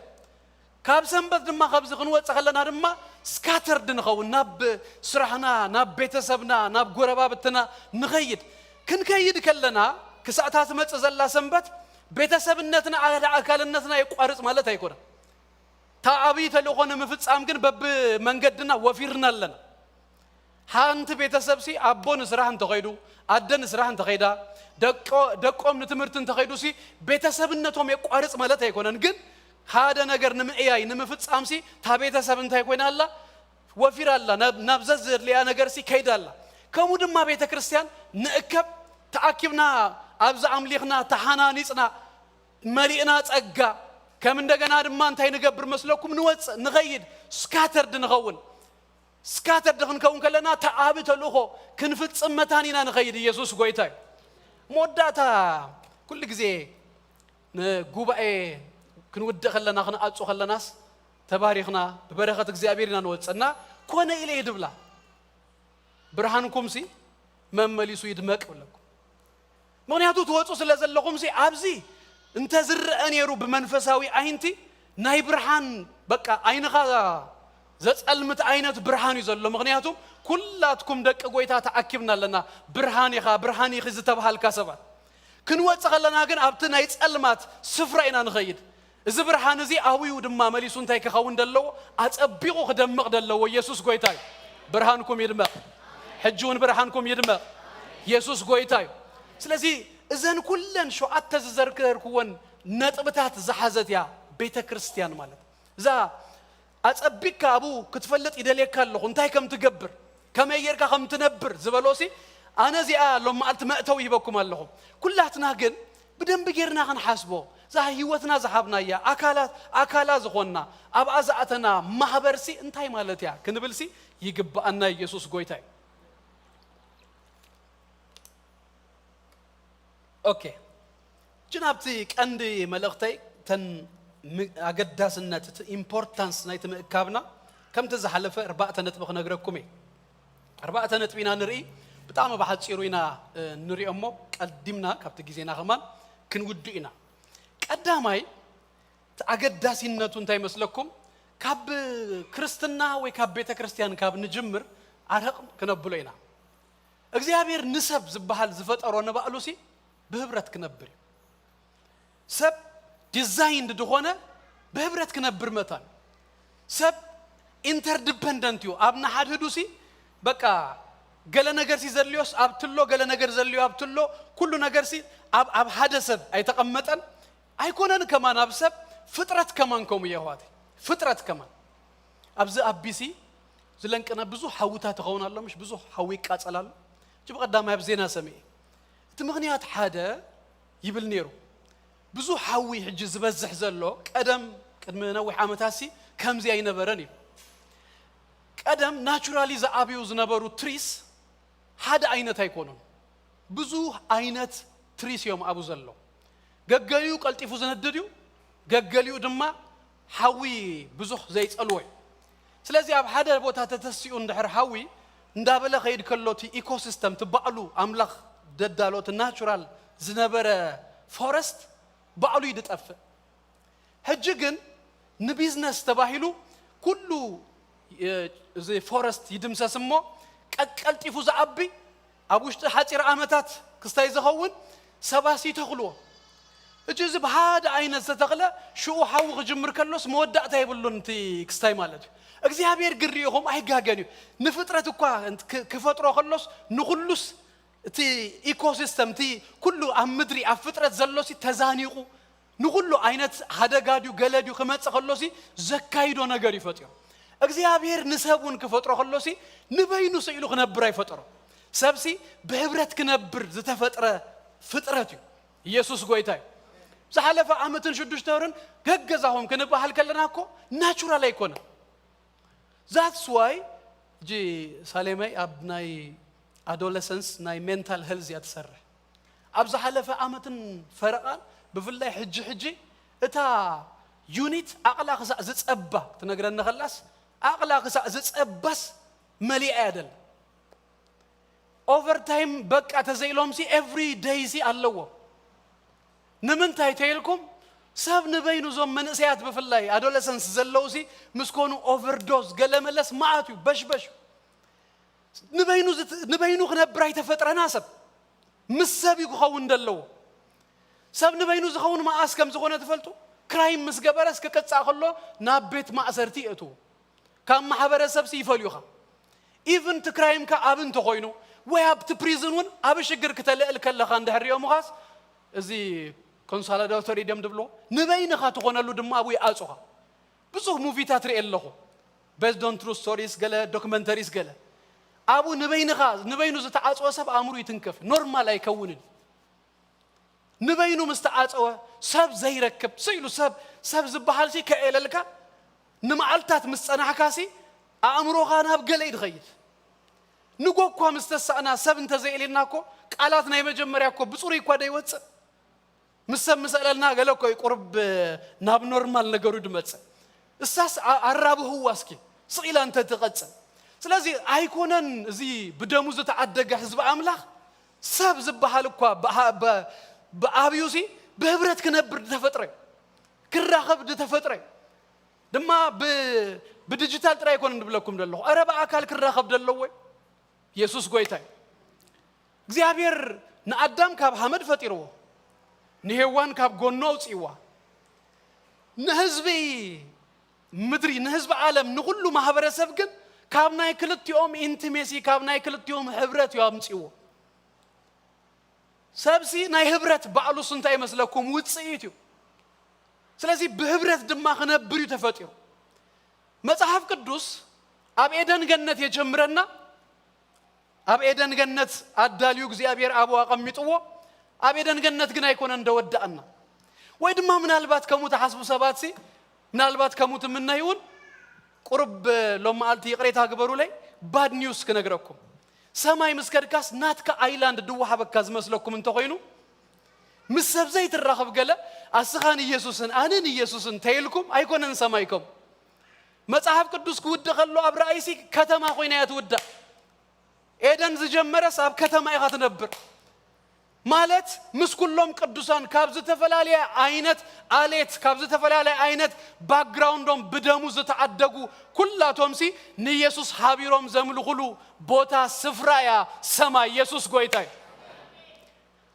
ካብ ሰንበት ድማ ካብዚ ክንወጽእ ከለና ድማ ስካተርድ ንኸውን፣ ናብ ስራሕና፣ ናብ ቤተሰብና፣ ናብ ጎረባብትና ንኸይድ። ክንከይድ ከለና ክሳእታ ትመጽእ ዘላ ሰንበት ቤተሰብነትና ኣደ ኣካልነትና የቋርጽ ማለት ኣይኮነን። እታ ዓብዪ ተልእኾ ንምፍጻም ግን በብመንገድና ወፊርና ኣለና። ሓንቲ ቤተሰብሲ ኣቦ ንስራሕ እንተኸይዱ፣ ኣደ ንስራሕ እንተኸይዳ፣ ደቆ-፣ ደቆም ንትምህርቲ እንተኸይዱሲ ቤተሰብነቶም የቋርጽ ማለት ኣይኮነን። ግን ሓደ ነገር ንምዕያይ ንምፍጻምሲ እታ ቤተሰብ እንታይ ኮይና ኣላ? ወፊራ ኣላ። ናብ፣ ናብ ዘዘድልያ ነገርሲ ከይዳ ኣላ። ከምኡ ድማ ቤተ ክርስቲያን ንእከብ፣ ተኣኪብና ኣብዚ ኣምሊኽና፣ ተሓናኒጽና፣ መሊእና ጸጋ፣ ከም እንደገና ድማ እንታይ ንገብር መስለኩም? ንወጽእ፣ ንኸይድ፣ ስካተርድ ንኸውን። ስካተርድ ክንከውን ከለና ተኣቢ ተልእኾ ክንፍጽም መታን ኢና ንኸይድ። ኢየሱስ ጎይታ እዩ። መወዳእታ ኩሉ ግዜ ንጉባኤ ክንውድእ ከለና፣ ክንኣጹ ከለናስ ተባሪኽና ብበረኸት እግዚኣብሔር ኢና ንወጽእ እና ኮነ ኢለ እየ ድብላ። ብርሃንኩምሲ መመሊሱ ይድመቅ ይብለኩም። ምኽንያቱ ትወጹ ስለ ዘለኹምሲ ኣብዚ እንተ ዝረአ ነይሩ ብመንፈሳዊ ኣይንቲ ናይ ብርሃን በቃ ኣይንኻ ዘጸልምት ዓይነት ብርሃን እዩ ዘሎ። ምኽንያቱ ኩላትኩም ደቂ ጎይታ ተኣኪብና ኣለና። ብርሃን ኢኻ፣ ብርሃን ኢኺ ዝተባሃልካ ሰባት። ክንወጽእ ከለና ግን ኣብቲ ናይ ጸልማት ስፍራ ኢና ንኸይድ። እዚ ብርሃን እዚ ኣብኡ ድማ መሊሱ እንታይ ክኸውን ደለዎ? ኣጸቢቑ ክደምቕ ደለዎ። ኢየሱስ ጎይታ እዩ። ብርሃንኩም ይድመቕ። ሕጂ እውን ብርሃንኩም ይድመቕ። ኢየሱስ ጎይታ እዩ። ስለዚ እዘን ኩለን ሸውዓተ ዝዘርከርክወን ነጥብታት ዝሓዘት እያ ቤተ ክርስቲያን ማለት። እዛ ኣጸቢቕካ ኣብኡ ክትፈልጥ ይደልየካ ኣለኹ፣ እንታይ ከም ትገብር፣ ከመይ ጌርካ ከም ትነብር ዝበሎሲ፣ ኣነ እዚኣ ሎም መዓልቲ መእተዊ ሂበኩም ኣለኹ። ኩላትና ግን ብደንቢ ጌርና ክንሓስቦ፣ እዛ ህይወትና ዝሃብናያ፣ ኣካላት፣ ኣካላ ዝኾንና፣ ኣብኣ ዝኣተና ማህበርሲ እንታይ ማለት እያ ክንብልሲ ይግብኣና። ኢየሱስ ጎይታ እዩ። ኦኬ። እጂ ናብቲ ቀንዲ መልእኽተይ፣ እተን ም-፣ ኣገዳስነት፣ እቲ ኢምፖርታንስ ናይቲ ምእካብና፣ ከምቲ ዝሓለፈ ኣርባዕተ ነጥቢ ክነግረኩም እየ። ኣርባዕተ ነጥቢ ኢና ንርኢ፣ ብጣዕሚ ብሓጺሩ ኢና፣ እ፣ ንሪኦ እሞ፣ ቀዲምና ካብቲ ግዜና ከማን ክንውድእ ኢና። ቀዳማይ፣ እቲ ኣገዳሲነቱ እንታይ ይመስለኩም? ካብ ክርስትና ወይ ካብ ቤተ ክርስቲያን ካብ ንጅምር ኣርሕቕ ክነብሎ ኢና። እግዚኣብሔር ንሰብ ዝበሃል ዝፈጠሮ ንባዕሉሲ ብህብረት ክነብር እዩ። ሰብ ዲዛይንድ ዝኾነ ብህብረት ክነብር መታን። ሰብ ኢንተርዲፐንደንት እዩ። ኣብ ንሓድህዱሲ በቃ ገለ ነገርሲ ዘድልዮስ ኣብትሎ፣ ገለ ነገር ዘድልዮ ኣብትሎ፣ ኩሉ ነገርሲ ኣብ፣ ኣብ ሓደ ሰብ ኣይተቐመጠን። ኣይኮነን ከማን ኣብ ሰብ፣ ፍጥረት ከማን ከምኡ እዩ ኣሕዋተይ። ፍጥረት ከማን ኣብዚ ኣቢሲ ዝለንቅነ ብዙሕ ሓዊታት ይኸውን ኣሎ፣ ምሽ ብዙሕ ሓዊ ይቃጸል ኣሎ። እጅ ብቐዳማይ ኣብ ዜና ሰሚዐ። እቲ ምኽንያት ሓደ ይብል ነይሩ። ብዙሕ ሓዊ ሕጂ ዝበዝሕ ዘሎ፣ ቀደም ቅድሚ ነዊሕ ዓመታትሲ ከምዚ ኣይነበረን እዩ። ቀደም ናቹራሊ ዝዓብዩ ዝነበሩ ትሪስ ሓደ ዓይነት ኣይኮኑን። ብዙሕ ዓይነት ትሪስ እዮም ኣብኡ ዘሎ። ገገሊኡ ቀልጢፉ ዝነድድ እዩ፣ ገገሊኡ ድማ ሓዊ ብዙሕ ዘይጸልዎ እዩ። ስለዚ ኣብ ሓደ ቦታ ተተሲኡ እንድሕር ሓዊ እንዳበለ ከይድ ከሎ እቲ ኢኮሲስተም፣ እቲ ባዕሉ ኣምላኽ ደዳሎ፣ እቲ ናቹራል ዝነበረ ፎረስት ባዕሉ እዩ ዝጠፍእ። ሕጂ ግን ንቢዝነስ ተባሂሉ ኩሉ፣ እ፣ እዚ ፎረስት ይድምሰስ እሞ ቀቀልጢፉ ዝዓቢ ኣብ ውሽጢ ሓፂር ዓመታት ክስታይ ዝኸውን ሰባሲ ይተኽልዎ። ሕጂ እዚ ብሓደ ዓይነት ዝተተኽለ ሽኡ ሓዊ ክጅምር ከሎስ መወዳእታ የብሉን እቲ ክስታይ ማለት እዩ። እግዚኣብሔር ግን ርኢኹም ኣይጋገን እዩ። ንፍጥረት እኳ ክ-፣ ክፈጥሮ ከሎስ ንኹሉስ እቲ ኢኮሲስተም፣ እቲ ኩሉ ኣብ ምድሪ ኣብ ፍጥረት ዘሎሲ ተዛኒቑ ንኹሉ ዓይነት ሓደጋ ድዩ ገለ ድዩ ክመጽእ ከሎሲ ዘካይዶ ነገር እዩ ፈጢሩ። እግዚኣብሔር ንሰብ እውን ክፈጥሮ ከሎሲ ንበይኑ ስኢሉ ክነብር ኣይፈጠሮ። ሰብሲ ብህብረት ክነብር ዝተፈጥረ ፍጥረት እዩ። ኢየሱስ ጎይታ እዩ። ዝሓለፈ ዓመትን ሽዱሽተ ወርን ገገዛኹም ክንበሃል ከለና እኮ ናቹራል ኣይኮነን። ዛትስ ዋይ ሕጂ ሳሌማይ ኣብ ናይ ኣዶለሰንስ ናይ ሜንታል ሄልዝ እያ ትሰርሕ። ኣብ ዝሓለፈ ዓመትን ፈረቓን ብፍላይ ሕጂ ሕጂ እታ ዩኒት ዓቕላ ክሳዕ ዝጸባ ክትነግረኒ ከላስ ዓቕላ ክሳዕ ዝጸባስ መሊኣ እያ ደላ። ኦቨርታይም በቃ ተዘይሎምሲ ኤቭሪ ደይ ሲ ኣለዎ። ንምንታይ ተይልኩም ሰብ ንበይኑ እዞም መንእሰያት ብፍላይ ኣዶለሰንስ ዘለውሲ ምስ ኮኑ ኦቨርዶዝ ገለመለስ መዓት እዩ በሽበሽ ንበይኑ ዝት- ንበይኑ ክነብር ኣይተፈጥረና ሰብ ምስ ሰብ እዩ ክኸውን ደለዎ ሰብ ንበይኑ ዝኸውን መዓስ ከም ዝኾነ ትፈልጡ ክራይም ምስ ገበረስ ክቅጻእ ከሎ ናብ ቤት ማእሰርቲ የእትዎ ካብ ማሕበረሰብሲ ይፈልዩኻ ኢቭን እቲ ክራይምካ ኣብ እንተኾይኑ ወይ ኣብቲ ፕሪዝን እውን ኣብ ሽግር ክተልእል ከለኻ እንድሕር ሪኦምኻስ እዚ ኮንሶሊዳቶሪ ድዮም ድብልዎ ንበይንኻ ትኾነሉ ድማ ኣብኡ ይኣጹኻ ብዙሕ ሙቪታት ርኢ ኣለኹ based on true stories ገለ ዶክመንተሪስ ገለ ኣብኡ ንበይንኻ ንበይኑ ዝተዓጽወ ሰብ ኣእምሩ ይትንከፍ ኖርማል ኣይከውንን ንበይኑ ምስ ተዓጸወ ሰብ ዘይረክብ ስኢሉ ሰብ ሰብ ዝበሃል ሲ ከኤለልካ ንመዓልታት ምስ ጸናሕካ ሲ ኣእምሮኻ ናብ ገለ እዩ ዝኸይድ ንጎ እኳ ምስ ተሳእና ሰብ እንተዘይኤልና እኮ ቃላት ናይ መጀመርያ እኮ ብጽሩይ እኳ ደይወጽእ ምስ ሰብ ምስ ኣእለልና ገለ እኮ እዩ ቁርብ ናብ ኖርማል ነገሩ ድመጽእ እሳስ ኣራብህዋ እስኪ ስቕ ኢላ እንተትቐጽል ስለዚ ኣይኮነን እዚ ብደሙ ዝተዓደገ ህዝቢ ኣምላኽ ሰብ ዝበሃል እኳ ብኣብዩ ሲ ብህብረት ክነብር ዝተፈጥረ ክራኸብ ዝተፈጥረ ድማ ብዲጂታል ጥራይ ኣይኮነ ንብለኩም ዘለኹ ረ ብኣካል ክራኸብ ዘለዎ የሱስ ጎይታ እዩ እግዚኣብሔር ንኣዳም ካብ ሃመድ ፈጢርዎ ንሄዋን ካብ ጎኑ ኣውፅእዋ ንህዝቢ ምድሪ ንህዝቢ ዓለም ንኩሉ ማህበረሰብ ግን ካብ ናይ ክልቲኦም ኢንቲሜሲ ካብ ናይ ክልቲኦም ሕብረት እዩ ኣምፅዎ ሰብሲ ናይ ህብረት ባዕሉስ እንታይ ይመስለኩም ውፅኢት እዩ ስለዚ ብህብረት ድማ ክነብር እዩ ተፈጢሩ መጽሓፍ ቅዱስ ኣብ ኤደን ገነት የጀምረና ኣብ ኤደን ገነት ኣዳልዩ እግዚኣብሔር ኣብኡ ኣቐሚጥዎ ኣብ ኤደን ገነት ግን ኣይኮነን ደወዳእና ወይ ድማ ምናልባት ከምኡ ተሓስቡ ሰባት ሲ ምናልባት ከምኡ ትምነይ እውን ቁርብ ሎም መዓልቲ ይቕሬታ ግበሩለይ ባድ ኒውስ ክነግረኩም ሰማይ ምስ ከድካስ ናትካ ኣይላንድ ድወሃበካ ዝመስለኩም እንተኾይኑ ምስ ሰብ ዘይትራኸብ ገለ ኣስኻ ንኢየሱስን ኣነ ንኢየሱስን ተይልኩም ኣይኮነን ሰማይከም መጽሓፍ ቅዱስ ክውድእ ከሎ ኣብ ራእይሲ ከተማ ኮይና እያ ትውዳእ ኤደን ዝጀመረስ ኣብ ከተማ ኢኻ ትነብር ማለት ምስ ኩሎም ቅዱሳን ካብ ዝተፈላለየ ዓይነት ኣሌት ካብ ዝተፈላለየ ዓይነት ባክግራውንዶም ብደሙ ዝተዓደጉ ኩላቶምሲ ንኢየሱስ ሓቢሮም ዘምልኹሉ ቦታ ስፍራ እያ ሰማይ ኢየሱስ ጎይታ እዩ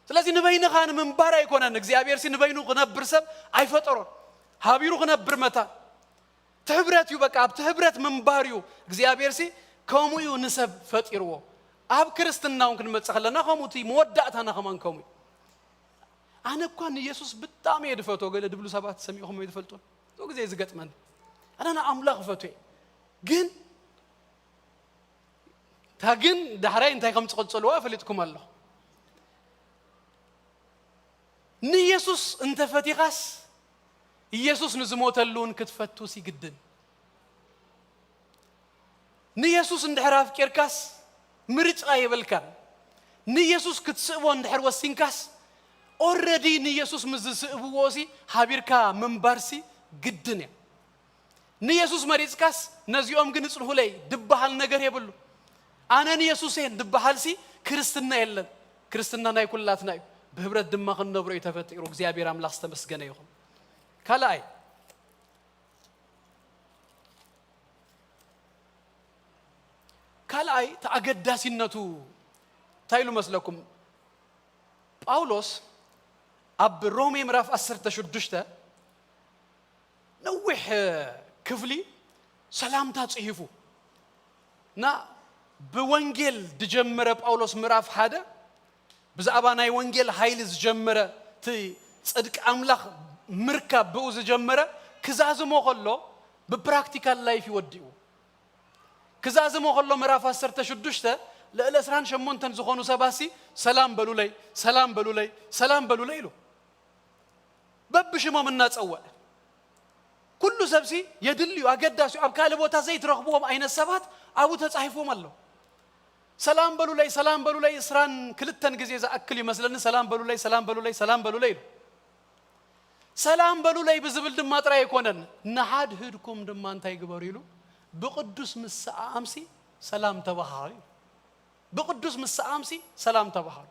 ስለዚ ንበይንኻ ንምንባር ኣይኮነን እግዚኣብሔር ሲ ንበይኑ ክነብር ሰብ ኣይፈጠሮን ሃቢሩ ክነብር መታን እቲ ህብረት እዩ በቃ ኣብቲ ህብረት ምንባር እዩ እግዚኣብሔር ሲ ከምኡ እዩ ንሰብ ፈጢርዎ ኣብ ክርስትና እውን ክንመፅእ ከለና ከምኡ እቲ መወዳእታና ከማን ከምኡ እዩ ኣነ እኳ ንየሱስ ብጣዕሚ እየ ድፈትዎ ገለ ድብሉ ሰባት ሰሚዕኹም ይትፈልጡ ብዙ ግዜ ዝገጥመኒ ኣነ ንኣምላኽ እፈትዎ ግን እታ ግን ዳሕራይ እንታይ ከም ዝቕጽልዋ ፈሊጥኩም ኣለኹ ንኢየሱስ እንተፈቲኻስ ኢየሱስ ንዝሞተሉ እውን ክትፈቱ ሲግድን ንኢየሱስ እንድሕር ኣፍቂርካስ ምርጫ የብልካን ንኢየሱስ ክትስእቦ እንድሕር ወሲንካስ ኦረዲ ንኢየሱስ ምስ ዝስእብዎ ሲ ሃቢርካ ምንባርሲ ግድን እያ ንየሱስ መሪጽካስ ነዚኦም ግን እጽንሁለይ ድበሃል ነገር የብሉ። ኣነ ንየሱስ እየን ድበሃልሲ ክርስትና የለን። ክርስትና ናይ ኩላትና እዩ። ብህብረት ድማ ክንነብሮ እዩ ተፈጢሩ። እግዚኣብሔር ኣምላኽ ዝተመስገነ ይኹን። ካልኣይ ካልኣይ ተኣገዳሲነቱ እንታይ ኢሉ መስለኩም? ጳውሎስ ኣብ ሮሜ ምዕራፍ ዓሰርተ ሽዱሽተ ነዊሕ ክፍሊ ሰላምታ ጽሒፉ እና ብወንጌል ዝጀመረ ጳውሎስ ምዕራፍ ሓደ ብዛዕባ ናይ ወንጌል ሓይሊ ዝጀመረ እቲ ጽድቂ ኣምላኽ ምርካብ ብኡ ዝጀመረ ክዛዝሞ ከሎ ብፕራክቲካል ላይፍ ይወዲኡ ክዛዝሞ ከሎ ምዕራፍ ዓሰርተ ሽዱሽተ ልዕሊ ዕስራን ሸሞንተን ዝኾኑ ሰባሲ ሰላም በሉለይ ሰላም በሉለይ ሰላም በሉለይ ኢሉ በብሽሞም እናጸወዐ ኩሉ ሰብሲ የድልዩ ኣገዳሲ ኣብ ካልእ ቦታ ዘይትረኽብዎም ዓይነት ሰባት ኣብኡ ተጻሒፎም ኣለዉ። ሰላም በሉለይ፣ ሰላም በሉለይ፣ ዕስራን ክልተን ግዜ ዝኣክል ይመስለኒ፣ ሰላም በሉለይ፣ ሰላም በሉለይ፣ ሰላም በሉለይ ኢሉ። ሰላም በሉለይ ብዝብል ድማ ጥራይ ኣይኮነን፣ ንሓድህድኩም ድማ እንታይ ግበሩ ኢሉ፣ ብቕዱስ ምስኣኣምሲ ሰላም ተባሃሉ ኢሉ። ብቕዱስ ምስኣኣምሲ ሰላም ተባሃሉ።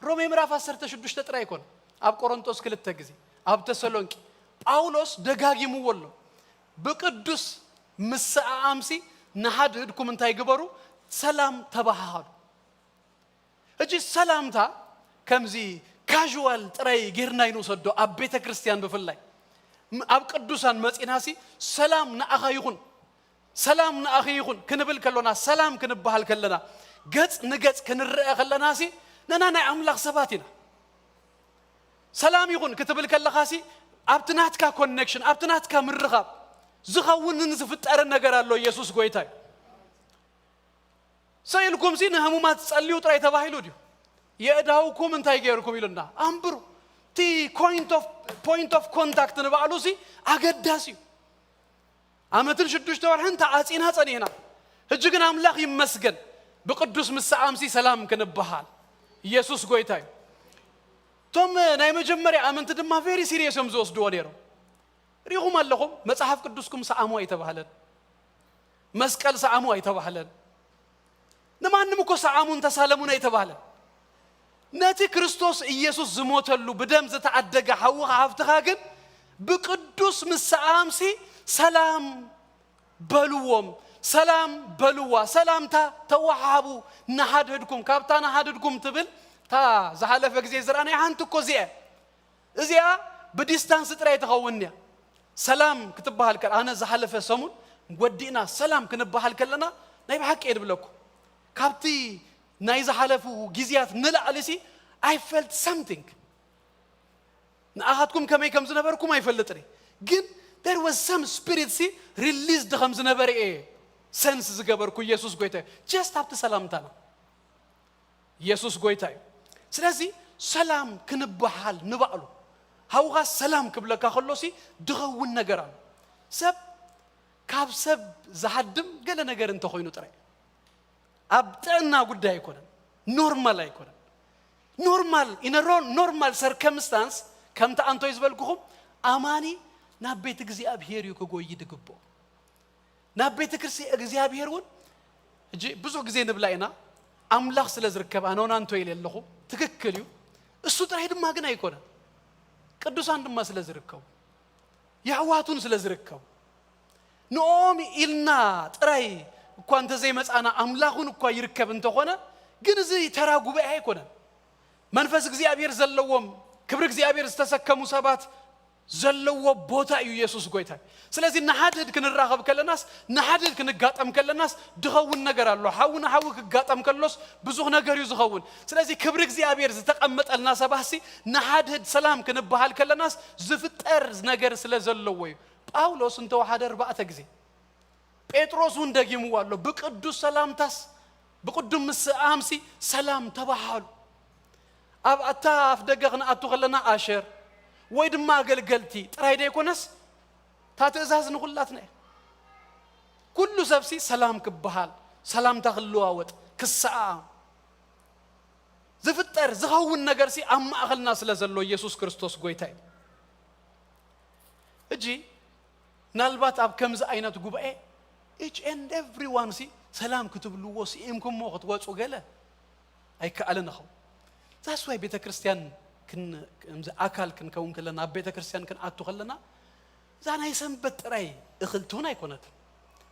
ሮሜ ምዕራፍ ዓሰርተ ሽዱሽተ ጥራይ ኣይኮነ፣ ኣብ ቆሮንቶስ ክልተ ግዜ፣ ኣብ ተሰሎንቂ ጳውሎስ ደጋጊምዎ ኣሎ። ብቅዱስ ምስኣኣምሲ ንሓድህድኩም እንታይ ግበሩ? ሰላም ተባሃሃሉ። ሕጂ ሰላምታ ከምዚ ካዥዋል ጥራይ ጌርና ይንውሰዶ፣ ኣብ ቤተ ክርስቲያን ብፍላይ። ም-፣ ኣብ ቅዱሳን መጺናሲ ሰላም ንኣኻ ይኹን፣ ሰላም ንኣኺ ይኹን ክንብል ከሎና፣ ሰላም ክንበሃል ከለና፣ ገጽ ንገጽ ክንረአ ከለናሲ፣ ነና ናይ ኣምላኽ ሰባት ኢና። ሰላም ይኹን ክትብል ከለኻሲ፣ ኣብቲ ናትካ ኮኔክሽን፣ ኣብቲ ናትካ ምርኻብ ዝኸውንን ዝፍጠርን ነገር ኣሎ። ኢየሱስ ጎይታ እዩ። ሰ ኢልኩምሲ ንህሙማት ጸልዩ ጥራይ ተባሂሉ ድዩ? የእዳውኩም እንታይ ገይርኩም ኢሉና? ኣንብሩ። እቲ point of፣ point of contact ንባዕሉሲ ኣገዳሲ እዩ። ዓመትን ሽዱሽተ ወርሕን ተዓጺና ጸኒሕና። ሕጂ ግን ኣምላኽ ይመስገን፣ ብቅዱስ ምስኣምሲ ሰላም ክንበሃል። ኢየሱስ ጎይታ እዩ። እቶም ናይ መጀመርያ ኣመንቲ ድማ ቬሪ ሲሪየስ እዮም ዝወስድዎ ነይሮም። ሪኹም ኣለኹም፣ መጽሓፍ ቅዱስኩም ሰኣሙ ኣይተባህለን፣ መስቀል ሰኣሙ ኣይተባህለን፣ ንማንም እኮ ሰኣሙን ተሳለሙን ኣይተባህለን። ነቲ ክርስቶስ ኢየሱስ ዝሞተሉ ብደም ዝተዓደገ ሓውኻ ሃፍትኻ ግን ብቅዱስ ምስኣምሲ ሰላም በልዎም፣ ሰላም በልዋ፣ ሰላምታ ተወሃሃቡ፣ ንሓድሕድኩም። ካብታ ንሓድሕድኩም ትብል እታ ዝሓለፈ ግዜ ዝረኣናያ ሓንቲ እኮ እዚኣ እያ። እዚኣ ብዲስታንስ ጥራይ ትኸውን እያ። ሰላም ክትበሃል ከላ፣ ኣነ ዝሓለፈ ሰሙን ወዲእና ሰላም ክንበሃል ከለና፣ ናይ ብሓቂ እየ ድብለኩም፣ ካብቲ ናይ ዝሓለፉ ግዜያት ንላዕሊ ሲ፣ I felt something። ንኣኻትኩም ከመይ ከም ዝነበርኩም ኣይፈልጥን እየ፣ ግን there was some spirit ሲ፣ ሪሊዝድ ከም ዝነበረ እየ ሰንስ ዝገበርኩ። ኢየሱስ ጎይታ እዩ። ጀስት ኣብቲ ሰላምታና። ኢየሱስ ጎይታ እዩ። ስለዚ ሰላም ክንበሃል ንባዕሉ፣ ሃውኻ ሰላም ክብለካ ከሎሲ ድኸውን ነገር ኣሎ። ሰብ ካብ ሰብ ዝሃድም ገለ ነገር እንተኾይኑ ጥራይ፣ ኣብ ጥዕና ጉዳይ ኣይኮነን፣ ኖርማል ኣይኮነን። ኖርማል፣ ኢን ኖርማል ሰርከምስታንስ፣ ከምቲ ኣንቶይ ዝበልኩኹም፣ ኣማኒ ናብ ቤት እግዚኣብሔር እዩ ክጎይ ድግብኦ። ናብ ቤተ ክርስቲያን እግዚኣብሔር እውን፣ ሕጂ ብዙሕ ግዜ ንብላ ኢና፣ ኣምላኽ ስለ ዝርከብ፣ ኣነ እውን ኣንቶይ ኢለ ኣለኹ፣ ትክክል እዩ። እሱ ጥራይ ድማ ግን ኣይኮነን፣ ቅዱሳን ድማ ስለ ዝርከቡ፣ የሕዋቱን ስለ ዝርከቡ፣ ንኦም ኢልና ጥራይ እኳ እንተዘይመጻና፣ ኣምላኽ እውን እኳ ይርከብ እንተኾነ፣ ግን እዚ ተራ ጉባኤ ኣይኮነን። መንፈስ እግዚኣብሔር ዘለዎም፣ ክብሪ እግዚኣብሔር ዝተሰከሙ ሰባት ዘለዎ ቦታ እዩ ኢየሱስ ጎይታ። ስለዚ ንሓድሕድ ክንራኸብ ከለናስ፣ ንሓድሕድ ክንጋጠም ከለናስ ድኸውን ነገር ኣሎ። ሓዊ ንሓዊ ክጋጠም ከሎስ ብዙሕ ነገር እዩ ዝኸውን። ስለዚ ክብሪ እግዚኣብሔር ዝተቐመጠልና ሰባሲ፣ ንሓድሕድ ሰላም ክንበሃል ከለናስ ዝፍጠር ነገር ስለ ዘለዎ እዩ። ጳውሎስ እንተወሓደ ኣርባዕተ ግዜ፣ ጴጥሮስ እውን ደጊምዎ ኣሎ። ብቅዱስ ሰላምታስ፣ ብቅዱም ምስኣምሲ ሰላም ተባሃሉ። ኣብ ኣታ ኣፍ ደገ ክንኣቱ ከለና ኣሸር ወይ ድማ ኣገልገልቲ ጥራይ ደይኮነስ፣ እታ ትእዛዝ ንኹላትና እያ። ኩሉ ሰብሲ ሰላም ክበሃል፣ ሰላምታ ክለዋወጥ፣ ክሰኣም ዝፍጠር ዝኸውን ነገርሲ ኣብ ማእኸልና ስለ ዘሎ ኢየሱስ ክርስቶስ ጎይታ እዩ። ሕጂ ምናልባት ኣብ ከምዚ ዓይነት ጉባኤ each and everyone ሲ ሰላም ክትብልዎ ስኢምኩሞ ክትወፁ ገለ ኣይከኣልን ኸው። That's why ቤተ ክርስቲያን ክን-፣ ከምዚ ኣካል ክንከውን ከለና፣ ኣብ ቤተ ክርስቲያን ክንኣቱ ከለና፣ እዛ ናይ ሰንበት ጥራይ እኽልቲ እውን ኣይኮነትን።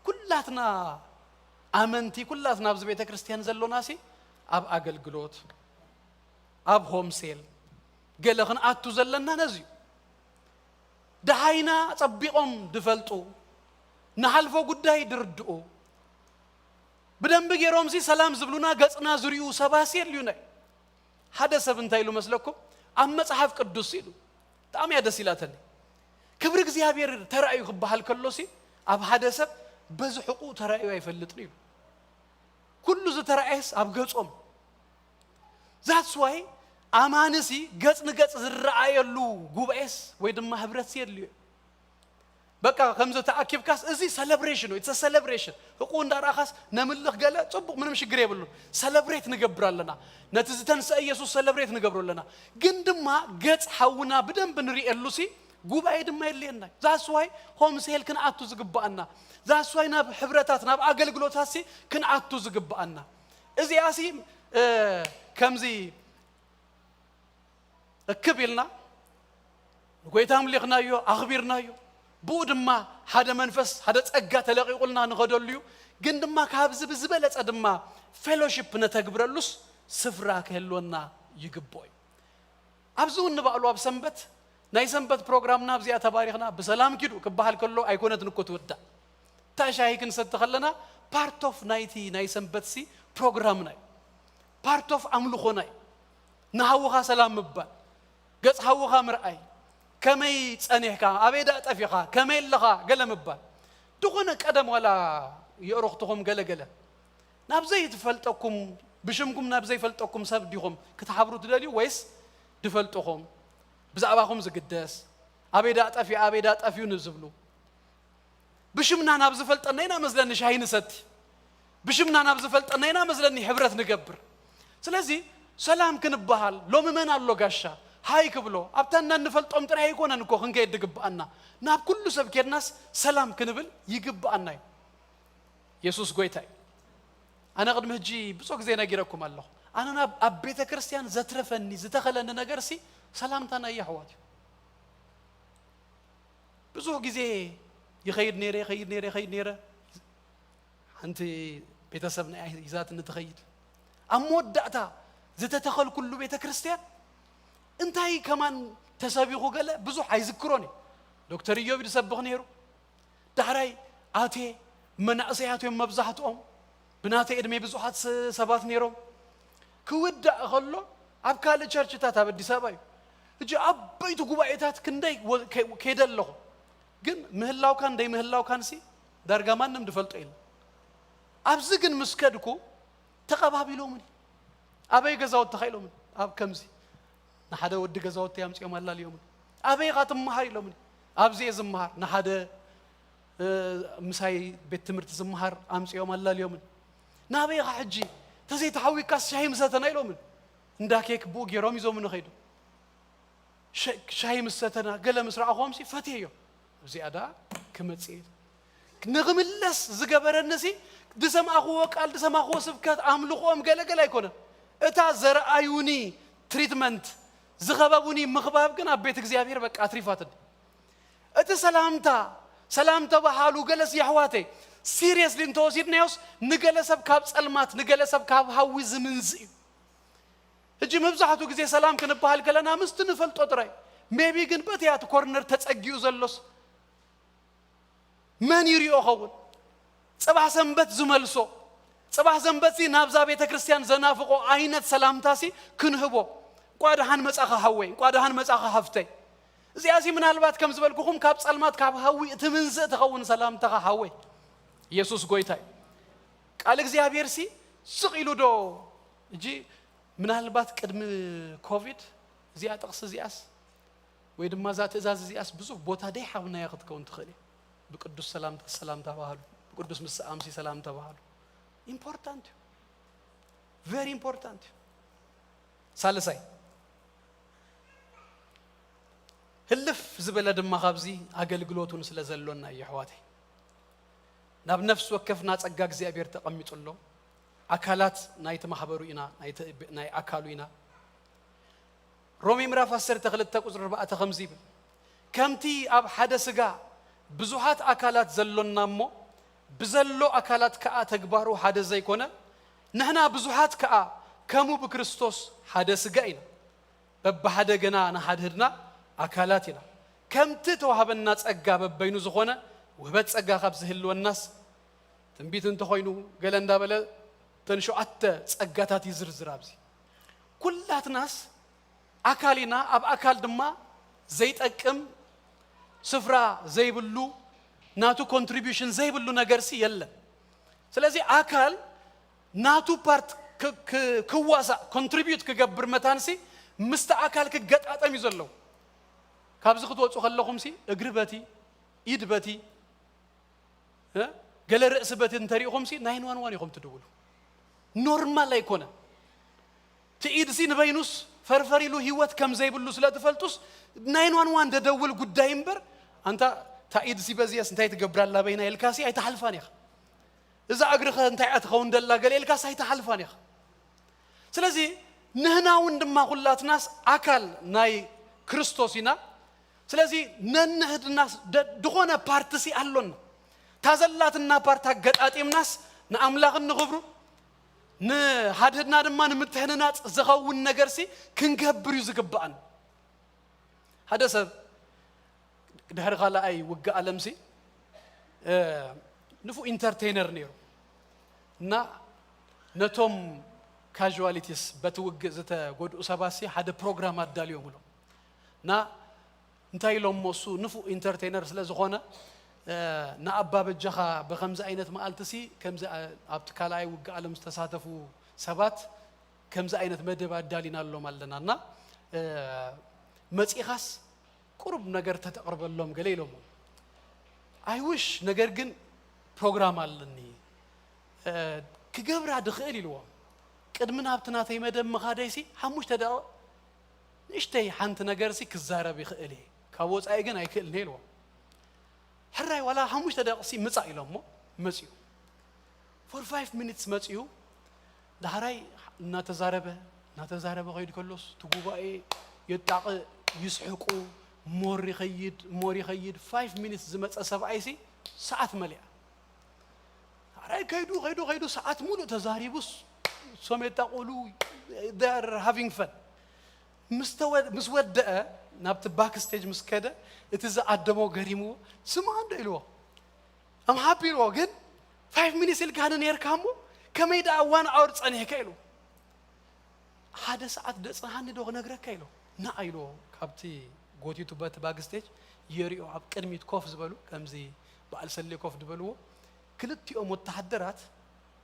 ኩላትና ኣመንቲ፣ ኩላትና ኣብዚ ቤተ ክርስቲያን ዘሎና ሲ ኣብ ኣገልግሎት፣ ኣብ ሆም ሴል ገለ ክንኣቱ ዘለና ነዚ እዩ። ደሃይና ጸቢቖም ድፈልጡ፣ ንሓልፎ ጉዳይ ድርድኡ፣ ብደንቢ ገይሮምሲ ሰላም ዝብሉና፣ ገጽና ዝርእዩ ሰባሲ የድልዩና እዩ። ሓደ ሰብ እንታይ ኢሉ መስለኩም? ኣብ መጽሓፍ ቅዱስ ኢሉ። ብጣዕሚ እያ ደስ ኢላተኒ። ክብሪ እግዚኣብሔር ተራእዩ ክበሃል ከሎሲ፣ ኣብ ሓደ ሰብ በዚ ሕቁ ተራእዩ ኣይፈልጥን ኢሉ። ኩሉ ዝተራእየስ ኣብ ገጾም። That's why ኣማንሲ ገጽ ንገጽ ዝረኣየሉ ጉባኤስ ወይ ድማ ህብረትሲ የድልዮ። በቃ ከምዚ ተኣኪብካስ እዚ ሰለብሬሽን እዩ፣ ሰለብሬሽን። ህቁ እንዳረኣኻስ ነምልኽ ገለ ጽቡቕ፣ ምንም ሽግር የብሉን። ሰለብሬት ንገብር ኣለና። ነቲ ዝተንስአ ኢየሱስ ሰለብሬት ንገብሮ ኣለና። ግን ድማ ገጽ ሓውና ብደንብ ንርእየሉ ሲ ጉባኤ ድማ የድልየና። ዛስዋይ ሆምሴል ክንኣቱ ዝግብኣና፣ ዛስዋይ ናብ ሕብረታት ናብ ኣገልግሎታት ሲ ክንኣቱ ዝግብኣና። እዚኣ ሲ ከምዚ እክብ ኢልና ንጎይታ ኣምሊኽናዮ፣ ኣኽቢርናዮ። ብኡ ድማ ሓደ መንፈስ፣ ሓደ ጸጋ ተለቒቑልና ንኸደሉ እዩ። ግን ድማ ካብዚ ብዝበለጸ ድማ ፌሎሺፕ ነተግብረሉስ ስፍራ ክህልወና ይግብኦ እዩ። ኣብዚ እውን ንባዕሉ ኣብ ሰንበት ናይ ሰንበት ፕሮግራምና ኣብዚኣ ተባሪኽና ብሰላም ኪዱ ክበሃል ከሎ ኣይኮነትን እኮ ትውዳእ። እታ ሻሂ ክንሰቲ ከለና ፓርት ኦፍ ናይቲ ናይ ሰንበት ሲ ፕሮግራምና እዩ። ፓርት ኦፍ ኣምልኾና እዩ። ንሃውኻ ሰላም ምባል፣ ገጽ ሃውኻ ምርኣይ፣ ከመይ ጸኒሕካ፣ ኣበይ ዳኣ ጠፊኻ፣ ከመይ ኣለኻ፣ ገለ ምባል። ድኾነ ቀደም ዋላ የእሮኽትኹም ገለ ገለ ናብ ዘይትፈልጠኩም፣ ብሽምኩም ናብ ዘይፈልጠኩም ሰብ ዲኹም ክትሓብሩ ትደልዩ ወይስ ድፈልጥኹም፣ ብዛዕባኹም ዝግደስ፣ ኣበይ ዳኣ ጠፊኣ፣ ኣበይ ዳኣ ጠፊኡ ንዝብሉ? ብሽምና ናብ ዝፈልጠና ኢና መስለኒ ሻሂ ንሰቲ። ብሽምና ናብ ዝፈልጠና ኢና መስለኒ ሕብረት ንገብር። ስለዚ ሰላም ክንበሃል ሎሚ መን ኣሎ ጋሻ ሃይ ክብሎ? ኣብታ እና እንፈልጦም ጥራይ ኣይኮነን እኮ ክንከይድ ዝግብኣና። ናብ ኩሉ ሰብ ኬድናስ ሰላም ክንብል ይግብኣና እዩ። የሱስ ጎይታ እዩ። ኣነ ቅድሚ ሕጂ ብዙሕ ግዜ ነጊረኩም ኣለኹ። ኣነ ናብ ኣብ ቤተ ክርስቲያን ዘትረፈኒ ዝተኸለኒ ነገር ሲ ሰላምታ ናይ የሕዋት እዩ። ብዙሕ ግዜ ይኸይድ ነይረ፣ ይኸይድ ነይረ፣ ይኸይድ ነይረ። ሓንቲ ቤተሰብ ናይ ሒዛትኒ ትኸይድ። ኣብ መወዳእታ ዝተተኸልኩሉ ቤተ ክርስቲያን እንታይ ከማን ተሰቢኹ ገለ ብዙሕ ኣይዝክሮን እዩ። ዶክተር ኢዮብ ዝሰብኽ ነይሩ። ዳሕራይ ኣትየ፣ መናእሰያት እዮም መብዛሕትኦም። ብናተይ ዕድመ ብዙሓት ስ-፣ ሰባት ነይሮም። ክውዳእ ከሎ ኣብ ካልእ ቸርችታት ኣብ ኣዲስ ኣበባ እዩ። ሕጂ ዓበይቲ ጉባኤታት ክንደይ ወ-፣ ከ-፣ ከይደ ኣለኹ። ግን ምህላውካን ደይ ምህላውካን ሲ ዳርጋ ማንም ድፈልጦ የለን። ኣብዚ ግን ምስ ከድኩ ተቐባቢሎምኒ። ኣበይ ገዛውትኻ ኢሎምኒ። ኣብ ከምዚ ንሓደ ወዲ ገዛውቲ ኣምጺኦም ኣላልዮምኒ። ኣበይ ኢኻ ትመሃር ኢሎምኒ። ኣብዚ እየ ዝመሃር። ንሓደ እ፣ ምሳይ ቤት ትምህርቲ ዝመሃር ኣምጺኦም ኣላልዮምን። ናበይ ኢኻ ሕጂ? ተዘይተሓዊካስ ሻሂ ምሰተና ኢሎምን። እንዳ ኬክ ብኡ ገይሮም ይዞምኒ ኸይዱ። ሸ-፣ ሻሂ ምስ ሰተና ገለ ምስ ረኣኹዎም ሲ ፈትየዮ። እዚኣ ደኣ ክመጽእ እየ። ንኽምለስ ዝገበረኒ ሲ ድሰማዕኽዎ ቃል፣ ድሰማዕኽዎ ስብከት፣ ኣምልኾም ገለ ገለ ኣይኮነን። እታ ዘርኣዩኒ ትሪትመንት፣ ዝኸበቡኒ ምኽባብ ግን ኣብ ቤት እግዚኣብሔር በቃ ኣትሪፋትኒ። እቲ ሰላምታ፣ ሰላም ተባሃሉ ገለስ የሕዋተይ፣ ሲሪየስሊ እንተወሲድናዮስ ንገለ ሰብ ካብ ጸልማት፣ ንገለ ሰብ ካብ ሃዊ ዝምንዝእ እዩ። ሕጂ መብዛሕትኡ ግዜ ሰላም ክንበሃል ከለና ምስቲ ንፈልጦ ጥራይ። ሜቢ ግን በቲ ያቲ ኮርነር ተጸጊኡ ዘሎስ መን ይሪኦ ኸውን? ጽባሕ ሰንበት ዝመልሶ፣ ጽባሕ ሰንበትሲ ናብዛ ቤተ ክርስቲያን ዘናፍቆ ዓይነት ሰላምታሲ ክንህቦ። እንቋ ደሓን መጻኻ ሓወይ፣ እንቋ ደሓን መጻኻ ሃፍተይ። እዚኣሲ ምናልባት ከም ዝበልኩኹም ካብ ጸልማት ካብ ሃዊ እትምንዝእ ትኸውን ሰላምታኻ ሓወይ። ኢየሱስ ጎይታ እዩ። ቃል እግዚኣብሔርሲ ስቕ ኢሉ ዶ? እጂ ምናልባት ቅድሚ ኮቪድ እዚኣ ጥቕሲ እዚኣስ ወይ ድማ እዛ ትእዛዝ እዚኣስ ብዙሕ ቦታ ደይሓብናያ ክትከውን ትኽእል እያ። ብቅዱስ ሰላምታ ሰላም ተባሃሉ፣ ብቅዱስ ምስኣምሲ ሰላም ተባሃሉ። ኢምፖርታንት እዩ። ቨሪ ኢምፖርታንት እዩ። ሳልሳይ፣ ህልፍ ዝበለ ድማ ካብዚ ኣገልግሎት እውን ስለ ዘሎና እዩ፣ ኣሕዋተይ። ናብ ነፍሲ ወከፍና ጸጋ እግዚኣብሔር ተቐሚጡ ኣሎ። ኣካላት ናይቲ ማሕበሩ ኢና፣ ናይቲ፣ ናይ ኣካሉ ኢና። ሮሜ ምዕራፍ ዓሰርተ ክልተ ቁጽሪ ኣርባዕተ ከምዚ ይብል፣ ከምቲ ኣብ ሓደ ስጋ ብዙሓት ኣካላት ዘሎና እሞ፣ ብዘሎ ኣካላት ከኣ ተግባሩ ሓደ ዘይኮነ፣ ንሕና ብዙሓት ከኣ ከምኡ ብክርስቶስ ሓደ ስጋ ኢና። በብሓደ ገና ንሓድህድና ኣካላት ኢና። ከምቲ ተዋህበና ጸጋ በበይኑ ዝኾነ ውህበት ጸጋ ካብ ዝህልወናስ፣ ትንቢት እንተኾይኑ ገለ እንዳበለ እተን ሸውዓተ ጸጋታት ይዝርዝር ኣብዚ። ኩላትናስ ኣካል ኢና፣ ኣብ ኣካል ድማ ዘይጠቅም ስፍራ ዘይብሉ፣ ናቱ ኮንትሪቢዩሽን ዘይብሉ ነገርሲ የለን። ስለዚ ኣካል ናቱ ፓርት ክ-፣ ክ-፣ ክዋሳእ፣ ኮንትሪቢዩት ክገብር መታንሲ ምስቲ ኣካል ክገጣጠም እዩ ዘለዎ። ካብዚ ክትወጹ ከለኹምሲ እግሪ በቲ፣ ኢድ በቲ እ? ገለ ርእሲ በቲ እንተሪእኹም ሲ ናይን ዋን ዋን ኢኹም ትድውሉ። ኖርማል ኣይኮነን። እቲ ኢድ ሲ ንበይኑስ ፈርፈር ኢሉ ህይወት ከም ዘይብሉ ስለ ትፈልጡስ ናይን ዋን ዋን ደደውል ጉዳይ እምበር፣ ኣንታ እታ ኢድ ሲ በዚያስ እንታይ ትገብር ኣላ በይና ኢልካ ሲ ኣይትሓልፋን ኢኻ። እዛ እግሪ ኸ እንታይ እያ ትኸውን ደላ ገለ ኢልካስ ኣይትሓልፋን ኢኻ። ስለዚ ንህና እውን ድማ ኩላትናስ ኣካል ናይ ክርስቶስ ኢና። ስለዚ ነንህድናስ ደ- ዝኾነ ፓርትሲ ኣሎና። እታ ዘላትና ፓርት ኣገጣጢምናስ ንኣምላኽ እንኽብሩ፣ ንሃድህድና ድማ ንምትሕንናጽ ዝኸውን ነገርሲ ክንገብር እዩ ዝግብኣን። ሓደ ሰብ ድሕሪ ካልኣይ ውግእ ዓለምሲ ንፉዕ ኢንተርቴይነር ነይሩ እና ነቶም ካዥዋሊቲስ በቲ ውግእ ዝተጎድኡ ሰባትሲ ሓደ ፕሮግራም ኣዳልዮምሎም እና እንታይ ኢሎሞ እሱ ንፉዕ ኢንተርቴይነር ስለ ዝኾነ ንኣባ በጃኻ ብከምዚ ዓይነት መዓልትሲ ከምዚ ኣብቲ ካልኣይ ውግእ ዓለም ዝተሳተፉ ሰባት ከምዚ ዓይነት መደብ ኣዳሊናሎም ኣለና እና መፂኻስ ቁሩብ ነገር ተተቕርበሎም ገለ ኢሎሞ። ኣይ ዊሽ ነገር ግን ፕሮግራም ኣለኒ ክገብራ ድኽእል ኢልዎም። ቅድሚ ናብቲ ናተይ መደብ ምኻደይሲ ሓሙሽተ ደቂቕ ንእሽተይ ሓንቲ ነገርሲ ክዛረብ ይኽእል እየ፣ ካብ ወፃኢ ግን ኣይክእልን እየ ኢልዎም። ሕራይ ዋላ ሓሙሽተ ደቂቕሲ ምፃእ ኢሎሞ መፅኡ። ፎር ፋይቭ ሚኒትስ መፅኡ። ዳሕራይ እናተዛረበ እናተዛረበ ከይዱ ከሎስ እቲ ጉባኤ የጣቕእ፣ ይስሕቁ፣ ሞር ይኸይድ ሞር ይኸይድ። ፋይቭ ሚኒትስ ዝመፀ ሰብኣይሲ ሰዓት መሊኣ። ዳሕራይ ከይዱ ከይዱ ከይዱ ሰዓት ሙሉእ ተዛሪቡስ እሶም የጣቕሉ፣ ሃቪንግ ፈን። ምስ ወደአ ናብቲ ባክ ስቴጅ ምስ ከደ እቲ ዝኣደሞ ገሪምዎ ስምዖን ዶ ኢልዎ ኣም ሃፒ ኢልዎ ግን ፋይቭ ሚኒትስ ኢልካኒ ነርካ እሞ ከመይ ደኣ ዋን ኣወር ጸኒሕካ ኢሉ ሓደ ሰዓት ደጽንሃኒ ዶ ክነግረካ ኢሉ ንዓ ኢልዎ ካብቲ ጎቲቱ በቲ ባክ ስቴጅ የሪኦ ኣብ ቅድሚት ኮፍ ዝበሉ ከምዚ በዓል ሰሌ ኮፍ ዝበልዎ ክልቲኦም ወተሃደራት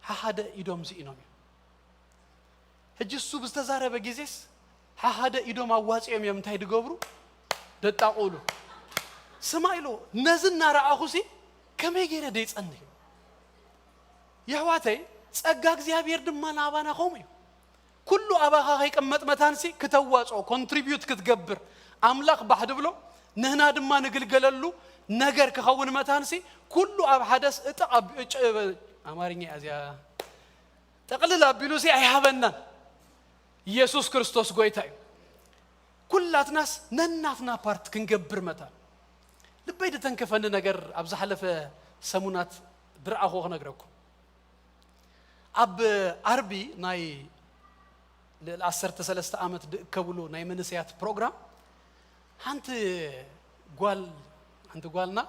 ሓሓደ ኢዶም ስኢኖም እዮም ሕጂ እሱ ብዝተዛረበ ግዜስ ሓሓደ ኢዶም ኣዋፂኦም እዮም እንታይ ድገብሩ ደጣቑሉ ስማ ኢሉ ነዚ እናረኣኹሲ ከመይ ገይረ ደይፀንህ የሕዋተይ ጸጋ እግዚኣብሔር ድማ ናባና ከምኡ እዩ ኩሉ ኣባኻ ከይቅመጥ መታንሲ ክተዋፅኦ ኮንትሪቢዩት ክትገብር ኣምላኽ ባሕ ድብሎ ንህና ድማ ንግልገለሉ ነገር ክኸውን መታንሲ ኩሉ ኣብ ሓደስ እጥቕ ኣማርኛ እዚኣ ጠቕልል ኣቢሉ ሲ ኣይሃበናን ኢየሱስ ክርስቶስ ጎይታ እዩ ኩላትናስ ነናትና ፓርት ክንገብር መታን ልበይ ድተንከፈኒ ነገር ኣብ ዝሓለፈ ሰሙናት ድረኣኹ ክነግረኩም ኣብ ኣርቢ ናይ ልዕሊ ዓሰርተ ሰለስተ ዓመት ድእከብሉ ናይ መንእሰያት ፕሮግራም ሓንቲ ጓል ሓንቲ ጓልና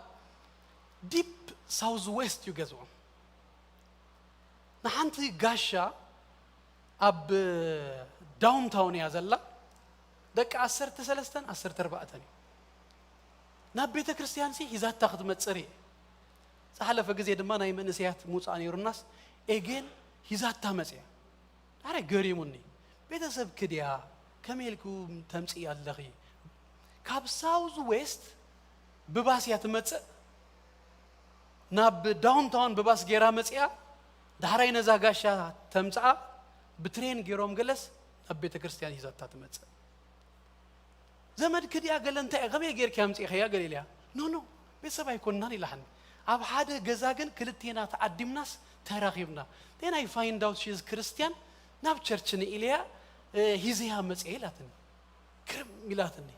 ዲፕ ሳውዝ ዌስት እዩ ገዝኦም ንሓንቲ ጋሻ ኣብ ዳውንታውን እያ ዘላ ደቂ ዓሰርተ ሰለስተን ዓሰርተ ኣርባዕተን እዩ ናብ ቤተ ክርስቲያን ሲ ሂዛታ ክትመፅእ ርየ ዝሓለፈ ግዜ ድማ ናይ መንእሰያት ሙፃእ ነይሩናስ ኤጌን ሂዛታ መፅያ ኣረ ገሪሙኒ ቤተሰብ ክድያ ከመይ ኢልኩም ተምፅእ ኣለኺ ካብ ሳውዝ ዌስት ብባስ እያ ትመፅእ ናብ ዳውንታውን ብባስ ጌራ መፅያ ዳሕራይ ነዛ ጋሻ ተምፅኣ ብትሬን ገይሮም ገለስ ናብ ቤተ ክርስቲያን ሂዛታ ትመፅእ ዘመድ ክድያ ገለ እንታይ ከመይ ጌርኪ ኣምፅእኸያ ገለ ኢልያ ኖ ኖ ቤተሰብ ኣይኮንናን ኢላሓኒ ኣብ ሓደ ገዛ ግን ክልቴና ተዓዲምናስ ተራኺብና then I find out she is Christian ናብ ቸርች ንኢልያ ሂዘያ መፅየ ኢላትኒ ግርም ኢላትኒ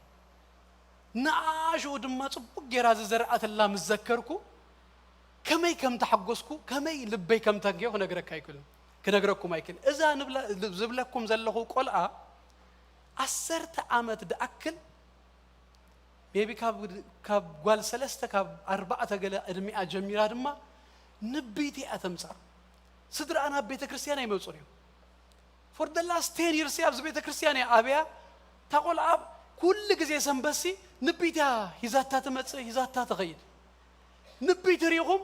ንኣሽኡ ድማ ፅቡቅ ጌራ ዝዘርኣተላ ምስ ዘከርኩ ከመይ ከም ተሓጎስኩ ከመይ ልበይ ከም ተንክዮ ክነግረካ ኣይክእልን ክነግረኩም ኣይክእል እዛ ዝብለኩም ዘለኹ ቆልኣ ዓሰርተ ዓመት ድኣክል maybe ካብ ጓል ሰለስተ ካብ ኣርባዕተ ገለ ዕድሚኣ ጀሚራ ድማ ንቢቲ እያ ተምፃእ ስድራኣ ናብ ቤተ ክርስቲያን ኣይመፁን እዮም for the last ten years ኣብዚ ቤተ ክርስቲያን እያ ኣብያ እታ ቆልዓ ኩሉ ግዜ ሰንበሲ ንቢት እያ ሂዛታ ትመፅእ ሂዛታ ትኸይድ ንቢት ርኢኹም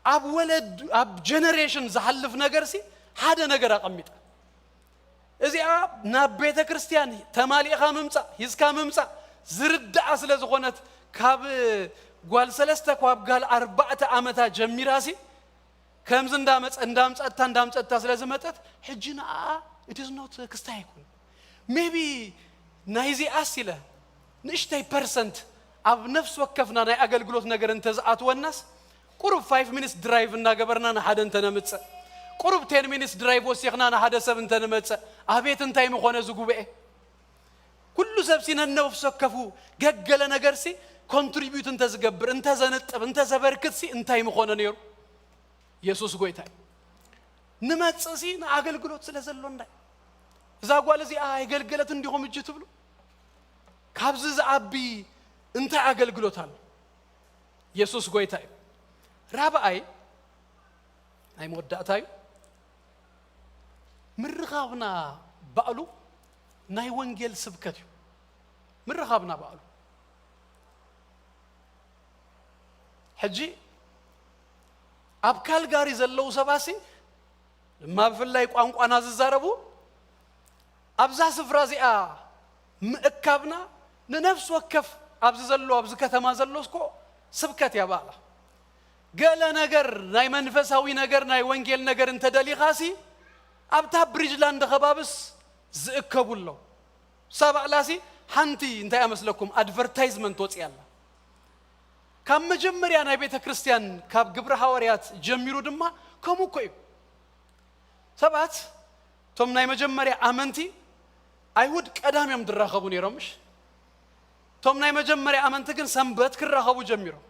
ኣብ ወለድ ኣብ ጀነሬሽን ዝሓልፍ ነገርሲ ሓደ ነገር ኣቐሚጠ እዚኣ ናብ ቤተ ክርስቲያን ተማሊእኻ ምምፃእ ሂዝካ ምምፃእ ዝርድኣ ስለ ዝኾነት ካብ ጓል ሰለስተ ካብ ጋል ኣርባዕተ ዓመታ ጀሚራሲ ከምዚ እንዳመፀ እንዳምፀታ እንዳምፀታ ስለ ዝመፀት ሕጂ ንኣ it is not ክስታይ ኣይኮን። maybe ናይዚኣስ ኢለ ንእሽተይ ፐርሰንት ኣብ ነፍሲ ወከፍና ናይ ኣገልግሎት ነገር እንተዝኣትወናስ፣ ቁሩብ five minutes drive እናገበርና ንሓደ እንተነምፅእ፣ ቁሩብ ten minutes drive ወሲኽና ንሓደ ሰብ እንተንመፅእ፣ ኣቤት እንታይ ምኾነ እዚ ጉባኤ። ኩሉ ሰብሲ ነነፍሲ ወከፉ ገገለ ነገርሲ ኮንትሪቢዩት እንተዝገብር፣ እንተዘንጥብ፣ እንተዘበርክትሲ እንታይ ምኾነ ነይሩ። የሱስ ጎይታ እዩ። ንመጽእሲ ንኣገልግሎት ስለ ዘሎ እንታይ? እዛ ጓል እዚኣ ኣይገልገለትን ዲኹም እጂ ትብሉ? ካብዚ ዝዓቢ እንታይ ኣገልግሎት ኣሎ? የሱስ ጎይታ እዩ። ራብኣይ ናይ መወዳእታ እዩ። ምርኻብና ባዕሉ ናይ ወንጌል ስብከት እዩ። ምርኻብና ባዕሉ። ሕጂ ኣብ ካልጋሪ ዘለዉ ሰባሲ ድማ ብፍላይ ቋንቋና ዝዛረቡ ኣብዛ ስፍራ እዚኣ ምእካብና ንነፍሲ ወከፍ ኣብዚ ዘሎ ኣብዚ ከተማ ዘሎ እስኮ ስብከት እያ ባዕላ። ገለ ነገር ናይ መንፈሳዊ ነገር ናይ ወንጌል ነገር እንተደሊኻሲ ኣብታ ብሪጅላንድ ከባብስ ዝእከቡ ኣለዉ። እሳ ባዕላሲ ሓንቲ እንታይ ኣመስለኩም ኣድቨርታይዝመንት ወፂኣ ኣላ። ካብ መጀመርያ ናይ ቤተ ክርስቲያን ካብ ግብረ ሃዋርያት ጀሚሩ ድማ ከምኡ እኮ እዩ። ሰባት እቶም ናይ መጀመርያ ኣመንቲ ኣይሁድ ቀዳም እዮም ዝራኸቡ ነይሮም፣ ምሽ? እቶም ናይ መጀመርያ ኣመንቲ ግን ሰንበት ክራኸቡ ጀሚሮም።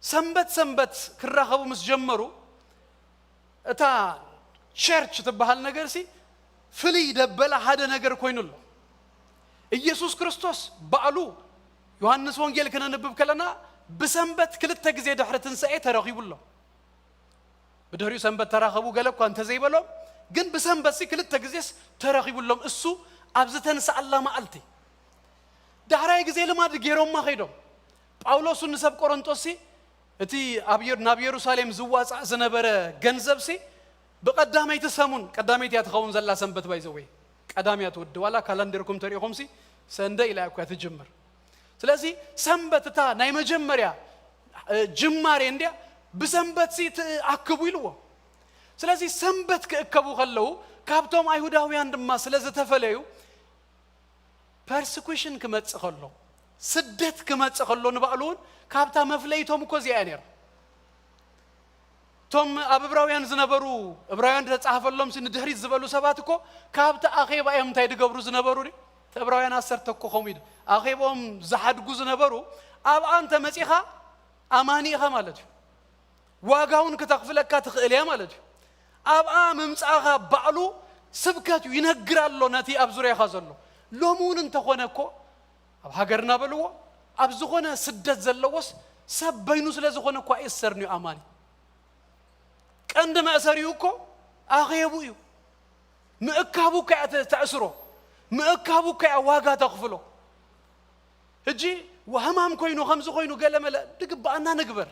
ሰንበት ሰንበት ክራኸቡ ምስ ጀመሩ እታ ቸርች ትበሃል ነገርሲ ፍልይ ደበላ ሓደ ነገር ኮይኑ ኣሎ። ኢየሱስ ክርስቶስ ባዕሉ ዮሃንስ ወንጌል ክነንብብ ከለና ብሰንበት ክልተ ግዜ ድሕሪ ትንሳኤ ተረኺቡ ኣሎ። ብድሕሪኡ ሰንበት ተራኸቡ ገለ እኳ እንተዘይበሎም ግን ብሰንበትሲ ክልተ ግዜስ ተረኺቡ ኣሎም። እሱ ኣብ ዝተንስኣላ መዓልቲ ዳሕራይ ግዜ ልማድ ገይሮማ ኸይዶም። ጳውሎስ ንሰብ ቆሮንጦስሲ እቲ ኣብ የሩ- ናብ የሩሳሌም ዝዋጻእ ዝነበረ ገንዘብሲ ብቐዳመይቲ ሰሙን፣ ቀዳመይቲ እያ ትኸውን ዘላ ሰንበት ባይዘወይ፣ ቀዳም እያ ትወዲ። ዋላ ካላንደርኩም ተሪእኹምሲ ሰንደ ኢላ እያ እኳ ትጅምር። ስለዚ ሰንበት እታ ናይ መጀመርያ እ፣ ጅማሬ እንድያ ብሰንበትሲ ትኣክቡ ኢልዎ። ስለዚ ሰንበት ክእከቡ ከለዉ ካብቶም ኣይሁዳውያን ድማ ስለ ዝተፈለዩ ፐርሲኩሽን ክመጽእ ከሎ፣ ስደት ክመጽእ ከሎ ንባዕሉ እውን ካብታ መፍለይቶም እኮ እዚኣ እያ ነይራ። እቶም ኣብ እብራውያን ዝነበሩ፣ እብራውያን ዝተጻሕፈሎም ሲ ንድሕሪት ዝበሉ ሰባት እኮ ካብቲ ኣኼባ እዮም እንታይ ዝገብሩ ዝነበሩ ድዩ? እቲ እብራውያን ዓሰርተ እኮ ከምኡ ኢሉ ኣኼባኦም ዝሓድጉ ዝነበሩ ኣብኣ እንተ መጺኻ ኣማኒ ኢኻ ማለት እዩ። ዋጋ እውን ክተኽፍለካ ትኽእል እያ ማለት እዩ። ኣብኣ ምምጻእኻ ባዕሉ ስብከት እዩ፣ ይነግር ኣሎ ነቲ ኣብ ዙርያኻ ዘሎ። ሎሚ እውን እንተኾነ እኮ ኣብ ሃገርና በልዎ ኣብ ዝኾነ ስደት ዘለዎስ ሰብ በይኑ ስለ ዝኾነ እኳ ይእሰር እዩ ኣማኒ። ቀንዲ መእሰሪኡ እኮ ኣኼቡ እዩ። ምእካቡ እኮ እያ ተ- ተእስሮ። ምእካቡ እኮ እያ ዋጋ ተኽፍሎ። ሕጂ ህማም ኮይኑ ከምዚ ኮይኑ ገለ መለ ድግባኣና ንግበር።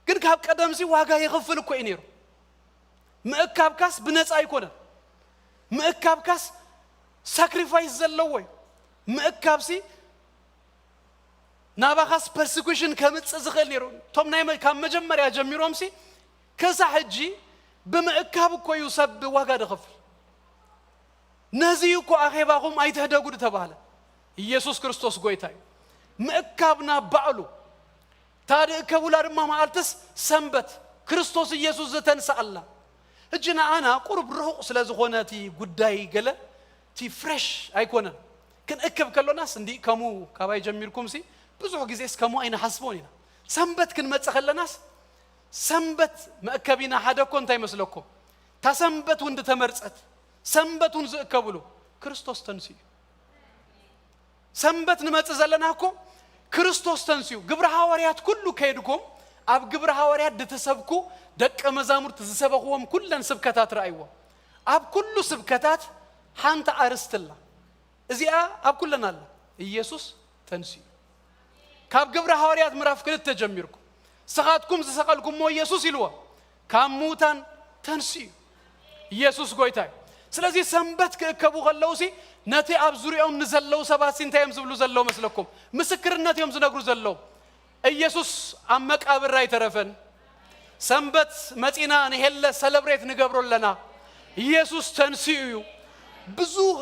ግን ካብ ቀደምሲ ዋጋ ይኽፍል እኮ እዩ ነይሩ። ምእካብካስ ብነፃ ኣይኮነን። ምእካብካስ ሳክሪፋይስ ዘለዎ እዩ። ምእካብሲ ናባኻስ ፐርሲኩሽን ከምፅእ ዝኽእል ነይሩ። እቶም ናይ መ- ካብ መጀመርያ ጀሚሮምሲ ክሳዕ ሕጂ ብምእካብ እኮ እዩ ሰብ ዋጋ ዝኸፍል። ነዚ እዩ እኮ ኣኼባኹም ኣይትሕደጉ ዝተባህለ። ኢየሱስ ክርስቶስ ጎይታ እዩ። ምእካብና ባዕሉ እታ ዝእከቡላ ድማ መዓልትስ ሰንበት ክርስቶስ ኢየሱስ ዝተንስኣላ። ሕጂ ንኣና ቁሩብ ርሑቕ ስለ ዝኾነ እቲ ጉዳይ ገለ እቲ ፍሬሽ ኣይኮነን። ክንእከብ ከሎናስ እንዲ ከምኡ ካባይ ጀሚርኩምሲ ብዙሕ ግዜስ ከምኡ ኣይንሓስቦን ኢና። ሰንበት ክንመጽእ ከለናስ ሰንበት መእከቢና ሓደ እኮ እንታይ መስለኩም? እታ ሰንበት እውን ዝተመርጸት ሰንበት እውን ዝእከብሉ ክርስቶስ ተንስኡ እዩ። ሰንበት ንመጽእ ዘለና እኮ ክርስቶስ ተንስኡ። ግብረ ሃዋርያት ኩሉ ከይድኩም ኣብ ግብረ ሃዋርያት ድትሰብኩ ደቀ መዛሙርት ዝሰበኽዎም ኩለን ስብከታት ረኣይዎ። ኣብ ኩሉ ስብከታት ሓንቲ ኣርስቲ ኣላ። እዚኣ ኣብ ኩለን ኣላ። ኢየሱስ ተንስኡ። ካብ ግብረ ሃዋርያት ምዕራፍ ክልተ ጀሚርኩም ስኻትኩም ዝሰቐልኩሞ ኢየሱስ ኢልዎ ካብ ምዉታን ተንስኡ። ኢየሱስ ጎይታ እዩ። ስለዚ ሰንበት ክእከቡ ከለውሲ ነቲ ኣብ ዙሪኦም ንዘለዉ ሰባትሲ እንታይ እዮም ዝብሉ ዘለዉ መስለኩም? ምስክርነት እዮም ዝነግሩ ዘለዉ። ኢየሱስ ኣብ መቃብር ኣይተረፈን። ሰንበት መጺና ንሄለ ሰለብሬት ንገብሮ ኣለና። ኢየሱስ ተንሲኡ እዩ። ብዙህ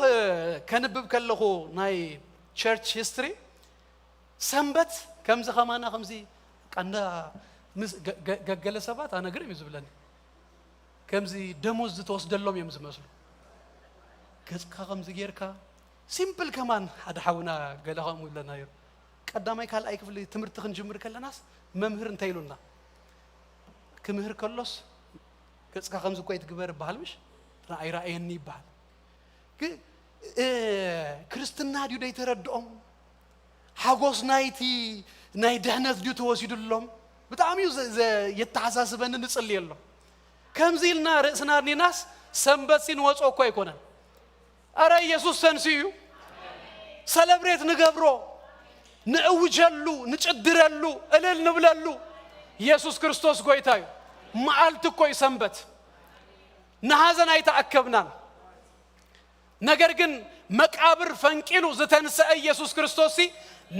ከንብብ ከለኹ ናይ ቸርች ሂስትሪ ሰንበት ከምዚ ከማና ከምዚ ቀንዳ ምስ ገ- ገ- ገገለ ሰባት ኣነግርም እዩ ዝብለኒ። ከምዚ ደሞዝ ዝተወስደሎም እዮም ዝመስሉ። ገጽካ ከምዚ ጌርካ ሲምፕል ከማን ሓደ ሓውና ገለ ከምኡ ይብለና ነይሩ። ቀዳማይ ካልኣይ ክፍሊ ትምህርቲ ክንጅምር ከለናስ መምህር እንታይ ኢሉና? ክምህር ከሎስ ገጽካ ከምዚ እኮ ይትግበር ይበሃል ምሽ? ኣይረኣየኒ ይበሃል። ግን ክርስትና ድዩ ደይተረድኦም? ሓጎስ ናይቲ ናይ ድሕነት ድዩ ተወሲዱሎም? ብጣዕሚ እዩ ዘ- ዘ- የተሓሳስበኒ። ንጽልየሎም። ከምዚ ኢልና ርእስና ኣድኒናስ ሰንበት ሲ ንወፅኦ እኮ ኣይኮነን። ኣረ ኢየሱስ ተንስኡ እዩ። ሰለብሬት ንገብሮ፣ ንእውጀሉ፣ ንጭድረሉ፣ እልል ንብለሉ። ኢየሱስ ክርስቶስ ጎይታ እዩ። መዓልቲ እኮ እዩ ሰንበት። ንሃዘን ኣይተኣከብናን። ነገር ግን መቃብር ፈንቂሉ ዝተንሰአ ኢየሱስ ክርስቶስ ሲ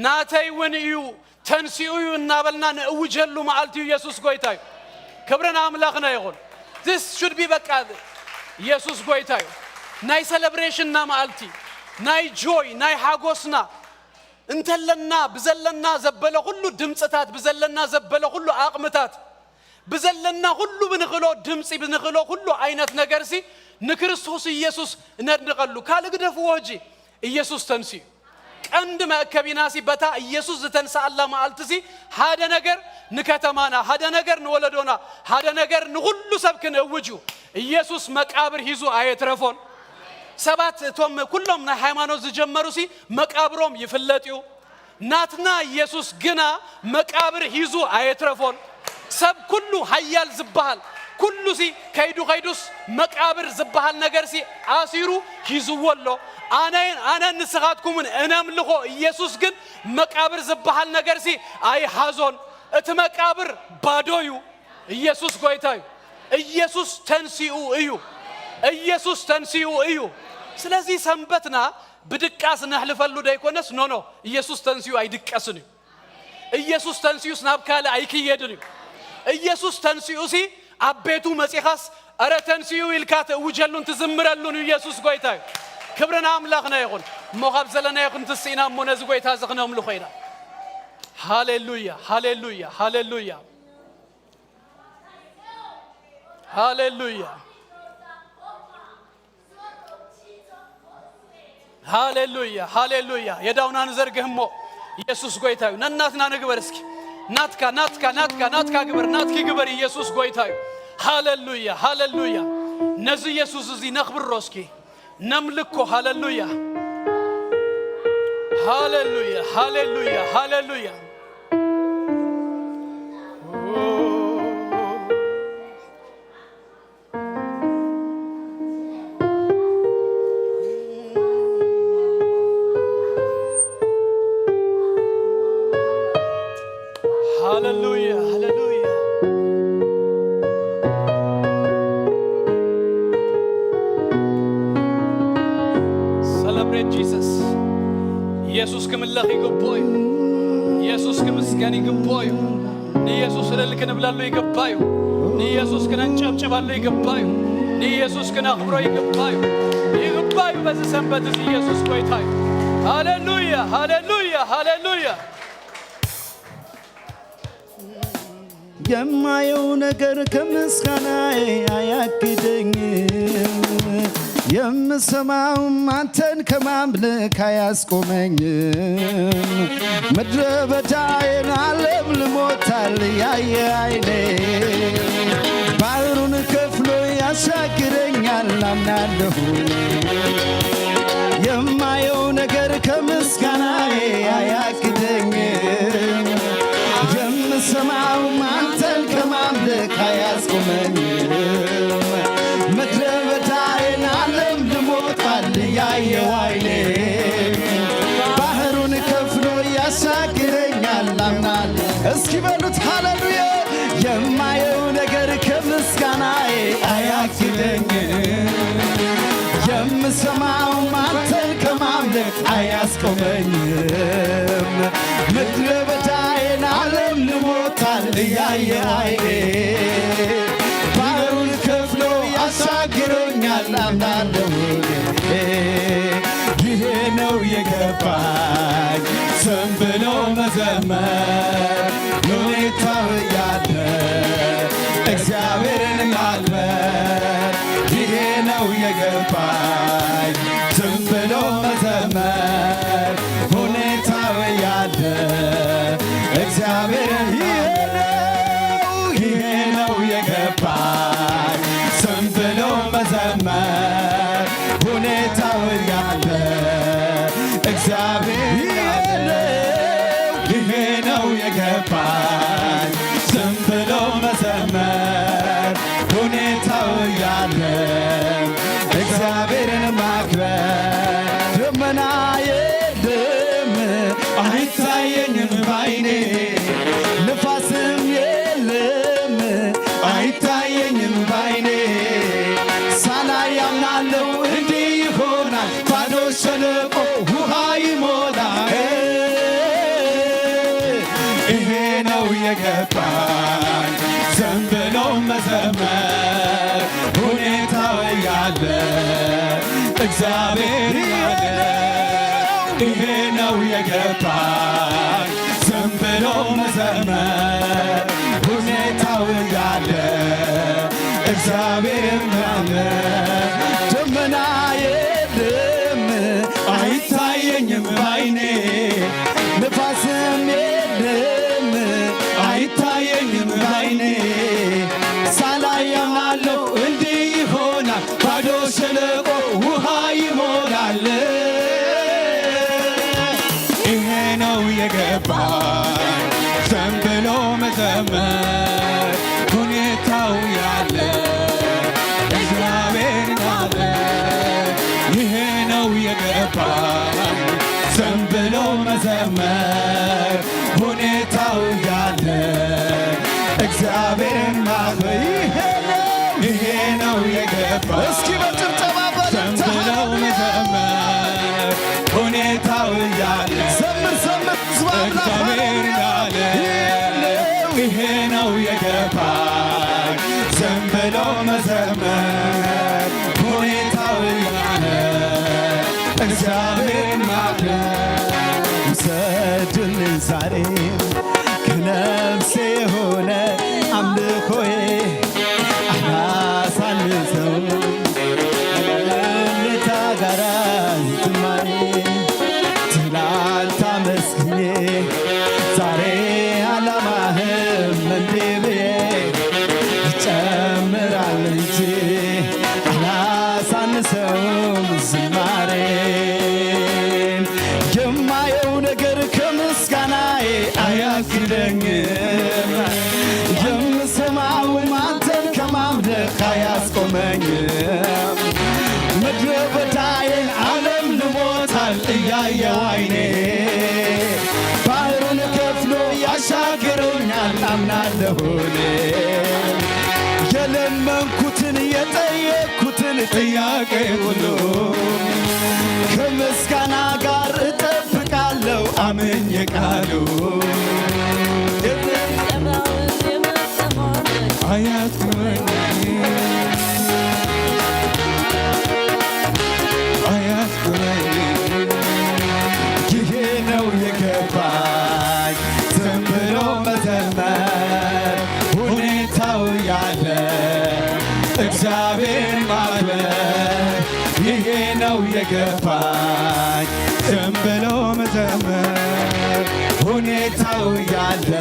ናተይ እውን እዩ፣ ተንሲኡ እዩ እናበልና ንእውጀሉ መዓልቲ እዩ። ኢየሱስ ጎይታ እዩ። ክብርን ኣምላኽና ይኹን። This should be በቃ ኢየሱስ ጎይታ እዩ። ናይ ሰለብሬሽንና መዓልቲ፣ ናይ ጆይ፣ ናይ ሓጎስና እንተለና ብዘለና ዘበለ ኩሉ ድምፅታት፣ ብዘለና ዘበለ ኩሉ ኣቕምታት፣ ብዘለና ኩሉ ብንኽእሎ ድምፂ፣ ብንኽእሎ ኩሉ ዓይነት ነገርሲ ንክርስቶስ ኢየሱስ ነድንቐሉ። ካልእ ግደፍዎ። ሕጂ ኢየሱስ ተንስኡ። ቀንዲ መእከቢናሲ በታ ኢየሱስ ዝተንስኣላ መዓልትሲ ሓደ ነገር ንከተማና፣ ሓደ ነገር ንወለዶና፣ ሓደ ነገር ንኹሉ ሰብ ክንእውጅ እዩ። ኢየሱስ መቃብር ሒዙ ኣየትረፎን። ሰባት እቶም ኩሎም ናይ ሃይማኖት ዝጀመሩሲ መቃብሮም ይፍለጥ እዩ። ናትና ኢየሱስ ግና መቃብር ሒዙ ኣየትረፎን። ሰብ ኩሉ ሃያል ዝበሃል ኩሉሲ ከይዱ ከይዱስ መቃብር ዝበሃል ነገርሲ ኣሲሩ ሒዝዎ ኣሎ። ኣነ ኣነ ንስኻትኩምን እነምልኾ ኢየሱስ ግን መቃብር ዝበሃል ነገርሲ ኣይሓዞን። እቲ መቃብር ባዶ እዩ። ኢየሱስ ጎይታ እዩ። ኢየሱስ ተንሲኡ እዩ። ኢየሱስ ተንሲኡ እዩ። ስለዚ ሰንበትና ብድቃስ ነሕልፈሉ ደይኮነስ ኖኖ ኢየሱስ ተንሲኡ ኣይድቀስን እዩ። ኢየሱስ ተንሲኡስ ናብ ካልእ ኣይክየድን እዩ። ኢየሱስ ተንሲኡሲ ኣብ ቤቱ መጺኻስ እረ ተንሲኡ ኢልካ ትእውጀሉን ትዝምረሉን እዩ። ኢየሱስ ጎይታ እዩ። ክብርን ኣምላኽና ይኹን። እሞ ካብ ዘለናዮ ክንትስእ ኢና እሞ ነዚ ጎይታ እዚ ክነምልኾ ኢና። ሃሌሉያ፣ ሃሌሉያ፣ ሃሌሉያ፣ ሃሌሉያ። ሃሌሉያ፣ ሃሌሉያ። የዳውና ንዘርግህ እሞ ኢየሱስ ጎይታ እዩ። ነናትና ንግበር እስኪ። ናትካ፣ ናትካ፣ ናትካ፣ ናትካ ግበር፣ ናትኪ ግበር። ኢየሱስ ጎይታ እዩ። ሃሌሉያ፣ ሃሌሉያ። ነዚ ኢየሱስ እዚ ነኽብሮ እስኪ። ነምልኮ። ሃሌሉያ፣ ሃሌሉያ፣ ሃሌሉያ፣ ሃሌሉያ። ሃሌሉያ፣ ሃሌሉያ። Celebrate Jesus። ኢየሱስ ክምለኽ ይግብኦ እዩ። ኢየሱስ ክምስገን ይግብኦ እዩ። ንኢየሱስ እልል ክንብለሉ ይግባ እዩ። ንኢየሱስ ክነንጨብጭበሉ ይግባ እዩ። ንኢየሱስ ክነኽብሮ ይግባ እዩ። ይግባ እዩ። በዚ ሰንበት እዚ ኢየሱስ ጎይታ እዩ። ሃሌሉያ፣ ሃሌሉያ፣ ሃሌሉያ። የማየው ነገር ከምስጋናዬ አያግደኝም። የምሰማውም አንተን ከማምለክ አያስቆመኝም። ምድረ በዳዬን አለምልሞታል ያየ አይኔ። ባህሩን ከፍሎ ያሻግረኛል አምናለሁ። የማየው ነገር ከምስጋናዬ አያግደኝም። የምሰማውም አንተን ከማምለክ አያስቆመኝም። ምድረ በዳዬን አለምልሞታል ያየው አይኔ። ባህሩን ከፍሎ ያሻግረኛል አምናለሁ። እስኪ በሉት ሃሌሉያ። የማየው ነገር ከምስጋናዬ አያግደኝም። ሰማውም አንተን ከማምለክ አያስቆመኝም። ምድረ በዳዬን ዓለም ልሞታል እያየ አይኔ። ባህሩን ከፍሎ አሻግሮኛል አምናለሁ። ይሄ ነው የገባኝ ዝም ብሎ መዘመር፣ ሁኔታው እያለ እግዚአብሔርን ማክበር። ይሄ ነው የገባኝ ዝም ብሎ መዘመር፣ ሁኔታው እያለ እግዚአብሔርን ማክበር። ይሄ ነው የገባኝ ዝም ብሎ መዘመር፣ ሁኔታው እያለ እግዚአብሔር ያለ። ይሄ ነው የገባኝ ዝም ብሎ መዘመር፣ ሁኔታው እያለ እግዚአብሔርን ማክበር። ደመና የለም አይታየኝም ባይኔ፣ ንፋስም የለም አይታየኝም ባይኔ። ሳላይ አምናለሁ እንዲህ ይሆናል፣ ባዶ ሸለቆ ውሃ ይሞላል። ይሄ ነው የገባኝ ዝም ብሎ መዘመር፣ ሁኔታው እያለ እግዚአብሔር ያለ። ይሄ ነው የገባኝ ዝም ብሎ መዘመር፣ ሁኔታው እያለ እግዚአብሔር ያለ። ደመና የለም አይታየኝም ባይኔ፣ ንፋስም የለም አይታየኝም ባይኔ። ሳላይ አምናለሁ እንዲህ ይሆናል፣ ባዶ ሸለቆ ውሃ ይሞላል። ይሄ ነው የገባኝ ዝም ብሎ መዘመር፣ ሁኔታው ያለ እግዚአብሔር አለ። ይሄ ነው የገባኝ ዝም ብሎ መዘመር፣ ሁኔታው ያለ እግዚአብሔርን ማክበር። ይሄ ነው፣ ይሄ ነው የገባኝ እስኪ በጭብጨባ ዝም በእልልታ ብሎ መዘመር፣ ሁኔታው ያለ ዘምር፣ ዘምር፣ ህዝብ አምላክ እግዚአብሔር ሃሌሉያ። ያለ። ይሄ ነው የገባኝ ዝም ብሎ መዘመር፣ ሁኔታው ያለ እግዚአብሔር ማክበር። ውሰዱልኝ ዛሬ ከነፍሴ የሆነ አምልኮዬ አላሳንሰው እልልታ ጋራ ዝማሬ። ትላንት አመስግኜ ዛሬ አላማህም እንዴ ብዬ ይጨምራል እንጂ አላሳንሰውም ዝማሬን። የማየው ነገር ከምስጋናዬ አያግደኝም፣ የምሰማውም አንተን ከማምለክ አያስቆመኝም። ምድረ በዳዬን ዓለም ልሞታል እያየው አይኔ፣ ባህሩን ከፍሎ ያሻግሮኛል አምናለሁ እኔ። የለመንኩትን የጠየቅኩትን ጥያቄ ሁሉ ከምስጋና ጋር እጠብቃለሁ አምኜ ቃሉ። አያስቆመኝ፣ አያስቆመኝ። ይሄ ነው የገባኝ ዝም ብሎ መዘመር፣ ሁኔታው ያለ እግዚአብሔር ማክበር። ይሄ ነው የገባኝ ዝም ብሎ መዘመር፣ ሁኔታው ያለ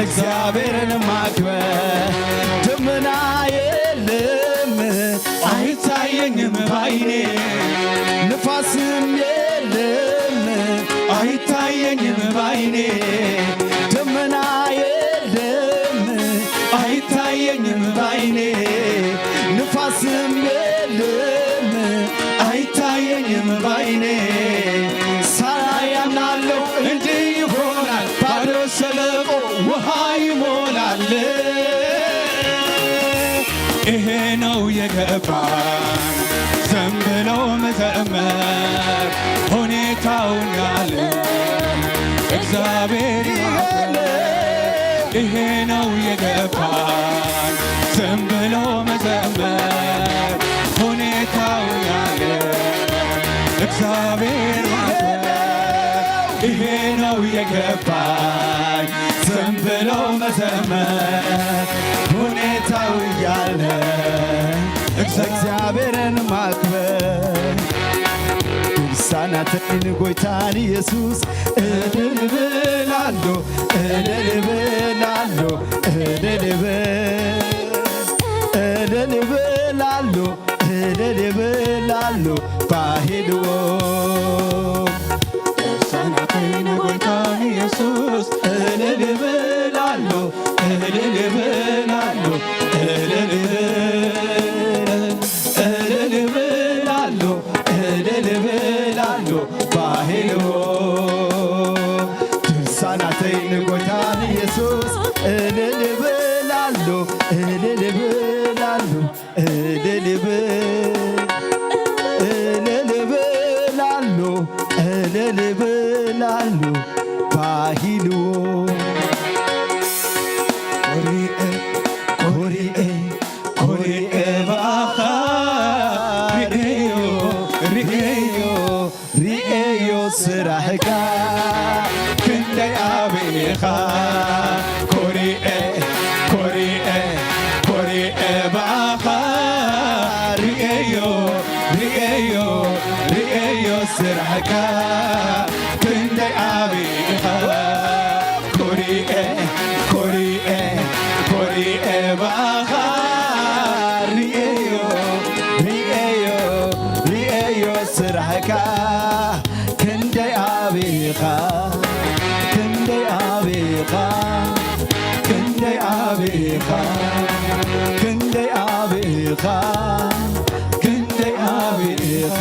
እግዚአብሔርን ማክበር። ደመና የለም አይታየኝም ባይኔ፣ ንፋስም የለም አይታየኝም ባይኔ። ደመና የለም አይታየኝም ባይኔ፣ ንፋስም የለም አይታየኝም ባይኔ። ሳያምናለሁ እንዲህ ይሆናል፣ ባዶ ሸለቆ ውሃ ይሞላል። ይሄ ነው የገባኝ ዝም ብሎ የገባኝ ዝም ብሎ መዘመር፣ ሁኔታው ያለ እግዚአብሔር ማክበር፣ ይሄ ነው የገባኝ ዝም ብሎ መዘመር፣ ሁኔታው ያለ እግዚአብሔርን ማክበር። ድርሳናተይን ጎይታን ኢየሱስ እልል ብላለሁ፣ እልል ብላለሁ፣ እልል ብ-፣ እልል ብላለሁ፣ እልል ብላለሁ ባሂልዎ። ድርሳናተይን ጎይታን ኢየሱስ እልል ብላለሁ፣ እልል ብላለሁ፣ እልል ብ-፣ እልል ብላለሁ፣ እልል ብላለሁ ባሂልዎ። ድርሳናተይ ንጎይታ ንኢየሱስ እልል ብላለሁ፣ እልል ብላለሁ፣ እልል ብ-፣ እልል ብላለሁ፣ እልል ብላለሁ ባሂልዎ። ኮሪኤ፣ ኮሪኤ፣ ኮሪኤ ብኣኻ ርእዮ፣ ርእዮ፣ ርእዮ ስራሕካ ክንደይ ዓቢ ኢኻ። ኮሪኤ፣ ኮሪኤ፣ ኮሪኤ ብኣኻ ርእዮ፣ ርእዮ፣ ርእዮ ስራሕካ ክንደይ ዓቢ ኢኻ። ኮሪኤ፣ ኮሪኤ፣ ኮሪኤ ብኣኻ ርእዮ፣ ርእዮ፣ ርእዮ ስራሕካ ክንደይ ዓቢ ኢኻ፣ ክንደይ ዓቢ ኢኻ፣ ክንደይ ዓቢ ኢኻ፣ ክንደይ ዓቢ ኢኻ፣ ክንደይ ዓቢ ኢኻ፣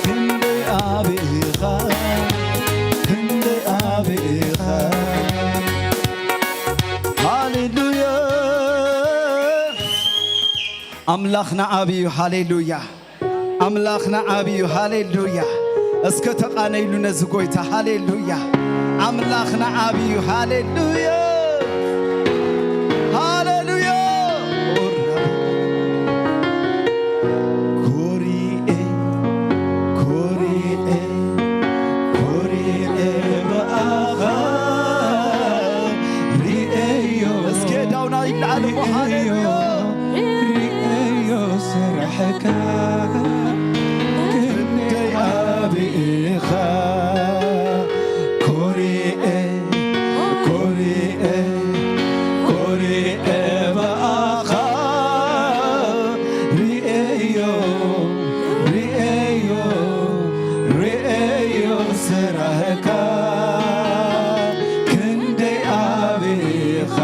ክንደይ ዓቢ ኢኻ፣ ክንደይ ዓቢ ኢኻ። ሃሌሉያ! ኣምላኽና ዓቢ እዩ። ሃሌሉያ! ኣምላኽና ዓቢ እዩ። ሃሌሉያ! እስከ ተቓነይሉ ነዚ ጎይታ። ሃሌሉያ! ኣምላኽና ዓቢ እዩ። ሃሌሉያ! ሃሌሉያ! ኮሪኤ፣ ኮሪኤ፣ ኮሪኤ ብኣኻ ርእዮ። እስከ ዳውና ይለዓል እሞ፣ ሃሌሉያ። ርእዮ ስራሕካ ክንደይ ዓቢ ኢኻ። ኮሪኤ፣ ኮሪኤ፣ ኮሪኤ ብኣኻ ርእዮ፣ ርእዮ፣ ርእዮ ስራሕካ ክንደይ ዓቢ ኢኻ፣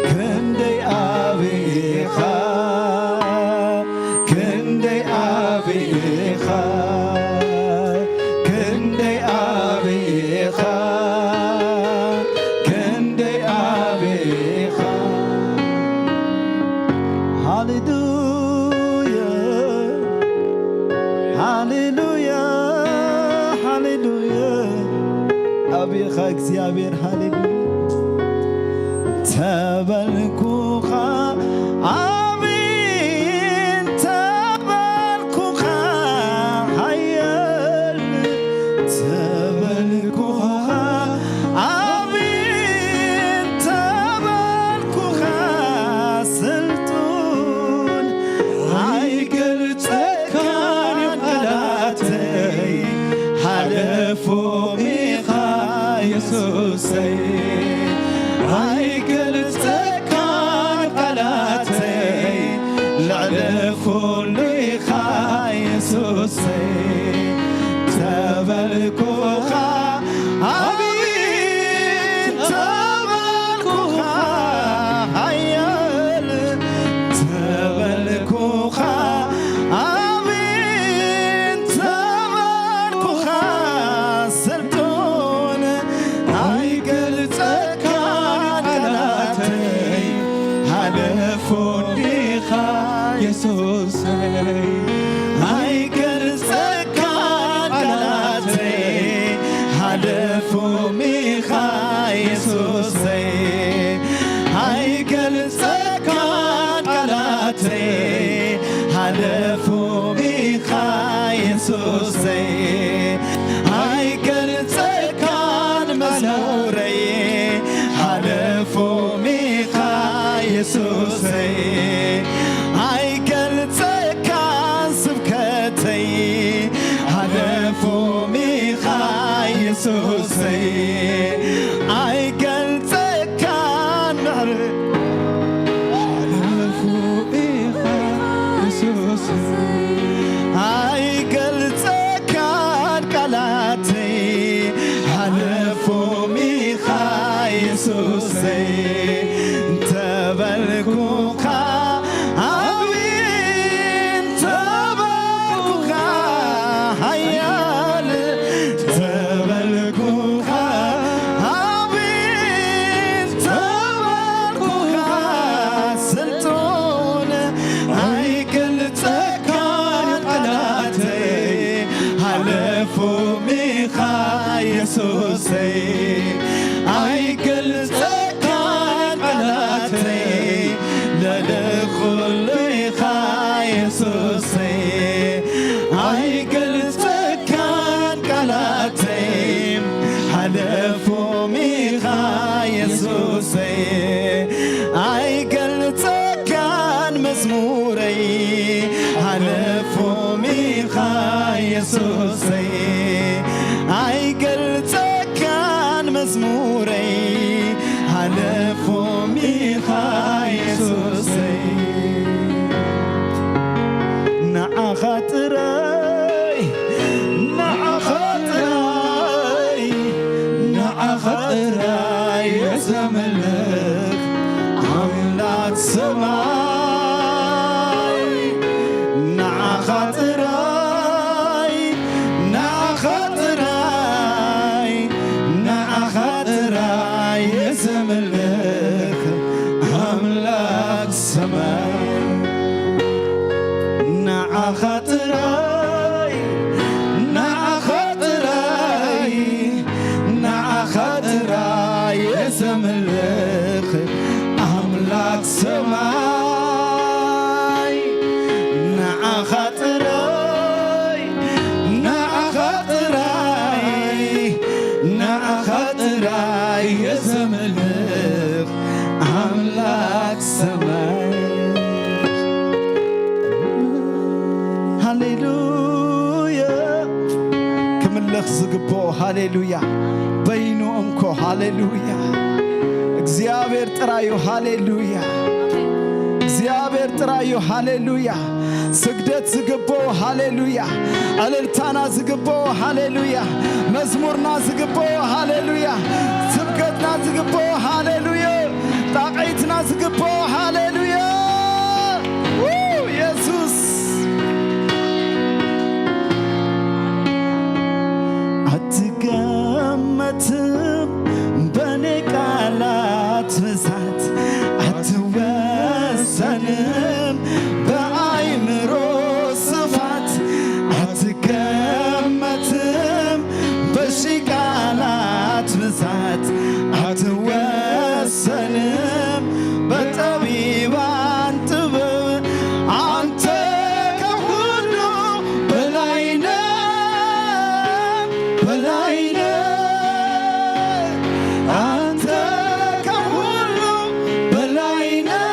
ክንደይ ዓቢ ኢኻ፣ ክንደይ ዓቢ ኢኻ፣ ክንደይ ዓቢ ኢኻ፣ ክንደይ ዓቢ ኢኻ። ሃሌሉያ፣ ሃሌሉያ፣ ሃሌሉያ። ዓቢ ኢኻ እግዚኣብሔር። ሃሌሉያ። ተበልኩኻ ዓቢ፣ ተበልኩኻ ሓያል፣ ተበልኩኻ ዓቢ፣ ተበልኩኻ ስልጡን፣ ኣይገልጸካን ቃላተይ፣ ሓለፎም ኢኻ የሱሰይ። ኣይገልጸካን ቃላተይ፣ ልዕሊ ኩሉ ኢኻ የሱሰይ። ተበልኩኻ ዓቢ፣ ተበልኩኻ ሓያል፣ ተበልኩኻ ዓቢ፣ ተበልኩኻ ስልጡን፣ ኣይገልጸካን ኢኻ የሱሰይ፣ ኣይገልጸካን መዝሙረይ፣ ሃለፎም ኢኻ የሱሰይ፣ ኣይገልጸካን ስብከተይ፣ ሃለፎም ኢኻ የሱሰይ፣ ኣይገልጸካን ምሕረት ሃለፎም ኢኻ የሱስ፣ ኣይገልጸካን ቃላተይ፣ ሃለፎም ኢኻ የሱሰይ፣ እንተበልኩኻ ዓቢ፣ እንተበልኩኻ ሓያል፣ እንተበልኩኻ ዓቢ፣ እንተበልኩኻ ስልጡን፣ ኣይገልጸካን ቃላተይ፣ ሃለፎም ኢኻ የሱሰይ፣ ኣይገልጸካን ቃላተይ፣ ልዕሊ ኩሉ ኢኻ የሱሰይ፣ ኣይገልጸካን ቃላተይ፣ ሃለፎም ኢኻ የሱሰይ፣ ኣይገልጸካን መዝሙረይ፣ ሃለፎም ኢኻ የሱሰይ፣ ኣይገልጸካን መዝሙረይ፣ ሃለፎም ኢኻ የሱሰይ። ንዓኻ ጥራይ፣ ንዓኻ ጥራይ፣ ንዓኻ ጥራይ እየ ዘምልኽ ኣምላኽ ሰማይ። ንዓኻ ጥራይ፣ ንዓኻ ጥራይ፣ ንዓኻ ጥራይ እየ ዘምልኽ ኣምላኽ ሰማይ። ንዓኻ ጥራይ፣ ንዓኻ ጥራይ፣ ንዓኻ ጥራይ እየ ዘምልኽ ኣምላኽ ሰማይ። ንዓኻ ጥራይ፣ ንዓኻ ጥራይ፣ ንዓኻ ጥራይ እየ ዘምልኽ ኣምላኽ ሰማይ። ሃሌሉያ። ክምለኽ ዝግብኦ ሃሌሉያ። በይኑ እንኮ ሃሌሉያ። እግዚኣብሔር ጥራዩ ሃሌሉያ። እግዚኣብሔር ጥራዩ ሃሌሉያ። ስግደት ዝግብኦ ሃሌሉያ። ዕልልታና ዝግብኦ ሃሌሉያ። መዝሙርና ዝግብኦ ሃሌሉያ። ስብከትና ዝግብኦ ሃሌሉያ። ጣቕዒትና ዝግብኦ ሃሌሉያ። ው፣ የሱስ። ኣትገመትም በኔ ቃላት ብዛት፣ ኣትወሰንም በኣይምሮ ስፋት፣ ኣትገመትም በሺ ቃላት ብዛት፣ ኣትወሰንም በጠቢባን ጥበብ። አንተ ከሁሉ በላይ ነህ፣ በላይ ነህ። አንተ ከሁሉ በላይ ነህ፣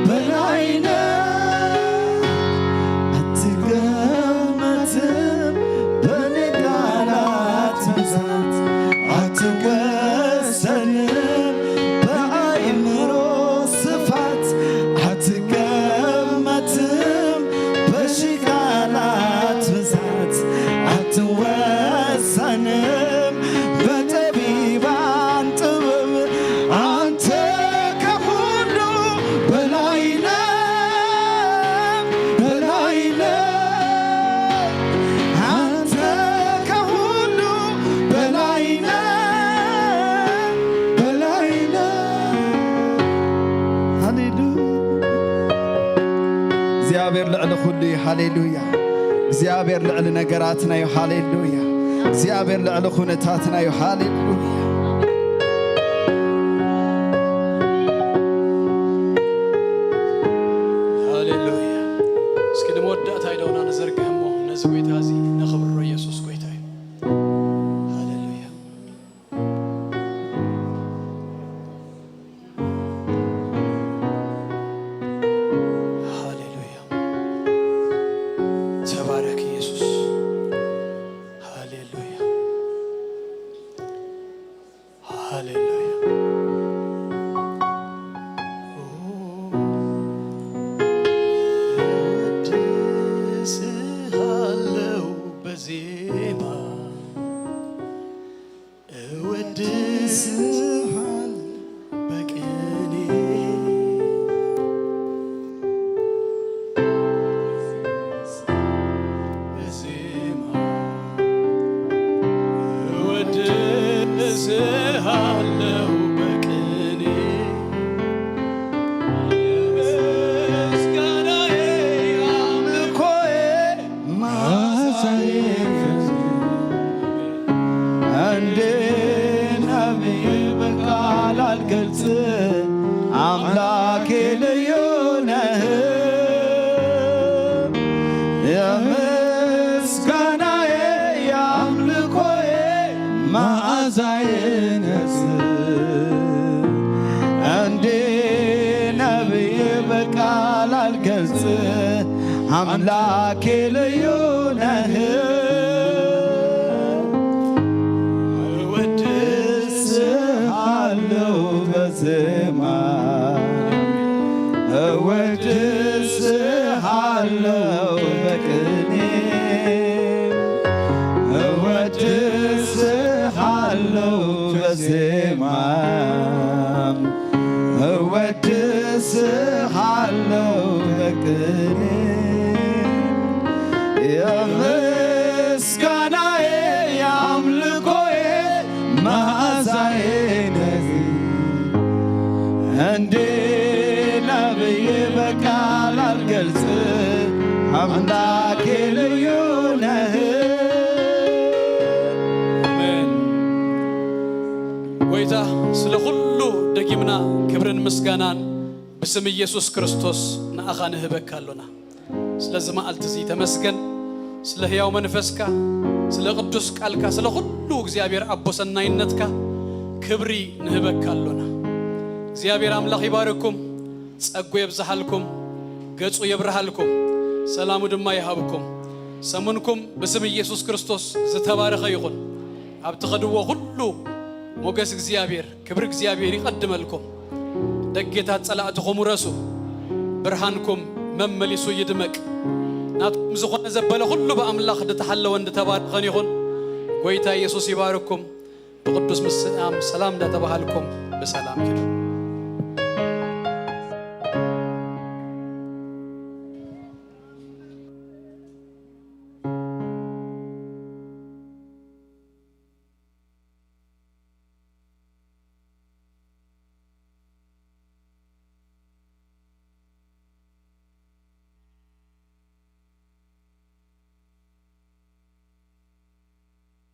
በላይ ነህ። አትገመትም በኔ ቃላት ብዛት፣ አትወሰንም በአእምሮ ስፋት፣ አትገመትም በሺ ቃላት ብዛት፣ አትወሰንም በጠቢባን ጥበብ። አንተ ከሁሉ በላይ ነህ፣ በላይ ነህ። አንተ ከሁሉ በላይ ነህ፣ በላይ ነህ። ሃሌሉያ። እግዚኣብሔር ልዕሊ ኩሉ እዩ። ሃሌሉያ። እግዚኣብሔር ልዕሊ ነገራትና እዩ። ሃሌሉያ። እግዚኣብሔር ልዕሊ ኩነታትና እዩ። ሃሌሉያ። ሃሌሉያ። እስኪ ድሞ መወዳእታ ኢዶና ንዘርግሕ እሞ ነዚ ጎይታ እዚ ነኽብሮ። ኢየሱስ ጎይታ እዩ። ሃሌሉያ። ሃሌሉያ። ተባረክ ኢየሱስ። ሃሌሉያ። ሃሌሉያ። እወድስሃለው በዜማ፣ እወድስሃል በቅኔ፣ በዜማ እወድስሃለው በቅኔ፣ ምስጋናዬ አምልኮዬ መዓዛዬ እንዴ ነብዬ በቃል አልገልጽ፣ አምላኬ ልዩ ነህ። የምስጋናዬ የአምልኮዬ መዓዛዬ ነህ። እንዴ ነብዬ በቃል አልገልጽ፣ አምላኬ ልዩ ነህ። እወድስሃለው በዜማ፣ እወድስሃለው በቅኔ፣ እወድስሃለው በዜማ፣ እወድስሃለው በቅኔ፣ የምስጋናዬ የአምልኮዬ መዓዛዬ ነህ። እንዴ ነብዬ በቃል አልገልጽ፣ አምላኬ ልዩ ነህ። ኣሜን። ጎይታ፣ ስለ ኩሉ ደጊምና ክብርን ምስጋናን ብስም ኢየሱስ ክርስቶስ ንኣኻ ንህበካ ኣሎና። ስለዚ መዓልቲ እዚ ተመስገን። ስለ ህያው መንፈስካ፣ ስለ ቅዱስ ቃልካ፣ ስለ ኩሉ እግዚኣብሔር ኣቦ ሰናይነትካ ክብሪ ንህበካ ኣሎና። እግዚኣብሔር ኣምላኽ ይባርኩም፣ ጸጉ የብዝሓልኩም፣ ገጹ የብርሃልኩም፣ ሰላሙ ድማ ይሃብኩም። ሰሙንኩም ብስም ኢየሱስ ክርስቶስ ዝተባረኸ ይኹን። ኣብ ትኸድዎ ኩሉ ሞገስ እግዚኣብሔር፣ ክብሪ እግዚኣብሔር ይቐድመልኩም። ደጌታት ጸላእትኹም ውረሱ፣ ብርሃንኩም መመሊሱ ይድመቅ። ናትኩም ዝኾነ ዘበለ ኩሉ ብኣምላኽ ዝተሓለወን ዝተባረኸን ይኹን። ጎይታ ኢየሱስ ይባርኩም። ብቅዱስ ምስኣም ሰላም እንዳተባሃልኩም ብሰላም ኪዱ።